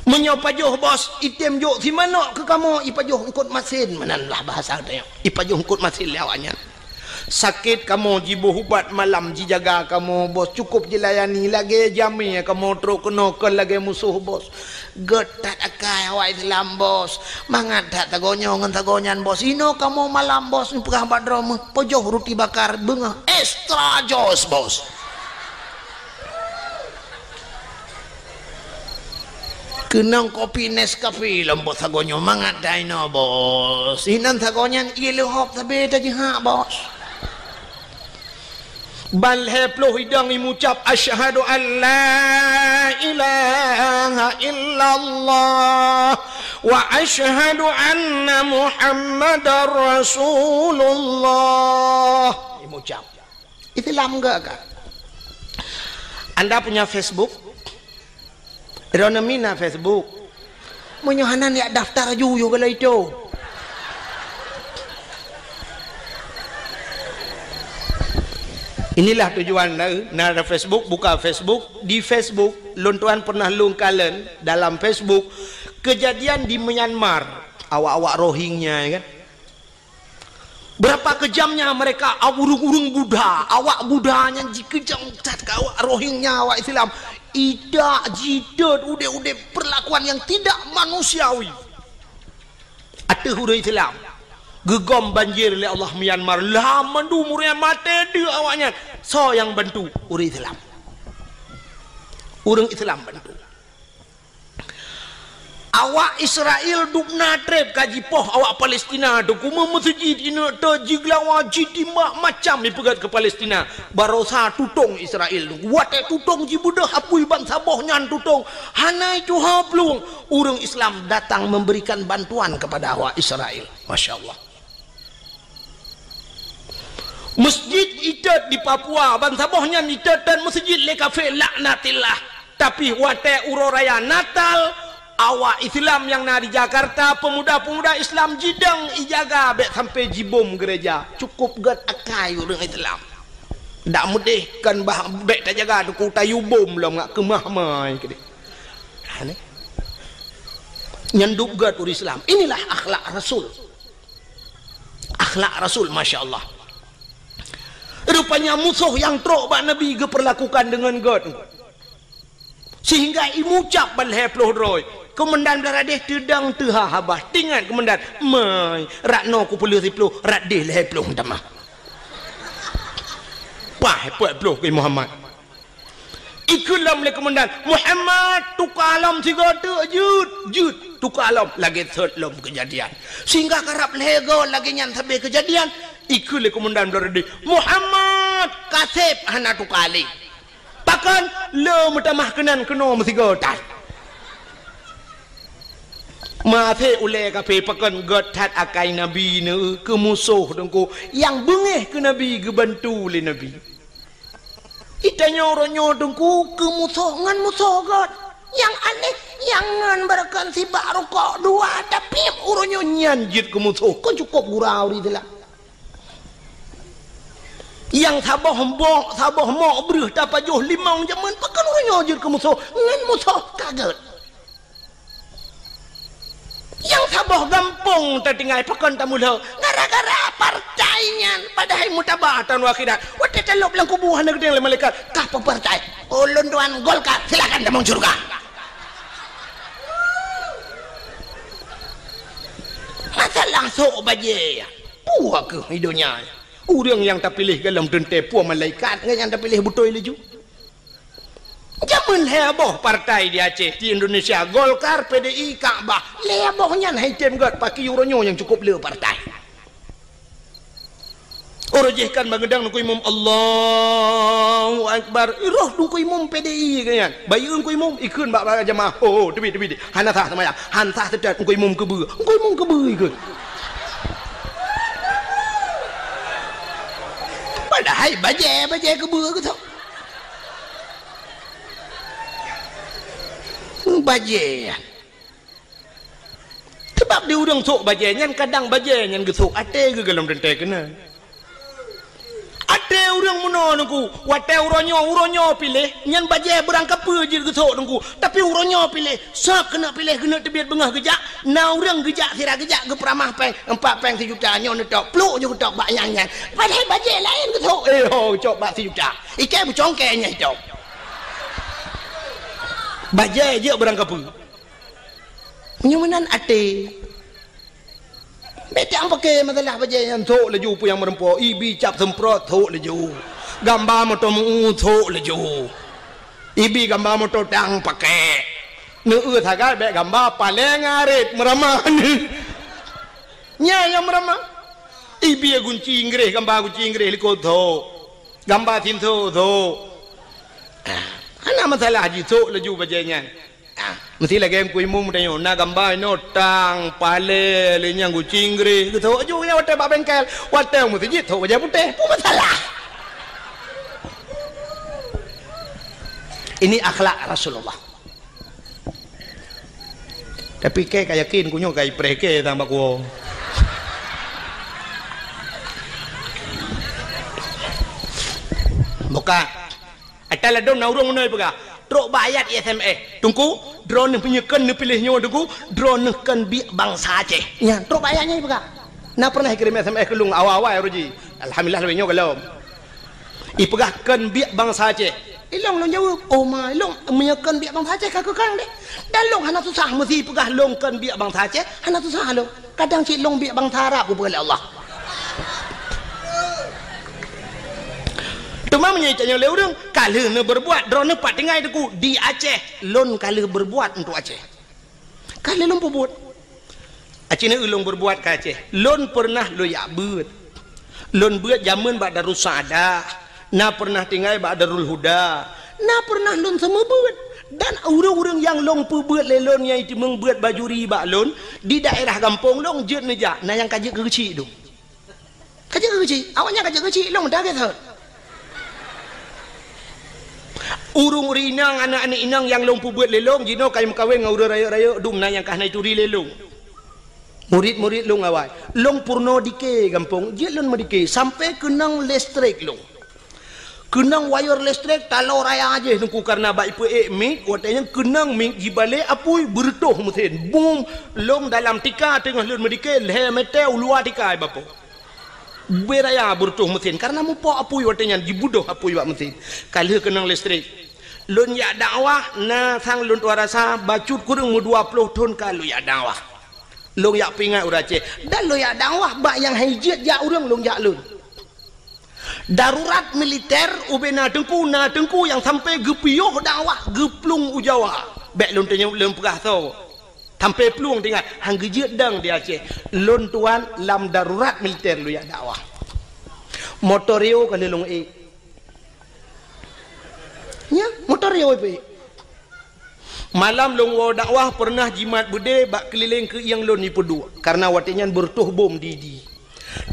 Meunyoe pajoh, Bos, itém jok simanok keu kamoe, ipajoh eungkot masen, meunan lah bahasa tanyoe. Ipajoh eungkot masen lé awaknyan. Sakét kamoe jiboh ubat malam jijaga kamoe, Bos, cukup jilayani lagée jamé kamoe trok keunoe kon lagée musoh, Bos. Gét that akai awak Islam, Bos. Mangat that sagoe nyoe ngon sagoe nyan, Bos. Inoe kamoe malam, Bos, neupeugah bak droe meuh, pajoh ruti bakar beungoh extra joss, Bos. Keunong kopi Nescafe lom, Bos, sagoe nyoe mangat that inoe, Bos. Inan sagoe nyan ié leuhop sabe tajihak, Bos. Ban lhée ploh idong imucab, "Asyhadu an la ilaha illallah wa asyhadu anna Muhammadar Rasulullah." Imucab. Islam enggak kah? Anda punya Facebook? Droeneuh mina Facebook. Meunyoe hana, neujak daftar aju yoh galai itu. Inilah tujuan na, na ada Facebook, buka Facebook. Di Facebook, lôn tuan pernah lôn kalon dalam Facebook kejadian di Myanmar. Awak-awak Rohingya, ya kan? Berapa kejamnya mereka, ureuëng-ureuëng Buddha, awak Buddha nyan jikeujam that keu awak Rohingya, awak Islam. Idak jitot udeb-udeb perlakuan yang tidak manusiawi. Ateueh ureuëng Islam. Geugom banjir lé Allah Myanmar. Lam mandum ureuëng maté deuek awaknyan. Soe nyang bantu? Ureuëng Islam. Ureuëng Islam bantu. Awak Israel dubna treb ka jipoh awak Palestina tu, kume meuseujid ineuk te jigeulawa, jitimbak macam ipeugét keu Palestina. Barosa tutong Israel tu. Watée tutong jibeudôh apui bansaboh nyan tutong, hana tuha plueng. Ureuëng Islam datang memberikan bantuan kepada awak Israel. Masya Allah. Masjid itot di Papua, bansaboh nyan itot dan masjid lé kafé laknatillah. Tapi watée uroe raya Natal, Awak Islam nyang na di Jakarta, pemuda-pemuda Islam jidong ijaga bèk sampai jibom gereja. Cukup gèt akai ureueng Islam. Dak meudeh kan bah bèk tajaga teungku tayue bom lom ngat keumah mai keudeh. Ha, ni. Nyan dup gèt ureueng Islam. Inilah akhlak Rasul. Akhlak Rasul, masya Allah. Rupanya musoh nyang trok bak Nabi geupeurlakukan deungon gèt. Sehingga imucab ban lhèe ploh droe. Keumandan Blaradeh teudong teuha haba. Tingat keumandan, "Mai, rot noe kupeulheueh siploh, rot deh lhèe ploh tamah." Paih peuet ploh keu Muhammad. Ikheun lom lé keumandan, "Muhammad, tuka lom sigoe teuk, jeuet, jeuet, tuka lom." Lagèe sot lom keujadian. Sehingga karab lhèe goe lagèe nyan sabe keujadian, ikheun lé keumandan Blaradeh, "Muhammad, kaseb hana tuka lé." Pakon? Le meutamah keunan keunoe meusigoe that. Maté ulèe kafé pakon gèt that akai Nabi neu keu musoh teungku nyang beungéh keu Nabi geubantu lé Nabi. Itanyoe uroe nyoe teungku keu musoh ngon musoh gèt. Nyang aneh, nyang ngon beureukan sibak rukok dua tapi uroe nyoe nyan jeuet keu musoh. Kon cukôp gurau di teulah. Nyang saboh mok, saboh mok breuh tapajoh limong jameun, pakon uroe nyoe jeuet keu musoh, ngon musoh ka gèt. Nyang saboh gampông tatinggai, pakon tamulo, gara-gara partai nyan, padahai mutaba taun akhirat. Watèe talôb lam kubu hana geudeng lé malaikat, "Kah peue partai?" "Ulôn tuan Golkar." "Silakan tamong syeuruga." Masalah sôk bajèe. Peue keuh i donya? Ureueng nyang tapiléh gohlom teuntèe peue malaikat ngon nyang tapiléh beutôi laju. Jameun lhèe boh partai di Aceh, di Indonesia, Golkar, P D I, Kakbah. Lhèe boh nyan hai tem gèt, pakri uroe nyoe nyang cukôp le partai. Uroe jih kan bangeudang neukui mum, "Allahu Akbar." Roh neukui mum P D I keu nyan. Bayeue neukui mum, ikheun bak, bak jamaah. "Oh, oh, teubiet, teubiet. Hana sah seumayang. Han sah seutôt neukui mum keubeue." Neukui mum keubeue ikheun. Padahai bajèe, bajèe keubeue keu soe. Bajèe. Sabab di ureueng sôk bajèe nyan, kadang bajèe nyan geusôk até geuh gohlom teuntèe keunan. Até ureueng meunoe teungku, watèe uroe nyoe, uroe nyoe piléh, nyan bajèe beurangkapeue jeuet geusôk teungku. Tapi uroe nyoe piléh, sab keuneuk piléh, keuneuk teubiet beungoh geujak, na ureueng geujak sira geujak geupeuramah péng, empat péng sijuta, nyoe neutôk, plôk jeuet geutok bak nyang nyan. Padahai bajèe laén geusôk, eh ho, geucok bak sijuta. Ikèe beucongkèe nyan itôk. Bajèe jeuet beurangkapeue. Meunyoe meunan até. Bèk teuang paké masalah bajèe nyan, sôk laju peue nyang meureumpok, ibi cap seumprot, sôk laju. Gamba moto meu, sôk laju. Ibi gamba moto tang paké. Neueu sagai bèk gamba paleng arit meuramah. Nyan nyang meuramah. Ibi gunci Inggréh, gamba gunci Inggréh likot, sôk. Gamba sinso, sôk. Ah, hana masalah jisôk laju bajèe nyan. Ah, meusti lagèe Teungku Imum tanyoe, na gamba inoe tang, paleng, lé nyang gunci Inggréh, geusôk aju nyan watèe bak bengkel, watèe meuseujid sôk bajèe putéh, peue masalah? Ini akhlak Rasulullah. Tapi kèe ka yakin, ku nyoe ka ipreh kèe tang bak kuwoe. Buka. Ata ladôm na ureueng meunoe peugah, trok bak ayat I S M S. Teungku, droeneuh meunyoe kön neupiléh nyoe Teungku, droeneuh kön biek bansa Aceh. Nyan, trok bak ayat nyan ipeugah. Na pernah ikirém S M S keu lôn awai-awai uroe jih. Alhamdulillah, lôn nyoe gohlom. Ipeugah kön biek bansa Aceh. Ilôn lôn jaweueb, "Oh ma, ilôn meunyoe kön biek bansa Aceh ka keu kang deh." Dan lôn hana susah meusi ipeugah lôn kön biek bansa Aceh, hana susah lôn. Kadang cit lôn biek bansa Arab geupeugah lé Allah. Teuma meunyoe itanyoe lé ureueng, ka lheueh neubeurbuat, droeneuh pat tinggai Teungku di Aceh, lôn ka lheueh beurbuat untuk Aceh. Ka lheueh lôn peubuet. Aci neu lôn beurbuat ka Aceh. Lôn peureunah lôn jak beuet. Lôn beuet jameun bak Darussaada, na peureunah tinggai bak Darul Huda, na peureunah lôn seumeubeuet. Dan ureueng-ureueng nyang lôn peubeuet lé lôn nyang iteumeung beuet bajuri bak lôn, di daerah gampông lôn jeuet neujak, na nyang ka jeuet keu geuchik dum. Ka jeuet keu geuchik, awaknyan ka jeuet keu geuchik, lôn meudagai that. Ureuëng-ureuëng inong, aneuk-aneuk inong nyang lôn peubuet lé lôn, jinoe ka meukawen ngon ureuëng rayeuk-rayeuk, dum na nyang ka hana jituri lé lôn. Murit-murit lôn awai. Lôn peurunoe dike gampông, jeuet lôn meudike, sampoe keunong listrik lôn. Keunong wayeur listrik taloe raya jih Teungku, kareuna bak ipeuék mik, watée nyan keunong mik jibalek apui, beureutôh meusén. Bum! Lôn dalam tika teungoh lôn meudike, lhée meter u luwa tika, Bapak. Ubé raya beureutôh meusén, kareuna mupok apui watée nyan, jibeudôh apui bak meusén. Ka lheueh keunong listrik. Lôn jak dakwah, na sang lôn tuan rasa, bacut kureueng meudua ploh thon ka lôn jak dakwah. Lôn jak peuingat ureuëng Aceh. Dan lôn jak dakwah bak nyang hana jeuet jak ureuëng lôn jak lôn. Darurat militer ubé na teungku, na teungku nyang sampoe geupiôh dakwah geuplueng u Jawa. Bék lôn teunyeb lôn peugah soe. Sampoe plueng teuingat, han geujeuet dong di Aceh. Lôn tuan lam darurat militer lôn jak dakwah. Motor Rio ka lheueh lôn ék. Nyan, motor Rio ipeuék. Malam lôn woe dakwah peureunah jimat beudé bak keulileng keuieng lôn ipeuduek, kareuna watée nyan beureutôh bom di, di.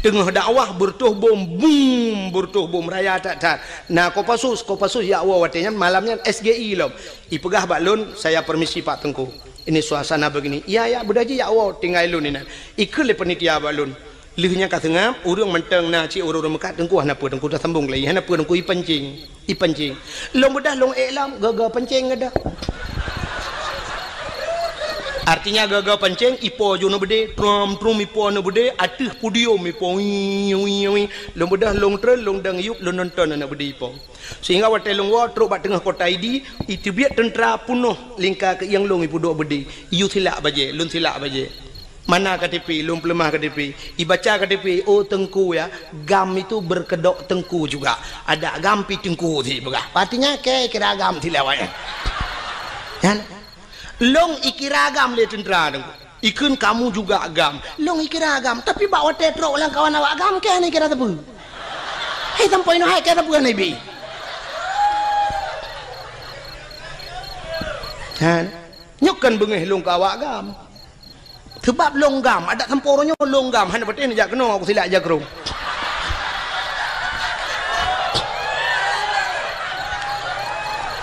Teungoh dakwah beureutôh bom, bum, beureutôh bom raya that-that. Na Kopassus, Kopassus jak woe watée nyan, malam nyan S G I lom. Ipeugah bak lôn, "Saya permisi Pak Teungku. Ini suasana begini." "Iya, ya, beudôh jih jak woe, tinggai lôn inan." Ikheun lé panitia bak lôn. Lheueh nyan ka seungab, ureuëng mantong na cit ureuëng-ureuëng meukat, "Teungku hana peue, Teungku tasambong lagi, hana peue, Teungku ipancing, ipancing." Lôn beudah lôn ék lom, gaga pancing geudah. Artinya gaga pancing, ipo ju na beudé, trom-trom ipo na beudé, ateueh podium ipo, wii, wii, wii. Lôn beudah lôn treun, lôn dang yup, lôn nonton na beudé ipo. Sehingga watée lôn woe trok bak teungoh kota Idi, iteubiet teuntra peunoh lingka keuieng lôn ipeuduek beudé, iyue silak bajée, lôn silak bajée. Mana K T P, lôn peuleumah K T P. Ibaca K T P, "Oh Teungku ya, GAM itu berkedok Teungku juga. Ada GAM pi Teungku," sipeugah. Artinya, kée kira GAM silawai. Kan? Lôn ikira GAM lé teuntra Teungku. Ikheun, "Kamu juga GAM." Lôn ikira GAM, tapi bak watée trok lam kawan awak GAM, kée hana ikira sapeue. Hai sampoe inoe hai kée sapeue hana ibi. Kan? Nyoe kan beungéh lôn keu awak GAM. Seubab lôn GAM, adak sampoe uroe nyoe lôn GAM, hana patéh neujak keunoe, aku silak jak keu rhueng.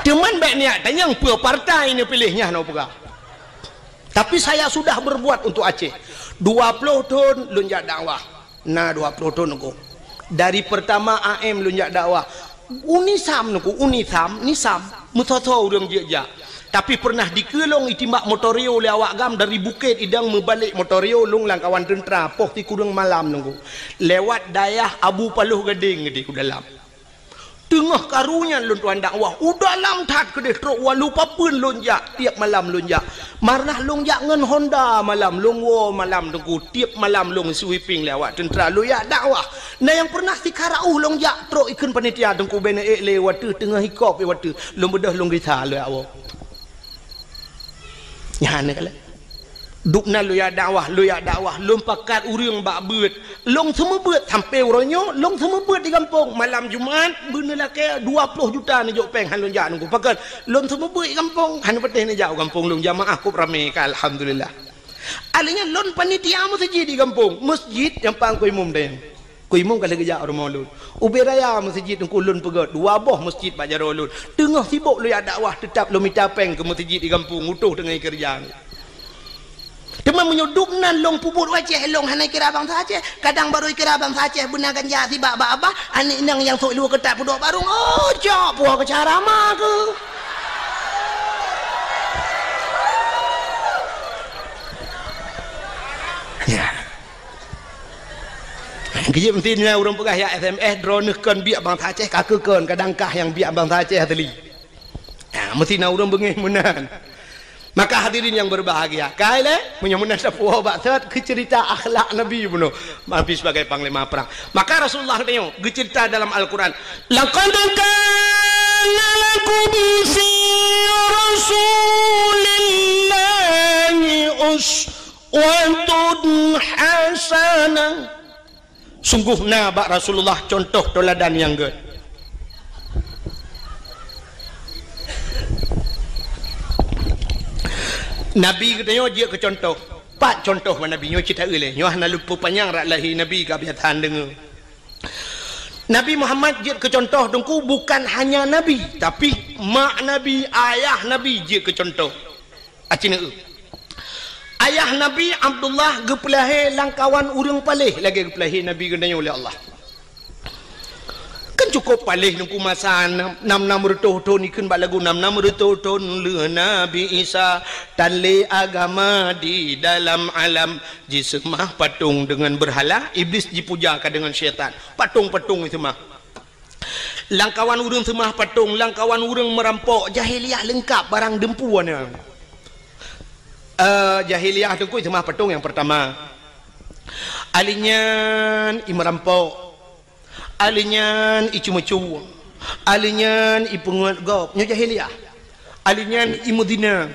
Teuma bék niat tanyong peue partai neupiléh nyan, hana peugah. Tapi saya sudah berbuat untuk Aceh. Dua ploh thon lôn jak dakwah. Na dua ploh thon Teungku. Dari pertama A M lôn jak dakwah. UNISAM Teungku, UNISAM, NISAM, meusoe-soe ureuëng jeuet jak. Tapi peureunah dikeue lôn itimbak motor Rio lé awak GAM dari Bukét Idong meubalek motor Rio lôn lam kawan teuntra poh sikureueng malam Teungku. Lewat dayah Abu Paloh Gadeng di u dalam. Teungoh karu nyan lôn tuan dakwah, u dalam that keudeh trok walu papeuen lôn jak, tieb malam lôn jak. Maranah lôn jak ngon Honda malam, lôn woe malam Teungku, tieb malam lôn sweeping lé awak teuntra lôn jak dakwah. Na nyang peureunah sikara uh lôn jak trok ikheun panitia Teungku bèk neuék lé wateuh teungoh hikop wateuh, lôn beudôh lôn gisa lôn jak woe. Nyan keuh lé. Dubna lôn jak dakwah, lôn jak dakwah, lôn pakat ureuëng bak beuet. Lôn seumeubeuet sampoe uroe nyoe, lôn seumeubeuet di gampông. Malam Jumat, beuneulakée dua ploh juta neujok péng han lôn jak Teungku. Pakon, lôn seumeubeuet di gampông, han patéh neujak u gampông lôn jamaah kôb ramé ka, alhamdulillah. Alheuh nyan lôn panitia meuseujid di gampông, meuseujid nyang pang keu imum dayang. Keu imum ka lheueh geujak u rumoh lôn. Ubé raya meuseujid Teungku lôn peugét, dua boh meuseujid bak jaroe lôn. Teungoh sibok lôn jak dakwah, teutab lôn mita péng keu meuseujid di gampông, utoh teungoh keureuja. Teuma meunyoe dubnan lôn peubuet u Aceh, lôn hana ikira bansa Aceh. Kadang barô ikira bansa Aceh beuna ganja sibak bak babah, aneuk inong nyang sôk luweue keutat peuduek barông, oh, cok puwoe keu ceramah keuh. Ya. Keu jeuet meusti na ureuëng peugah, "Ya S M S, droeneuh kon biek bansa Aceh, ka keuh kon, kadang kah nyang biek bansa Aceh asli." Nah, meusti na ureuëng beungéh meunan. Maka hadirin yang berbahagia, kai lé, meunyoe meunan sapeue bak that keu ceurita akhlak Nabi bunoe, Nabi sebagai panglima perang. Maka Rasulullah geutanyoe geuceurita dalam Al-Quran, "Laqad kana lakum fi Rasulillahi us- watun hasanah." Sunggoh na bak Rasulullah cuntoh teuladan nyang gét. Nabi geutanyoe jeuet keu cuntoh. Pat cuntoh bak Nabi nyoe cit taeu lé. Nyoe hana lôn peupanyang rot lahé Nabi ka biasa deungoe. Nabi Muhammad jeuet keu cuntoh Teungku bukan hanya Nabi, tapi Mak Nabi, ayah Nabi jeuet keu cuntoh. Aci neueu. Ayah Nabi Abdullah geupeulahé lam kawan ureuëng paléh lagée geupeulahé Nabi geutanyoe lé Allah. Kan cukup paléh nungku masa nam, nam, nam reutôh thon ikheun bak lagu nam, nam reutôh thon lheueh Nabi Isa tan lé agama di dalam alam. Jiseumah patong deungon beurhala, Iblis jipuja ka deungon syaitan. Patong-patong jiseumah. Lam kawan ureuëng seumah patong, lam kawan ureuëng meurampok, jahiliyah leungkab barang deumpu na. Eh, jahiliyah teungku seumah patong nyang peurtama. Alinyan i meurampok, alinyan i ceumeucue, alinyan i peungeut gob, nyoe jahiliyah. Alinyan i meuzina.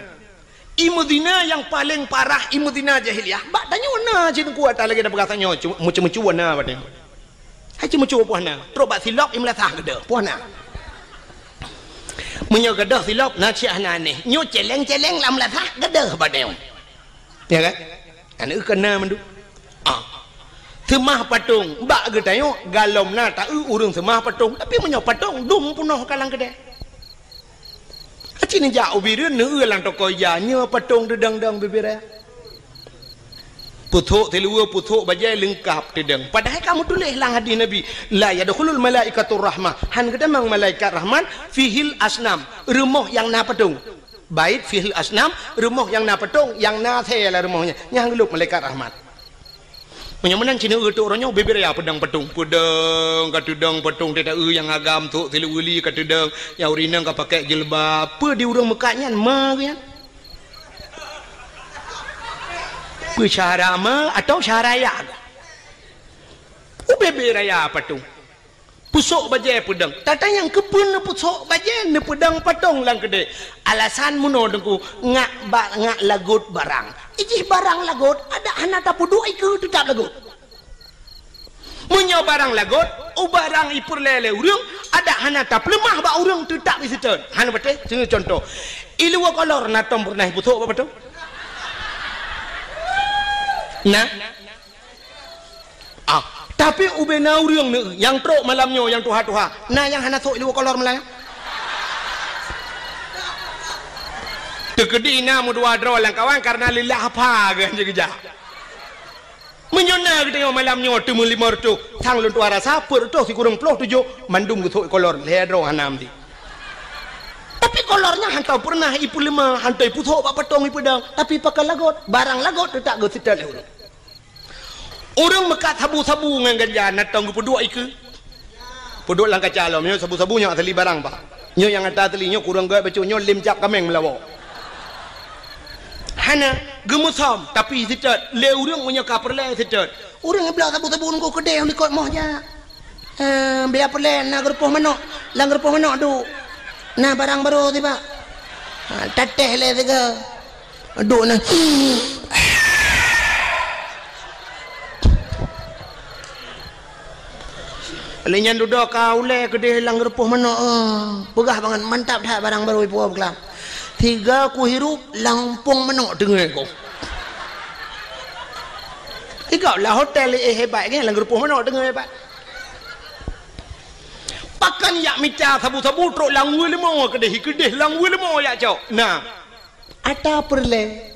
I meuzina nyang paleng parah, i meuzina jahiliyah. Bak tanyoe na cit kuat lagée na peugah tanyoe, cu-, meucue-meucue na bak tanyoe. Hai ceumeucue poh na, trok bak silop i meulasah geude, poh na. Meunyoe geude silop na cit hana aneh, nyoe celeng-celeng lam meulasah geude bak tanyoe. Ya kan? Aneuk keu na mandum. Ah. Seumah patong, bak geutanyoe galom na taeu ureuëng seumah patong, tapi meunyoe patong dum peunoh ka lam keudée. Aci neujak u Bireuen neueu lam toko ija, nyoe patong deudong-dong bibir raya. Puthok siluweue, puthok bajée leungkab teudong. Padahai ka meutuléh lam hadis Nabi, "La yadkhulul malaikatur rahmah." Han geutamong malaikat rahmat, "Fihil asnam." Rumoh nyang na patong. Bait fihil asnam, rumoh nyang na patong, nyang na asée lam rumoh nyan. Nyang geulop malaikat rahmat. Meunyoe meunan cit neueu teuh uroe nyoe bibir raya peudong patong, peudong ka teudong patong teuh taeu nyang agam thok siluweue li ka teudong, nyang ureuëng inong ka pakai jilbab, peue di ureuëng meukat nyan ma geuh nyan? Peue syahara ma atau syahara ya? U bibir raya patong. Pusok bajée peudong. Tata nyang keupeue neupusok bajée neupeudong patong lam keudée. Alasan meunoe teungku, ngak ba-, ngak lagot barang. Ijih barang lagot, adak hana tapeuduek ikeue teutab lagot. Meunyoe barang lagot, u barang ipeureulée lé ureuëng, adak hana tapeuleumah bak ureuëng teutab iseutôt. Hana patéh, seuneu cuntoh. Iluwa kolor na tom peureunah ipusok bak patong? Na? Ah, tapi ubena ureuëng neueu nyang trok malam nyoe nyang tuha-tuha, na nyang hana sok iluwa kolor malam nyoe? Teukeudi na meudua droe lam kawan karena lillah apa geuh jeuet geujak. Meunyoe na geutanyoe malam nyoe teumeulimong reutôh, sang lôn tuha rasa peuet reutôh sikureueng ploh tujoh mandum geusok ikolor lhée droe hana meuti. Tapi kolor nyan hantom peureunah ipeuleumah, hantom ipusok bak patong ipeudong, tapi pakon lagot, barang lagot teutab geuseutôt lé ureuëng. Ureuëng meukat sabu-sabu ngon ganja na tom geupeuduek ikeue. Peuduek lam kaca lom, nyoe sabu-sabu nyoe asli barang, Pak. Nyoe nyang ata asli, nyoe kureueng gét bacut, nyoe lem cap kaméng meulawa. Hana, geumeusom, tapi seutôt, lé ureuëng meunyoe ka peureulée seutôt. Ureuëng bloe sabu-sabu nunggu keudeh likot moh jak. Eh, biar peureulée na geurupoh manok, lam geurupoh manok duek. Na barang barô sibak. Ha, tatéh lé sigoe. Duek na. Lé nyan dudoe ka ulée keudeh lam geurupoh manok, eh. Peugah bangat, mantap that barang barô ipuwoe beukelam. Sigoe kuhirup lam umpung manok teungoh ku. Ikau lah hotel, eh, hebat kan, lam geurupoh manok teungoh hebat. Pakon jak mita sabu-sabu trok lam weue leumo keudeh, keudeh lam weue leumo jak cok. Nah. Ata peureulée.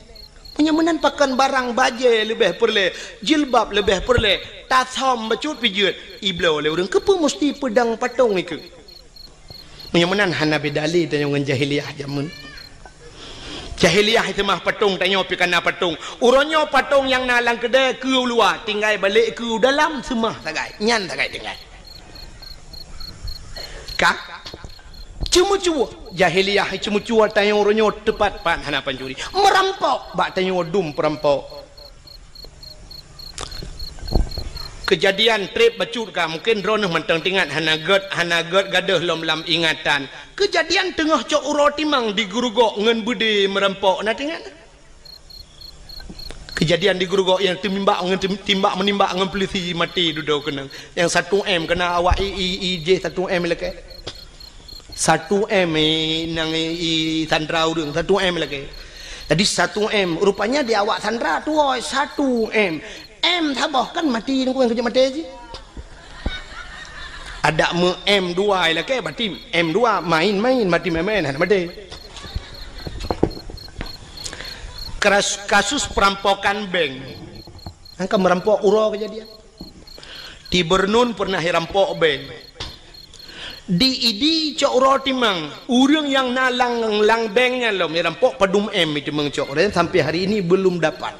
Meunyoe meunan pakon barang bajée leubeh peureulée, jilbab leubeh peureulée, tasam bacut pijeuet, ibloe lé ureuëng keupeue musti peudong patong ikeue. Meunyoe meunan hana beda lé tanyoe ngon jahiliyah jameun. Jahiliyah seumah patong, tanyoe pih kana patong. Uroe nyoe patong nyang na lam keudée keu u luwa, tinggai balek keu u dalam seumah sagai. Nyan sagai tinggai. Ka? Ceumeucue. Jahiliyah ceumeucue tanyoe uroe nyoe teupat-pat hana pancuri. Meurampok bak tanyoe dum peurampok. Keujadian treb bacut ka, mungken droeneuh mantong teuingat, hana gét, hana gét gadôh lom lam ingatan. Keujadian teungoh cok uroe timang di Geurugok ngon beudé meurampok, na teuingat? Keujadian di Geurugok nyang teumimbak ngon tem-, timbak meunimbak ngon peulisi maté dudoe keunong. Nyang satu M keuna awak i, i, i jih satu M lakée. Satu M, eh, nang i, i sandra ureuëng, satu M lagée. Jadi satu M, rupanya di awak sandra tuwoe satu M. M saboh kan mati nungku nyang keujeuet maté jih. Adak meu M dua lakée, berarti M dua main-main, berarti main-main, hana maté. Keras-, kasus perampokan bank. Angka merampok uroe kejadian. Di Bernun pernah irampok bank. Di Idi cok uroe timang, ureuëng nyang na lam, lam bank nyan lom irampok padum M itu meungcok, dan sampai hari ini belum dapat.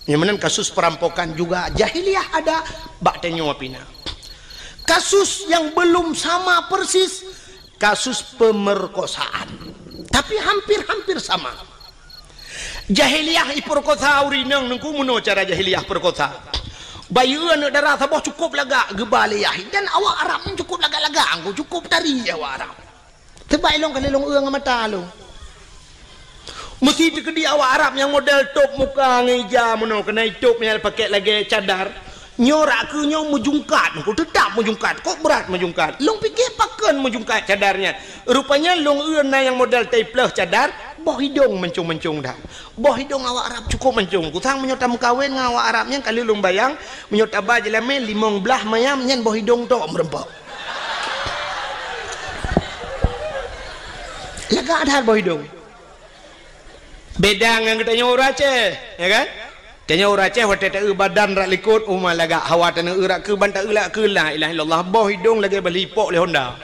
Nyang meunan kasus perampokan juga jahiliyah ada, bak tanyoe pih na. Kasus yang belum sama persis, kasus pemerkosaan. Tapi hampir-hampir sama. Jahiliyah ipeurkosa ureuëng inong nungku, meunoe cara jahiliyah peurkosa. Bayeue aneuëk dara saboh cukup lagak geuba lé yah, dan awak Arab nyan cukup lagak-lagak, angku cukup tari awak Arab. Teubai lôn kali lôn eu ngon mata lôn. Meusi teukeudi awak Arab nyang model tôb muka ngon ija meunoe, keunan itôb nyang pakèk lagèe cadar. Nyoe rak keu nyoe meujungkat, nungku teutap meujungkat. Kok brat meujungkat? Lôn pike pakon meujungkat cadar nyan. Rupanya lôn eu na nyang model taipleuh cadar, boh idong mancong-mancong that. Boh idong awak Arab cukup mancong. Kusang meunyoe tameukawen ngon awak Arab nyan, kali lôn bayang, meunyoe taba jeulamé limong blaih mayam nyan boh idong tok meureumpok. Lagak that boh idong. Beda ngon geutanyoe ureuëng Aceh, ya kan? Tanyoe ureuëng Aceh watèe taeu badan rak likot, uma lagak, hawa taneuk eu rak keu ban taeu rak keu, la ilaha illallah, boh idong lagèe bali ipok lé Honda.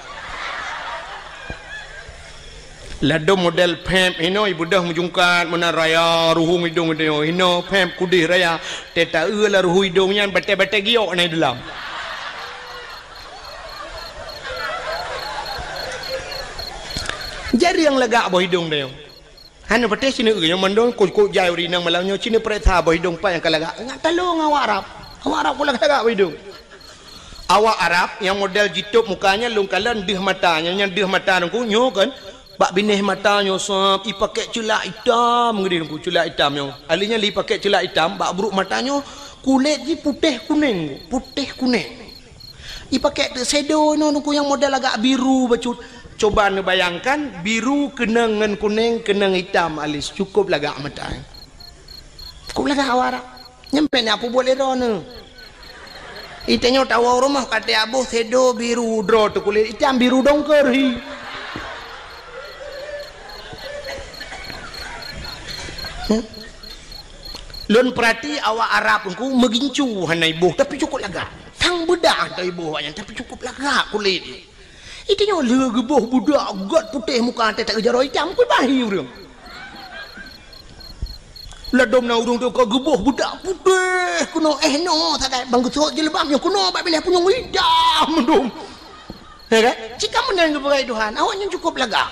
Ladom model pep hinoe, ibeudôh meujungkat meunan raya, ruhueng idong geutanyoe hinoe, pep kudeh raya, teuh taeu lam ruhueng idong nyan batèe-batèe giok na di dalam. Jareueng lagak boh idong tanyoe. Hana patéh sineuk eu nyang mandum kok-kok jai ureuëng inong malam nyoe, sineuk pareksa boh idong pat nyang ka lagak. Ngat talong awak Arab. Awak Arab kok lagak-lagak boh idong. Awak Arab nyang model jitôb muka nyan lôn kalon deuh mata, nyang, nyang deuh mata nungku nyoe kan. Bak binéh mata nyoe sab, ipakèk ceulak itam, ngeudeh nungku, ceulak itam nyoe. Ahli nyan lé ipakèk ceulak itam, bak brôk mata nyoe kulét jih putéh kunéng, putéh kunéng. Ipakèk teuk shadow inoe nungku nyang model agak biru bacut. Coba neubayangkan, biru keunong ngon kunéng, keunong itam alis, cukup lagak mata. Cukup lagak awak Arab. Nyan pèng na peubuet lé droeneuh. Itanyoe tawoe rumoh ka taboh shadow biru, droe teuh kulét itam, biru dongker hi. Hmm? Lôn peurati awak Arab nungku meugincu hana iboh, tapi cukup lagak. Sang beudah hana iboh awak nyan, tapi cukup lagak kulét. Itanyoe lheueh geuboh budak gèt putéh muka teuh jaroe itam, keu bahi ureuëng. Ladom na ureuëng teuh ka geuboh budak putéh keunoe, eh, noe sagai, ban geusot jilbab nyoe keunoe bak binéh punyueng itam mandum. Ya kan? Cit ka meunan geupeugah Tuhan, awak nyan cukup lagak.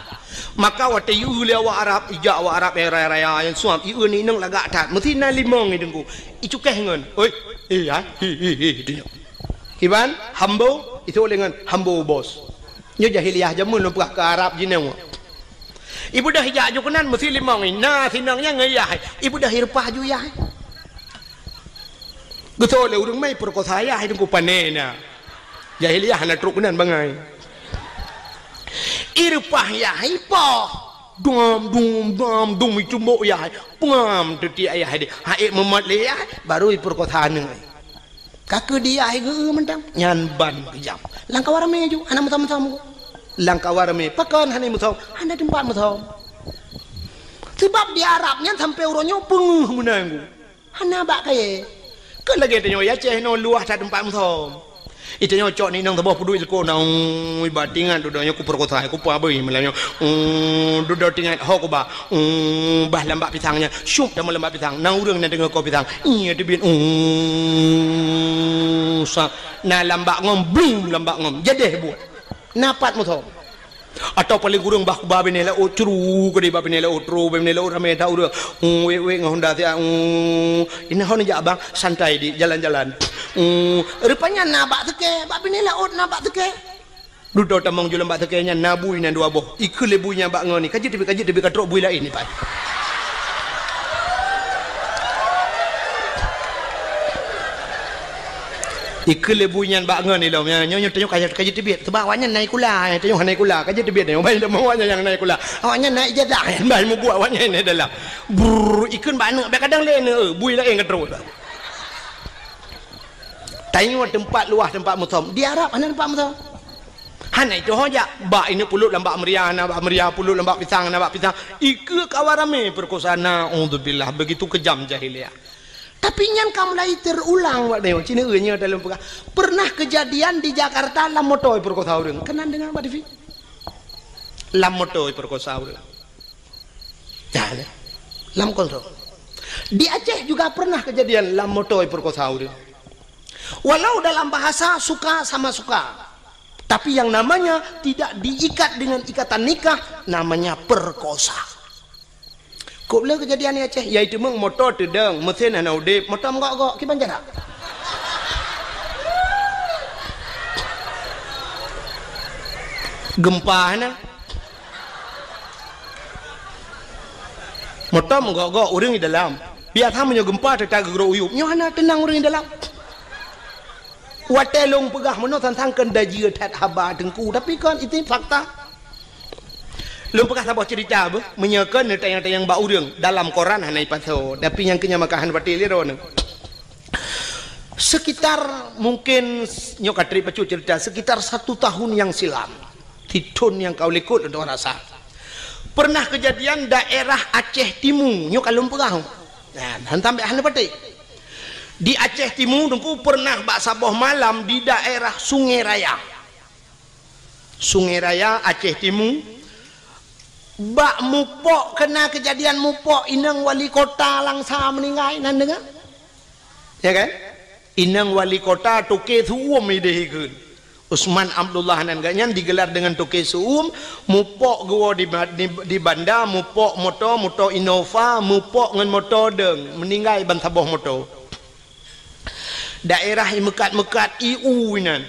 Maka watèe ieu lé awak Arab, ijak awak Arab nyang raya-raya nyang suam, ieu ni inong lagak that. Meusi na limong idong ku. Icukéh ngon, "Oi, eh, hai, hi, hi, hi," di nyoe. Kiban, hambo, isok lé ngon, "Hambo, bos." Nyoe jahiliyah jameun lôn peugah keu Arab jinoe. Ibeudôh ijak ju keunan meusi limong, na sinong nyan ngon yah. Ibeudôh ireupah ju yah. Geutôi lé ureuëng mai peurkosa yah, idong ku pané na. Jahiliyah hana trok keunan bangai. Ireupah yah, ipoh. Dum, dum, dum, dum, icumbok yah. Pengam teutiek yah deh. Hai meumot lé yah, baru ipeurkosa aneuk. Ka keu di yah geu mantong. Nyan ban keujam. Lam kawan ramé ju, hana meusom-meusom. Lam kawan ramé, pakon hana meusom? Hana teumpat meusom. Sebab di Arab nyan sampai uroe nyoe peungeuh meunan ku. Hana bak kayèe. Keu lagèe tanyoe Aceh nyoe luwah that teumpat meusom. Itanyoe cok ni inong saboh peuduek ileko na, ui, ba tingat dudoe nyoe kupeurkosa, kupeubeuih malam nyoe. Ui, dudoe tingat ho kuba. Ui, bah lam bak pisang nyan. Syup teuma lam bak pisang. Na ureuëng na deungoe ko pisang. Iya teubiet. Ui, sa. Na lam bak ngom, blum lam bak ngom. Jadeh buet. Na pat meusom. Atawa paléng kureueng bah kuba binéh laôt, curu keudeh bak binéh laôt, trôh bak binéh laôt, ramé that ureuëng. Uu, wék-wék ngon honda siat, uu, inan hon jak bang, santai di jalan-jalan. Uu, rupanya na bak seukée, bak binéh laôt na bak seukée. Dudoe tamong ju lam bak seukée nyan na bui nyan dua boh. Ikheun lé bui nyan bak ngon ni, ka jeuet teubiet, ka jeuet teubiet, ka trok bui laén ni pai. Ikheun lé bui nyan bak ngon ilom, nyoe, nyoe, nyoe tanyoe ka, ka jeuet teubiet. Seubab awaknyan na sikula, eh, tanyoe hana sikula, ka jeuet teubiet nyoe. Ban teuma awaknyan nyang na sikula. Awaknyan na ijazah, ban mubuet awaknyan na dalam. Brrr, ikheun bak aneuk, bèk kadang lé aneuk, eh, bui laén ka trok. Tanyoe teumpat luwah teumpat meusom. Di Arab hana teumpat meusom. Hana itu ho jak. Bak ineuk pulot lam bak meuria, hana bak meuria, pulot lam bak pisang, hana bak pisang. Ikeue kawan ramé peurekosa, naudzubillah. Begitu kejam jahiliyah. Tapi nyan ka mulai teurulang bak tanyoe. Cina nyoe dalam peugah. Pernah kejadian di Jakarta lam moto peurekosa ureuëng. Keunan deungoe bak T V. Lam moto peurekosa ureuëng. Nah, lam kontrol. Di Aceh juga pernah kejadian lam moto peurekosa ureuëng. Walau dalam bahasa suka sama suka, tapi yang namanya tidak diikat dengan ikatan nikah, namanya perkosa. Kok le kejadian di Aceh, yaitu meng moto teudong, mesin hana udeb, moto meugok-gok, kiban jarak. Gempa hana. Moto meugok-gok ureuëng di dalam. Biasa meunyoe gempa teutak geugrok uyueb, nyoe hana teunang ureuëng di dalam. Watée lôn peugah meunoe sang-sang keuneuk dajieue that haba teungku, tapi kon itu fakta. Lôn peugah saboh cerita beuh, meunyoe kon neutanyong-tanyong bak ureuëng, dalam koran hana ipasoe, tapi nyang keu nyan maka hana patéh lé droeneuh. Sekitar mungkin nyoe ka trép bacut cerita, sekitar satu tahun yang silam, di thon nyang ka u likot lôn rasa. Pernah kejadian daerah Aceh Timu, nyoe ka lôn peugah. Nah, han sampai hana patéh. Di Aceh Timu teungku pernah bak saboh malam di daerah Sungai Raya. Sungai Raya, Aceh Timu. Bak mupok, keunan kejadian mupok, inong wali kota Langsa meuninggai, nan deungoe? Ya kan? Inong wali kota Toke Su'um ideh ikheun. Usman Abdullah nan geuh nyan digelar dengan Toke Su'um, mupok geuwoe di ba-, di, di banda, mupok moto, moto Innova, mupok ngon moto dong, meuninggai ban saboh moto. Daerah imeukat-meukat iu inan,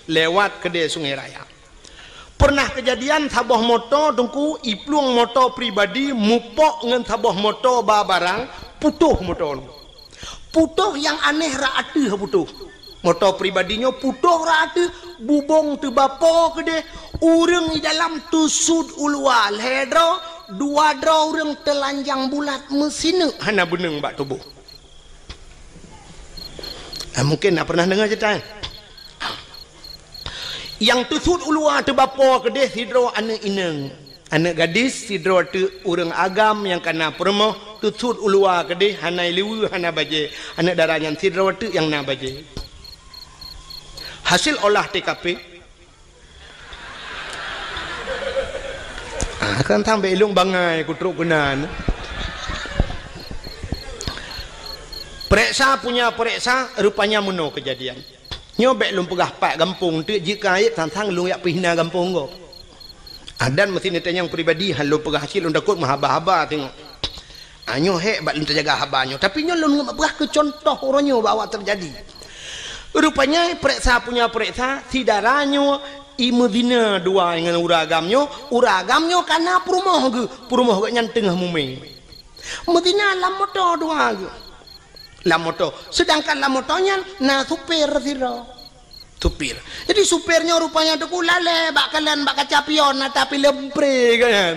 lewat keudeh Sungai Raya. Pernah kejadian saboh moto teungku, iplueng moto pribadi mupok ngon saboh moto ba barang, putôh moto nyoe. Putôh nyang aneh rot ateueh putôh. Moto pribadi nyoe putôh rot ateueh, bubông teubapo keudeh, ureuëng di dalam teusut u luwa lhée droe, dua droe ureuëng teulanjang bulat meusineuk hana beuneueng bak tuboh. Ah, mungkin na pernah deungoe cerita nyan. Nyang teusut u luwa teubapo keudeh sidroe aneuëk inong. Aneuëk gadis sidroe teuk ureuëng agam nyang kana peurumoh teusut u luwa keudeh hana liweue hana bajée. Aneuëk dara nyan sidroe teuk nyang na bajée. Hasil olah T K P, ah, kan sampai ilong bangai kutrok keunan. Pereksa punya pereksa, rupanya meunoe kejadian. Nyoe bék lôn peugah pat gampông teuk jeuet keu ayeb sang-sang lôn jak peuhina gampông gob. Adan meusi neutanyong pribadi, han lôn peugah cit lôn takot meuhaba-haba teungoh. Ah, nyoe hék bak lôn teujaga haba nyoe, tapi nyoe lôn peugah keu cuntoh uroe nyoe bak awak teujadi. Rupanya pereksa punya pereksa, si dara nyoe imeuzina dua ngon ureuëng agam nyoe, ureuëng agam nyoe kana peurumoh geuh, peurumoh geuh nyan teungoh mumé. Meuzina lam moto dua geuh. Lam moto. Seudangkan lam moto nyan na supir sidroe. Supir. Jadi supir nyoe rupanya teungku lalée bak kalon bak kaca pion na tapi lempré kan.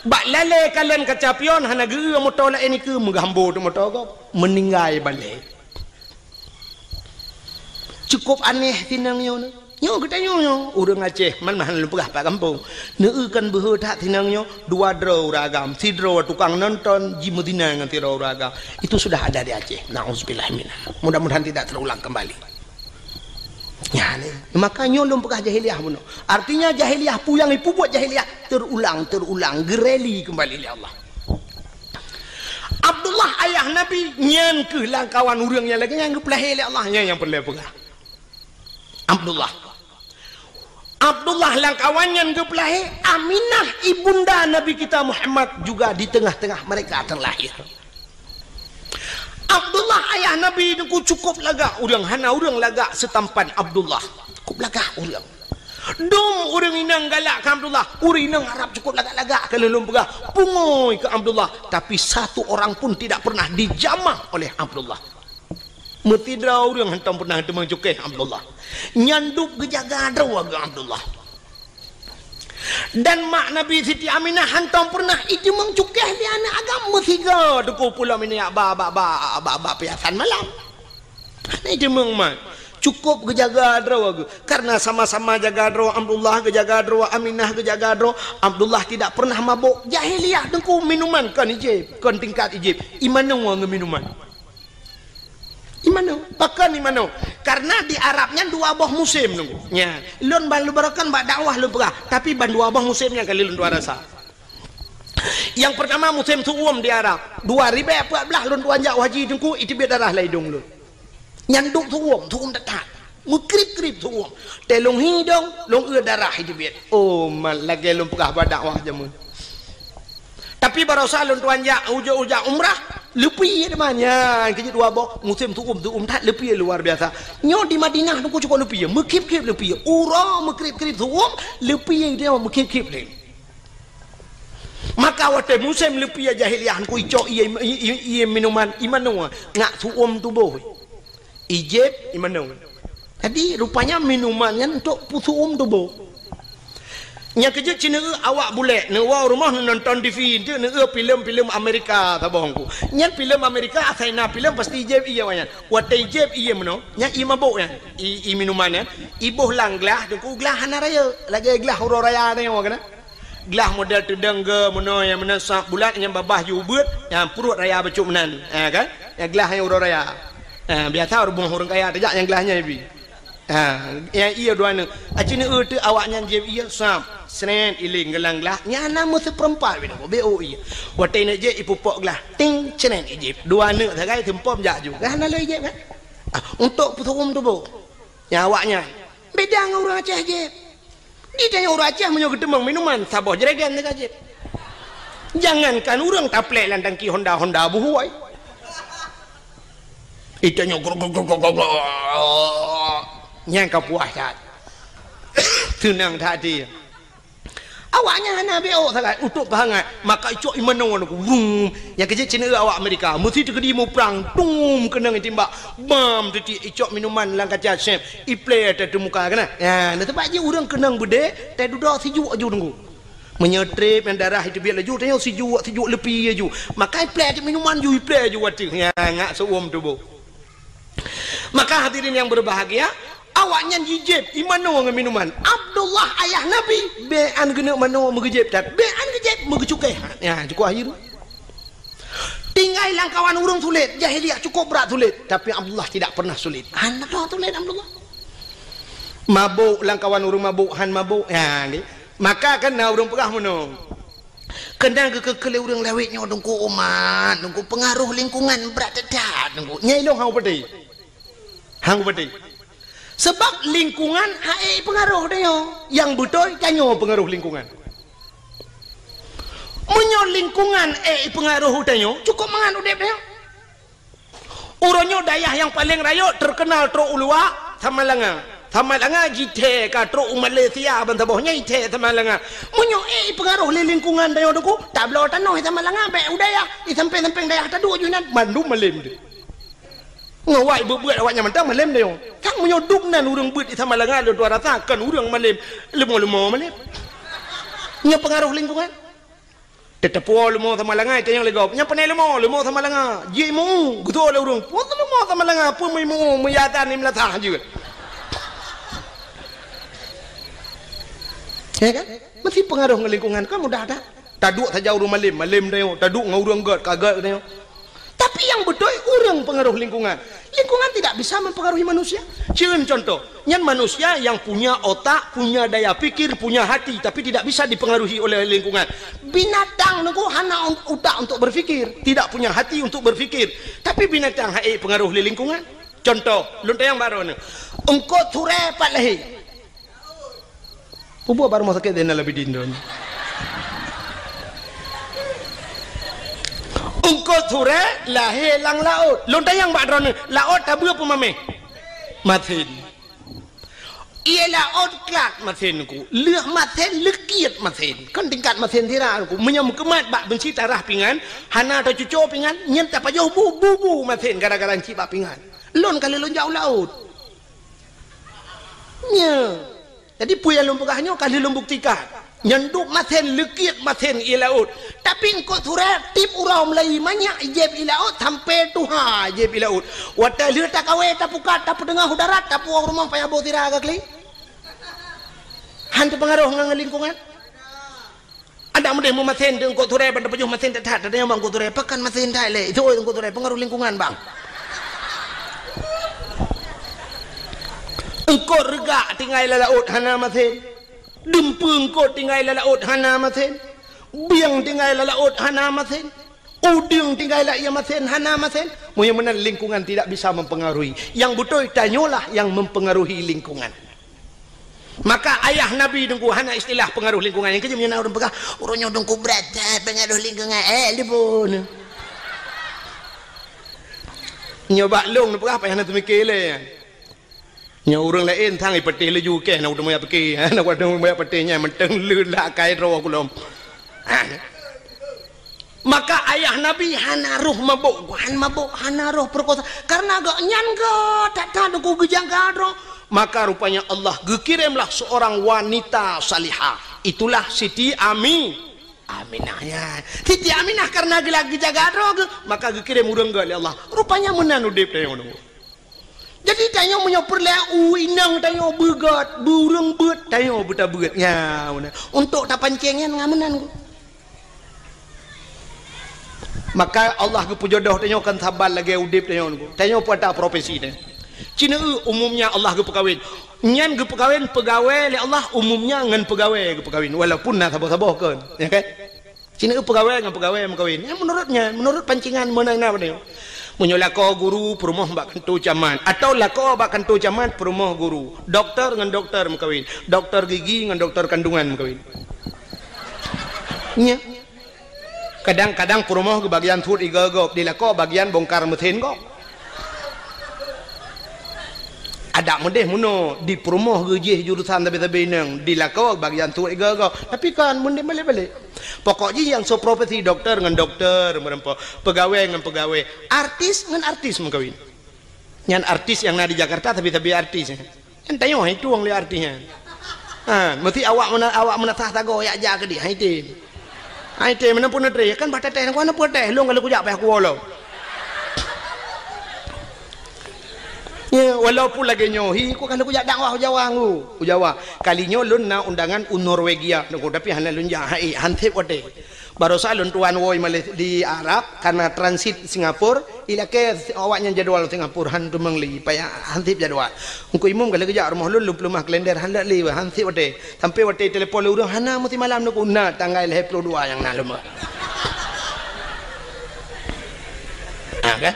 Bak lalée kalon kaca pion hana geu moto laén ikeue meugambo teuk moto gob. Meuninggai balée. Cukup aneh tinang nyoe. Nyoe geutanyoe nyoe, ureuëng Aceh, man meuhan lôn peugah pat gampông. Neueu kan beuhe that tinang nyoe, dua droe ureuëng agam, sidroe tukang nonton, jimeuzina ngon sidroe ureuëng agam. Itu sudah ada di Aceh. Nauzubillah minha. Mudah-mudahan tidak terulang kembali. Ya, ni. Maka nyoe lôn peugah jahiliyah bunoe. Artinya jahiliyah peue nyang ipubuet jahiliyah terulang, terulang, geureli kembali lé Allah. Abdullah ayah Nabi nyan keuh lam kawan ureuëng nyang lagée nyan geupeulahé lé Allah, nyan nyang peureulée peugah. Abdullah. Abdullah lam kawan nyan geupeulahé, Aminah ibunda Nabi kita Muhammad juga di tengah-tengah mereka terlahir. Abdullah ayah Nabi teungku cukup lagak ureuëng, hana ureuëng lagak seutampan Abdullah. Cukup lagak ureuëng. Dum ureuëng inong galak keu Abdullah, ureuëng inong Arab cukup lagak-lagak keu lôn peugah, pungui keu Abdullah, tapi satu orang pun tidak pernah dijamah oleh Abdullah. Meusidroe ureuëng hantom pernah teumeung cukéh Abdullah. Nyan dub geujaga droe geuh Abdullah. Dan mak Nabi Siti Aminah hantom pernah iteumeung cukéh di aneuëk agam meusigoe teungku pulo minyak ba, ba, ba, ba, ba piasan malam. Hana jiteumeung mat. Cukup geujaga droe geuh. Karena sama-sama jaga droe, Abdullah geujaga droe, Aminah geujaga droe, Abdullah tidak pernah mabok. Jahiliyah teungku minuman kon ijép, kon tingkat ijép. Imanoe ngon minuman. Imanoe, pakon imanoe? Karena di Arab nyan dua boh musim teungku. Nya, lôn ban lôn barokan bak dakwah lôn peugah, tapi ban dua boh musim nyan kali lôn tuan rasa. Nyang peurtama musém su'um di Arab. Dua ribèe peuet blah lôn tuan jak haji teungku, iteubiet darah lam idông lôn. Nyan duek su'um, su'um that-that. Meukrib-krib su'um. Teuh lôn hi idông, lôn eu darah iteubiet. Oh, mat lagèe lôn peugah bak dakwah jameun. Tapi barosa lôn tuan jak, ujoe-ujoe jak umrah, leupie teuma nyan. Keu jeuet dua boh, musém su'um, su'um that leupie luar biasa. Nyoe di Madinah teungku cukôp leupie, meukrib-krib leupie. Uroe meukrib-krib su'um, leupie nyoe meukrib-krib lé. Maka watèe musém leupie jahiliyah, teungku icok ié, ié, ié, ié minuman, imanoe, ngat su'um tuboh. Ijép, imanoe. Jadi, rupanya minuman nyan untuk peusu'um tuboh. Nyang keujeuet cit neueu awak bulèk, neuwoe rumoh neunonton T V, enteuk neueu filem-filem Amerika saboh teungku. Nyan filem Amerika, asai na filem pasti ijép ié awak nyan. Watèe ijép ié meunoe, nyan ié mabök nyan, ié, ié minuman nyan, iboh lam glah, teungku glah hana rayeuk, lagèe glah uroe raya nyoe keunan. Glah model teudong geu meunoe nyang meunan sab bulat nyang babah jih ubeuet, nyang pruet raya bacut meunan. Ha, kan? Nyang glah nyang uroe raya. Ha, biasa ureueng boh ureueng kaya tajak nyang glah nyan ibi. Ha, nyang ié dua neuk. Aci neueu teuk awak nyan jieb ié sab, srét iléng geulang glah. Nyan na meuseupeurempat binoe, beu ié. Watèe neuk jieb ipupok glah, ting, srét ijieb. Dua neuk sagai seumpom jak ju. Kan hana lé ijieb kan? Ah, untuk peusu'um tuboh. Nyang awak nyan. Beda ngon ureueng Aceh jieb. Di tanyoe ureueng Aceh meunyoe geuteumeung minuman, saboh jerigen teuka jieb. Jangankan ureueng taplek lam tangki Honda, Honda buhôi. Di tanyoe grok, grok, grok, grok, grok. Nyan ka puas that. Seunang that até. Awaknyan hana beu sagai, utôb peuhangat. Maka icok imanoe nyan, wrum. Nyang keujeuet cit neueu awak Amerika. Meusi teukeudi muprang, tum, keunong itimbak. Bam, teutiek icok minuman lam kaca sép. Iplè ateueh muka keunan. Ya, na teumpat jih ureueng keunong beudé, teududoe sijuek aju teungku. Meunyoe trép nyang darah iteubiet laju, tanyoe sijuek, sijuek leupie aju. Maka iplè ateueh minuman ju, iplè aju ateueh. Ya, ngat seu'uem tuboh. Maka hadirin yang berbahagia, awaknyan jijieb imanoe ngon minuman. Abdullah ayah Nabi, bèk an geuneuk manoe meugeujeb that. Bèk an geujeb meugeucukéh. Ya, cukup akhir. Tinggai lam kawan ureueng sulet, jahiliyah cukup brat sulet, tapi Abdullah tidak pernah sulet. Hana droe sulet Abdullah. Mabök lam kawan ureueng mabök, han mabök. Ya, nggih. Maka kan na ureueng peugah meunoe. Keunan geukeu-keu lé ureueng lawét nyoe teungku umat, teungku pengaruh lingkungan brat that-that teungku. Nyai lôn hana peudeh. Hana peudeh. Sebab lingkungan hana ék pengaruh tanyoe. Nyang beutôi tanyoe pengaruh lingkungan. Meunyoe lingkungan ék pengaruh tanyoe, cukup mangat udép tanyoe. Uroe nyoe dayah nyang paleng rayeuk teukeunal trok u luwa, Samalanga. Samalanga jithèe ka trok u Malaysia ban saboh nyan jithèe Samalanga. Meunyoe ék ipeungaroh lé lingkungan tanyoe teungku, tabloe tanoh i Samalanga bèk u dayah, i sampéng-sampéng dayah taduek ju inan, mandum malém deuh. Ngon wai beuet-beuet awaknyan mantong malém tanyoe. Sang meunyoe dum nan ureueng beuet i Samalanga lôn tuan rasa kon ureueng malém, leumo-leumo malém. Nyoe peungaroh lingkungan. Teuteupeue leumo Samalanga, tanyong lé gob. Nyan pane leumo, leumo Samalanga. Jimeu, geutoe lé ureueng. Peue leumo Samalanga, peue meuimu, meuyatan ni meulasah jeuet. Ya kan? Meusti peungaroh ngon lingkungan, kan mudah that. Taduek saja ureueng malém, malém tanyoe. Taduek ngon ureueng gèt, ka gèt tanyoe. Tapi nyang beutôi ureueng peungaroh lingkungan. Lingkungan tidak bisa mempengaruhi manusia. Cen contoh, nyan manusia yang punya otak, punya daya pikir, punya hati, tapi tidak bisa dipengaruhi oleh lingkungan. Binatang teungku hana utak untuk berpikir, tidak punya hati untuk berpikir. Tapi binatang hana ék pengaruh lé lingkungan. Contoh, lôn tanyong baroe nyoe. Eungkôt surèe pat lahé. Peue buet bak rumoh sakét Zainal Abidin droeneuh? Eungkôt surèe lahé lam laôt. Lôn tanyong bak droeneuh, laôt tabeue peue maméh? Masin. Ié laôt klat masin ku. Lheueh masin, leukiet masin. Kon tingkat masin sira ku. Meunyoe meukeumat bak beunci tarah pingan, hana tacuco pingan, nyan tapajoh bu, bu, bu masin gara-gara enci bak pingan. Lôn ka lheueh lôn jak u laôt. Nyoe. Jadi, peue nyang lôn peugah nyoe ka lheueh lôn buktikan. Nyan duek masen, leukiek masen ie laôt. Tapi eungkôt surée tiep uroe mulai manyak jieb ie laôt sampoe tuha jieb ie laôt. Watée lheueh takawé tapukat tapeudeueng u darat tapuwoe rumoh payah boh sira gakli. Han teupeungaroh ngon lingkungan. Adak meudeh meumasen teuh eungkôt surée ban teupeujôh masen that-that, teudeungoe bak eungkôt surée, pakon masen that lé. Itu eungkôt surée, peungaroh lingkungan bang. Eungkôt reugak tinggai lam laôt hana masen. Dumpeue eungkôt tinggai lam laôt hana masen. Bieng tinggai lam laôt hana masen. Udeueng tinggai lam ie masen hana masen. Meunyoe meunan lingkungan tidak bisa mempengaruhi. Yang beutôi tanyoe lah yang mempengaruhi lingkungan. Maka ayah Nabi Teungku hana istilah pengaruh lingkungan. Nyang keujeuet meunyoe na ureuëng peugah, "Uroe nyoe Teungku brat that pengaruh lingkungan." Eh, lipun. Nyoe bak lông neupeugah payah na teumike lé. Nyoe ureuëng laén sang ipeuteh laju keh na uteumé pike. Na uteumé pike nyan mantong le lak kai droe kulom. Ah. Maka ayah Nabi hana roh mabök, han mabök, hana roh peurekosa. Karena gobnyan geuh that-that Teungku geujaga droe. Maka rupanya Allah geukiremlah seorang wanita salihah. Itulah Siti Ami-, Aminah nyan. Siti Aminah karena geula geujaga droe geuh, maka geukirém ureuëng geuh lé Allah. Rupanya meunan udeb tanyoe. Jadi tanyoe meunyoe peureulée u inong tanyoe beugot, beu ureuëng beuet tanyoe beutabeuet. Nya, meunan. Untuk tapancéng nyan ngon meunan. Maka Allah geupeujodoh tanyoe kan saban lagée udeb tanyoe. Tanyoe peue ata profesi tanyoe. Cina umumnya Allah geupeukawén. Nyan geupeukawén peugawée lé Allah umumnya ngon peugawée geupeukawén walaupun na saboh-saboh kon. Ya kan? Cina peugawée ngon peugawée meukawen. Nyan menurut nyan, menurut pancingan meunan na padahai. Meunyoe lakoe guru peurumoh bak kantô camat, atawa lakoe bak kantô camat peurumoh guru, doktor ngon doktor meukawen, doktor gigi ngon doktor kandungan meukawen. Nya. Kadang-kadang peurumoh geubagian suet igoe gob, di lakoe bagian bongkar mesin gob. Adak meudeh meunoe di peurumoh geujih jurusan sabe-sabe inong, di lakoe bagian suet igoe gob. Tapi kan meudeh balek-balek. Pokok jih nyang soe profesi doktor ngon doktor meureumpok, peugawée ngon peugawée, artis ngon artis meukawen. Nyan artis nyang na di Jakarta sabe-sabe artis. Nyan tanyoe hai tueng lé artis nyan. Ha, meusti awak meuna-, awak meunasah sagoe yak jak keudeh hai tem. Hai tem meunan pun neutré kan bah teuteh ngon peuteuteh lôn ka lheueh kujak payah kuwoe lom. Ya, walaupun lagée nyoe hi ku ka lheueh kujak dakwah u Jawa ngu, u Jawa. Kali nyoe lôn na undangan u Norwegia nyoe, tapi hana lôn jak hai, han sép watée. Barosa lôn tuan woe Malaysia di Arab karena transit Singapura, ilakée awaknyan jadwal Singapura han teumeung lé, payah han sép jadwal. Teungku Imum ka lheueh geujak rumoh lôn, lôn peuleumah kalender han lé, han sép watée. Sampai watée telepon lé ureuëng hana meusti malam nyoe ku na tanggai lhée ploh dua nyang na lom. Ha kan?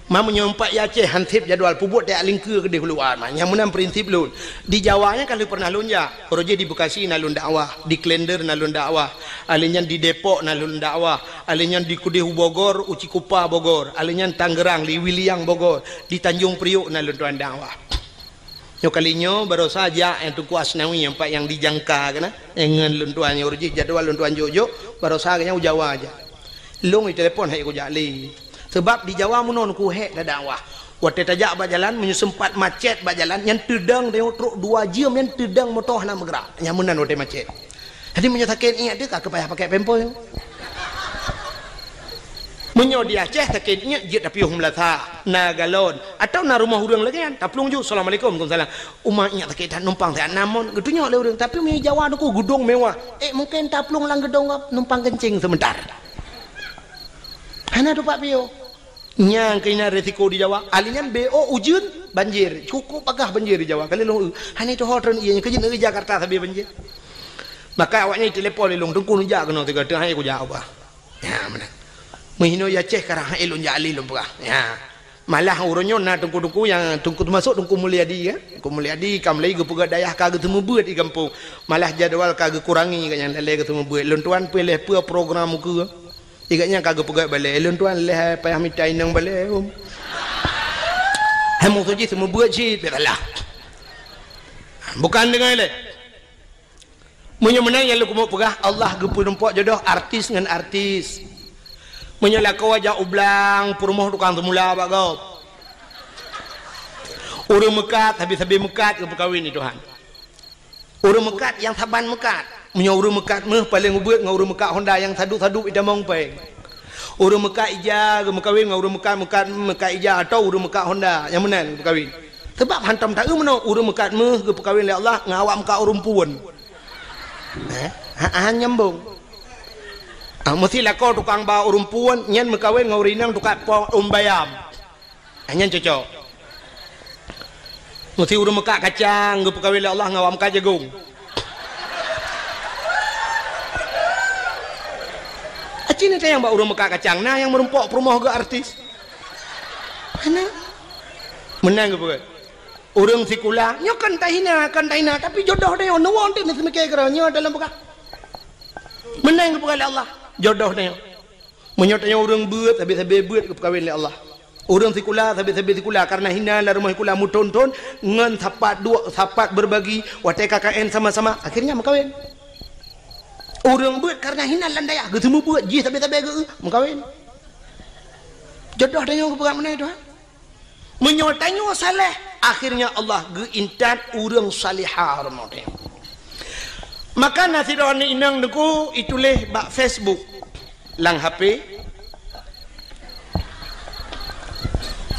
Ma meunyoe umpat i Aceh han sép jadwal peubuet tajak lingkeue keudeh u luwa ma. Nyang meunan prinsip lôn. Di Jawa nyan ka lheueh pernah lôn jak. Uroe jih di Bekasi na lôn dakwah, di Klender na lôn dakwah, alèh nyan di Depok na lôn dakwah, alèh nyan di keudeh u Bogor, u Cikupa Bogor, alèh nyan Tangerang, di Wiliang Bogor, di Tanjung Priok na lôn tuan dakwah. Nyoe kali nyoe barosa jak nyang Teungku Asnawi nyang pat nyang dijangka keunan, nyang ngon lôn tuan nyoe uroe jih jadwal lôn tuan jok-jok, barosa geuhnyan u Jawa jak. Lôn itelepon hai kujak lé. Sabab di Jawa meunoe ku hék tadakwah. Watée tajak bak jalan, meunyoe seumpat macet bak jalan, nyan teudong tanyoe trok dua jeuem nyan teudong moto hana meugrak. Nyan meunan watée macet. Jadi meunyoe sakét iék teuh ka keupayah pakai pempel. Meunyoe di Aceh sakét iék jeuet tapiôh meulasah, na galon, atawa na rumoh ureuëng lagée nyan, taplueng ju, "Assalamualaikum." "Waalaikumsalam." "Uma iék sakét that numpang siat namon," geutunyok lé ureuëng. Tapi meunyoe Jawa nyoe ku gedong mewah, eh mungken taplueng lam gedong numpang kencing sebentar. Hana tupat piôh. Nyang keunan risiko di Jawa. Alèh nyan B O ujeuen, banjir. Cukup bagah banjir di Jawa. Kali lôn, hana tuho treun ié nyan keujeut negeri Jakarta sabe banjir. Maka awaknyan telepon lé lôn, "Teungku neujak keunoe tiga teungoh hai kujak ubah." Ya, meunan. Meuhinoe ya Aceh karang hai lôn jak lé lôn peugah. Ya. Malah uroe nyoe na teungku-teungku nyang teungku teumasok Teungku Mulyadi kan. Teungku Mulyadi ka mulai geupeugah dayah ka geuteumeubeuet di gampông. Malah jadwal ka geukurangi gobnyan lalée geuteumeubeuet. Lôn tuan peuleh peue program ukeue. Di gobnyan ka geupeugah balée, "Lôn tuan lheueh payah mita inong balée, um." Hai meusu jih seumeubeuet cit, biasalah. Bukan deungon lé. Meunyoe meunan nyang lôn keumeung peugah, Allah geupeurumpok jodoh artis ngon artis. Meunyoe lakoe jak u blang, peurumoh tukang seumula bak gob. Ureuëng meukat, sabe-sabe meukat geupeukawen di Tuhan. Ureuëng meukat nyang saban meukat. Meunyoe ureuëng meukat méuh paleng ubeuet ngon ureuëng meukat Honda nyang sadup-sadup itamong péng. Ureuëng meukat ija geumeukawen ngon ureuëng meukat, meukat, meukat ija atau ureuëng meukat Honda nyang meunan geumeukawen. Sebab hantom taeu meunoe ureuëng meukat méuh geupeukawen lé Allah ngon awak meukat ureuëng puon. Eh, ha, ha, nyambung. Ah, meusti lakoe tukang ba ureuëng puon nyan meukawen ngon ureuëng inong tukang po ureuëng bayam. Ah, nyan cocok. Meusti ureuëng meukat kacang geupeukawen lé Allah ngon awak meukat jagong. Aci ni tayang bak ureuëng meukat kacang, na nyang meurumpok peurumoh geuh artis. Hana. Meunan geupeukawen. Ureuëng sikula, nyoe kan tahina, kan tahina, tapi jodoh tanyoe, neuwoe teuh meuseumike keudroe nyoe dalam peugah. Meunan geupeugah lé Allah, jodoh tanyoe. Meunyoe tanyoe ureuëng beuet, sabe-sabe beuet geupeukawen lé Allah. Ureuëng sikula, sabe-sabe sikula, karena hina lam rumoh sikula meuthon-thon, ngon sapat duek, sapat berbagi, watée K K N sama-sama, akhirnya meukawen. Ureuëng beuet karena hina lam dayah, geuseumeubeuet jih sabe-sabe geu, meukawen. Jodoh tanyoe geupeugah meunan Tuhan. Meunyoe tanyoe saleh, akhirnya Allah geuintat ureuëng salihah rumoh tanyoe. Maka na sidroe aneuk inong teungku ituléh bak Facebook lam H P.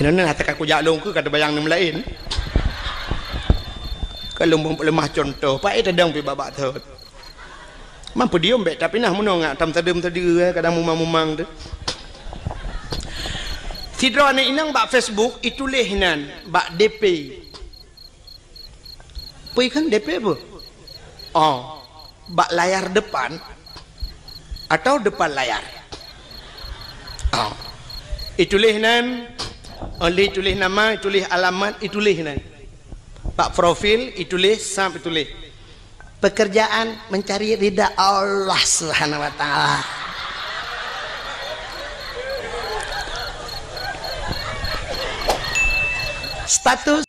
Inoe hata ka kujak lôn keu ka teubayang nem laén. Ka lôn beuleumah contoh, paét tadong pih babah thot. Mampu diom bék, tapi nah meunoe ngak tam tadeuem tadi, eh, kadang mumang-mumang tu. Sidroe aneuk inong bak Facebook ituléh nan bak D P. Pui kan D P apa? Oh, bak layar depan atau depan layar? Oh. Ituléh nan, oleh ituléh nama, ituléh alamat, ituléh nan. Bak profil ituléh, sab ituléh. Pekerjaan mencari ridha Allah Subhanahu wa Ta'ala. Status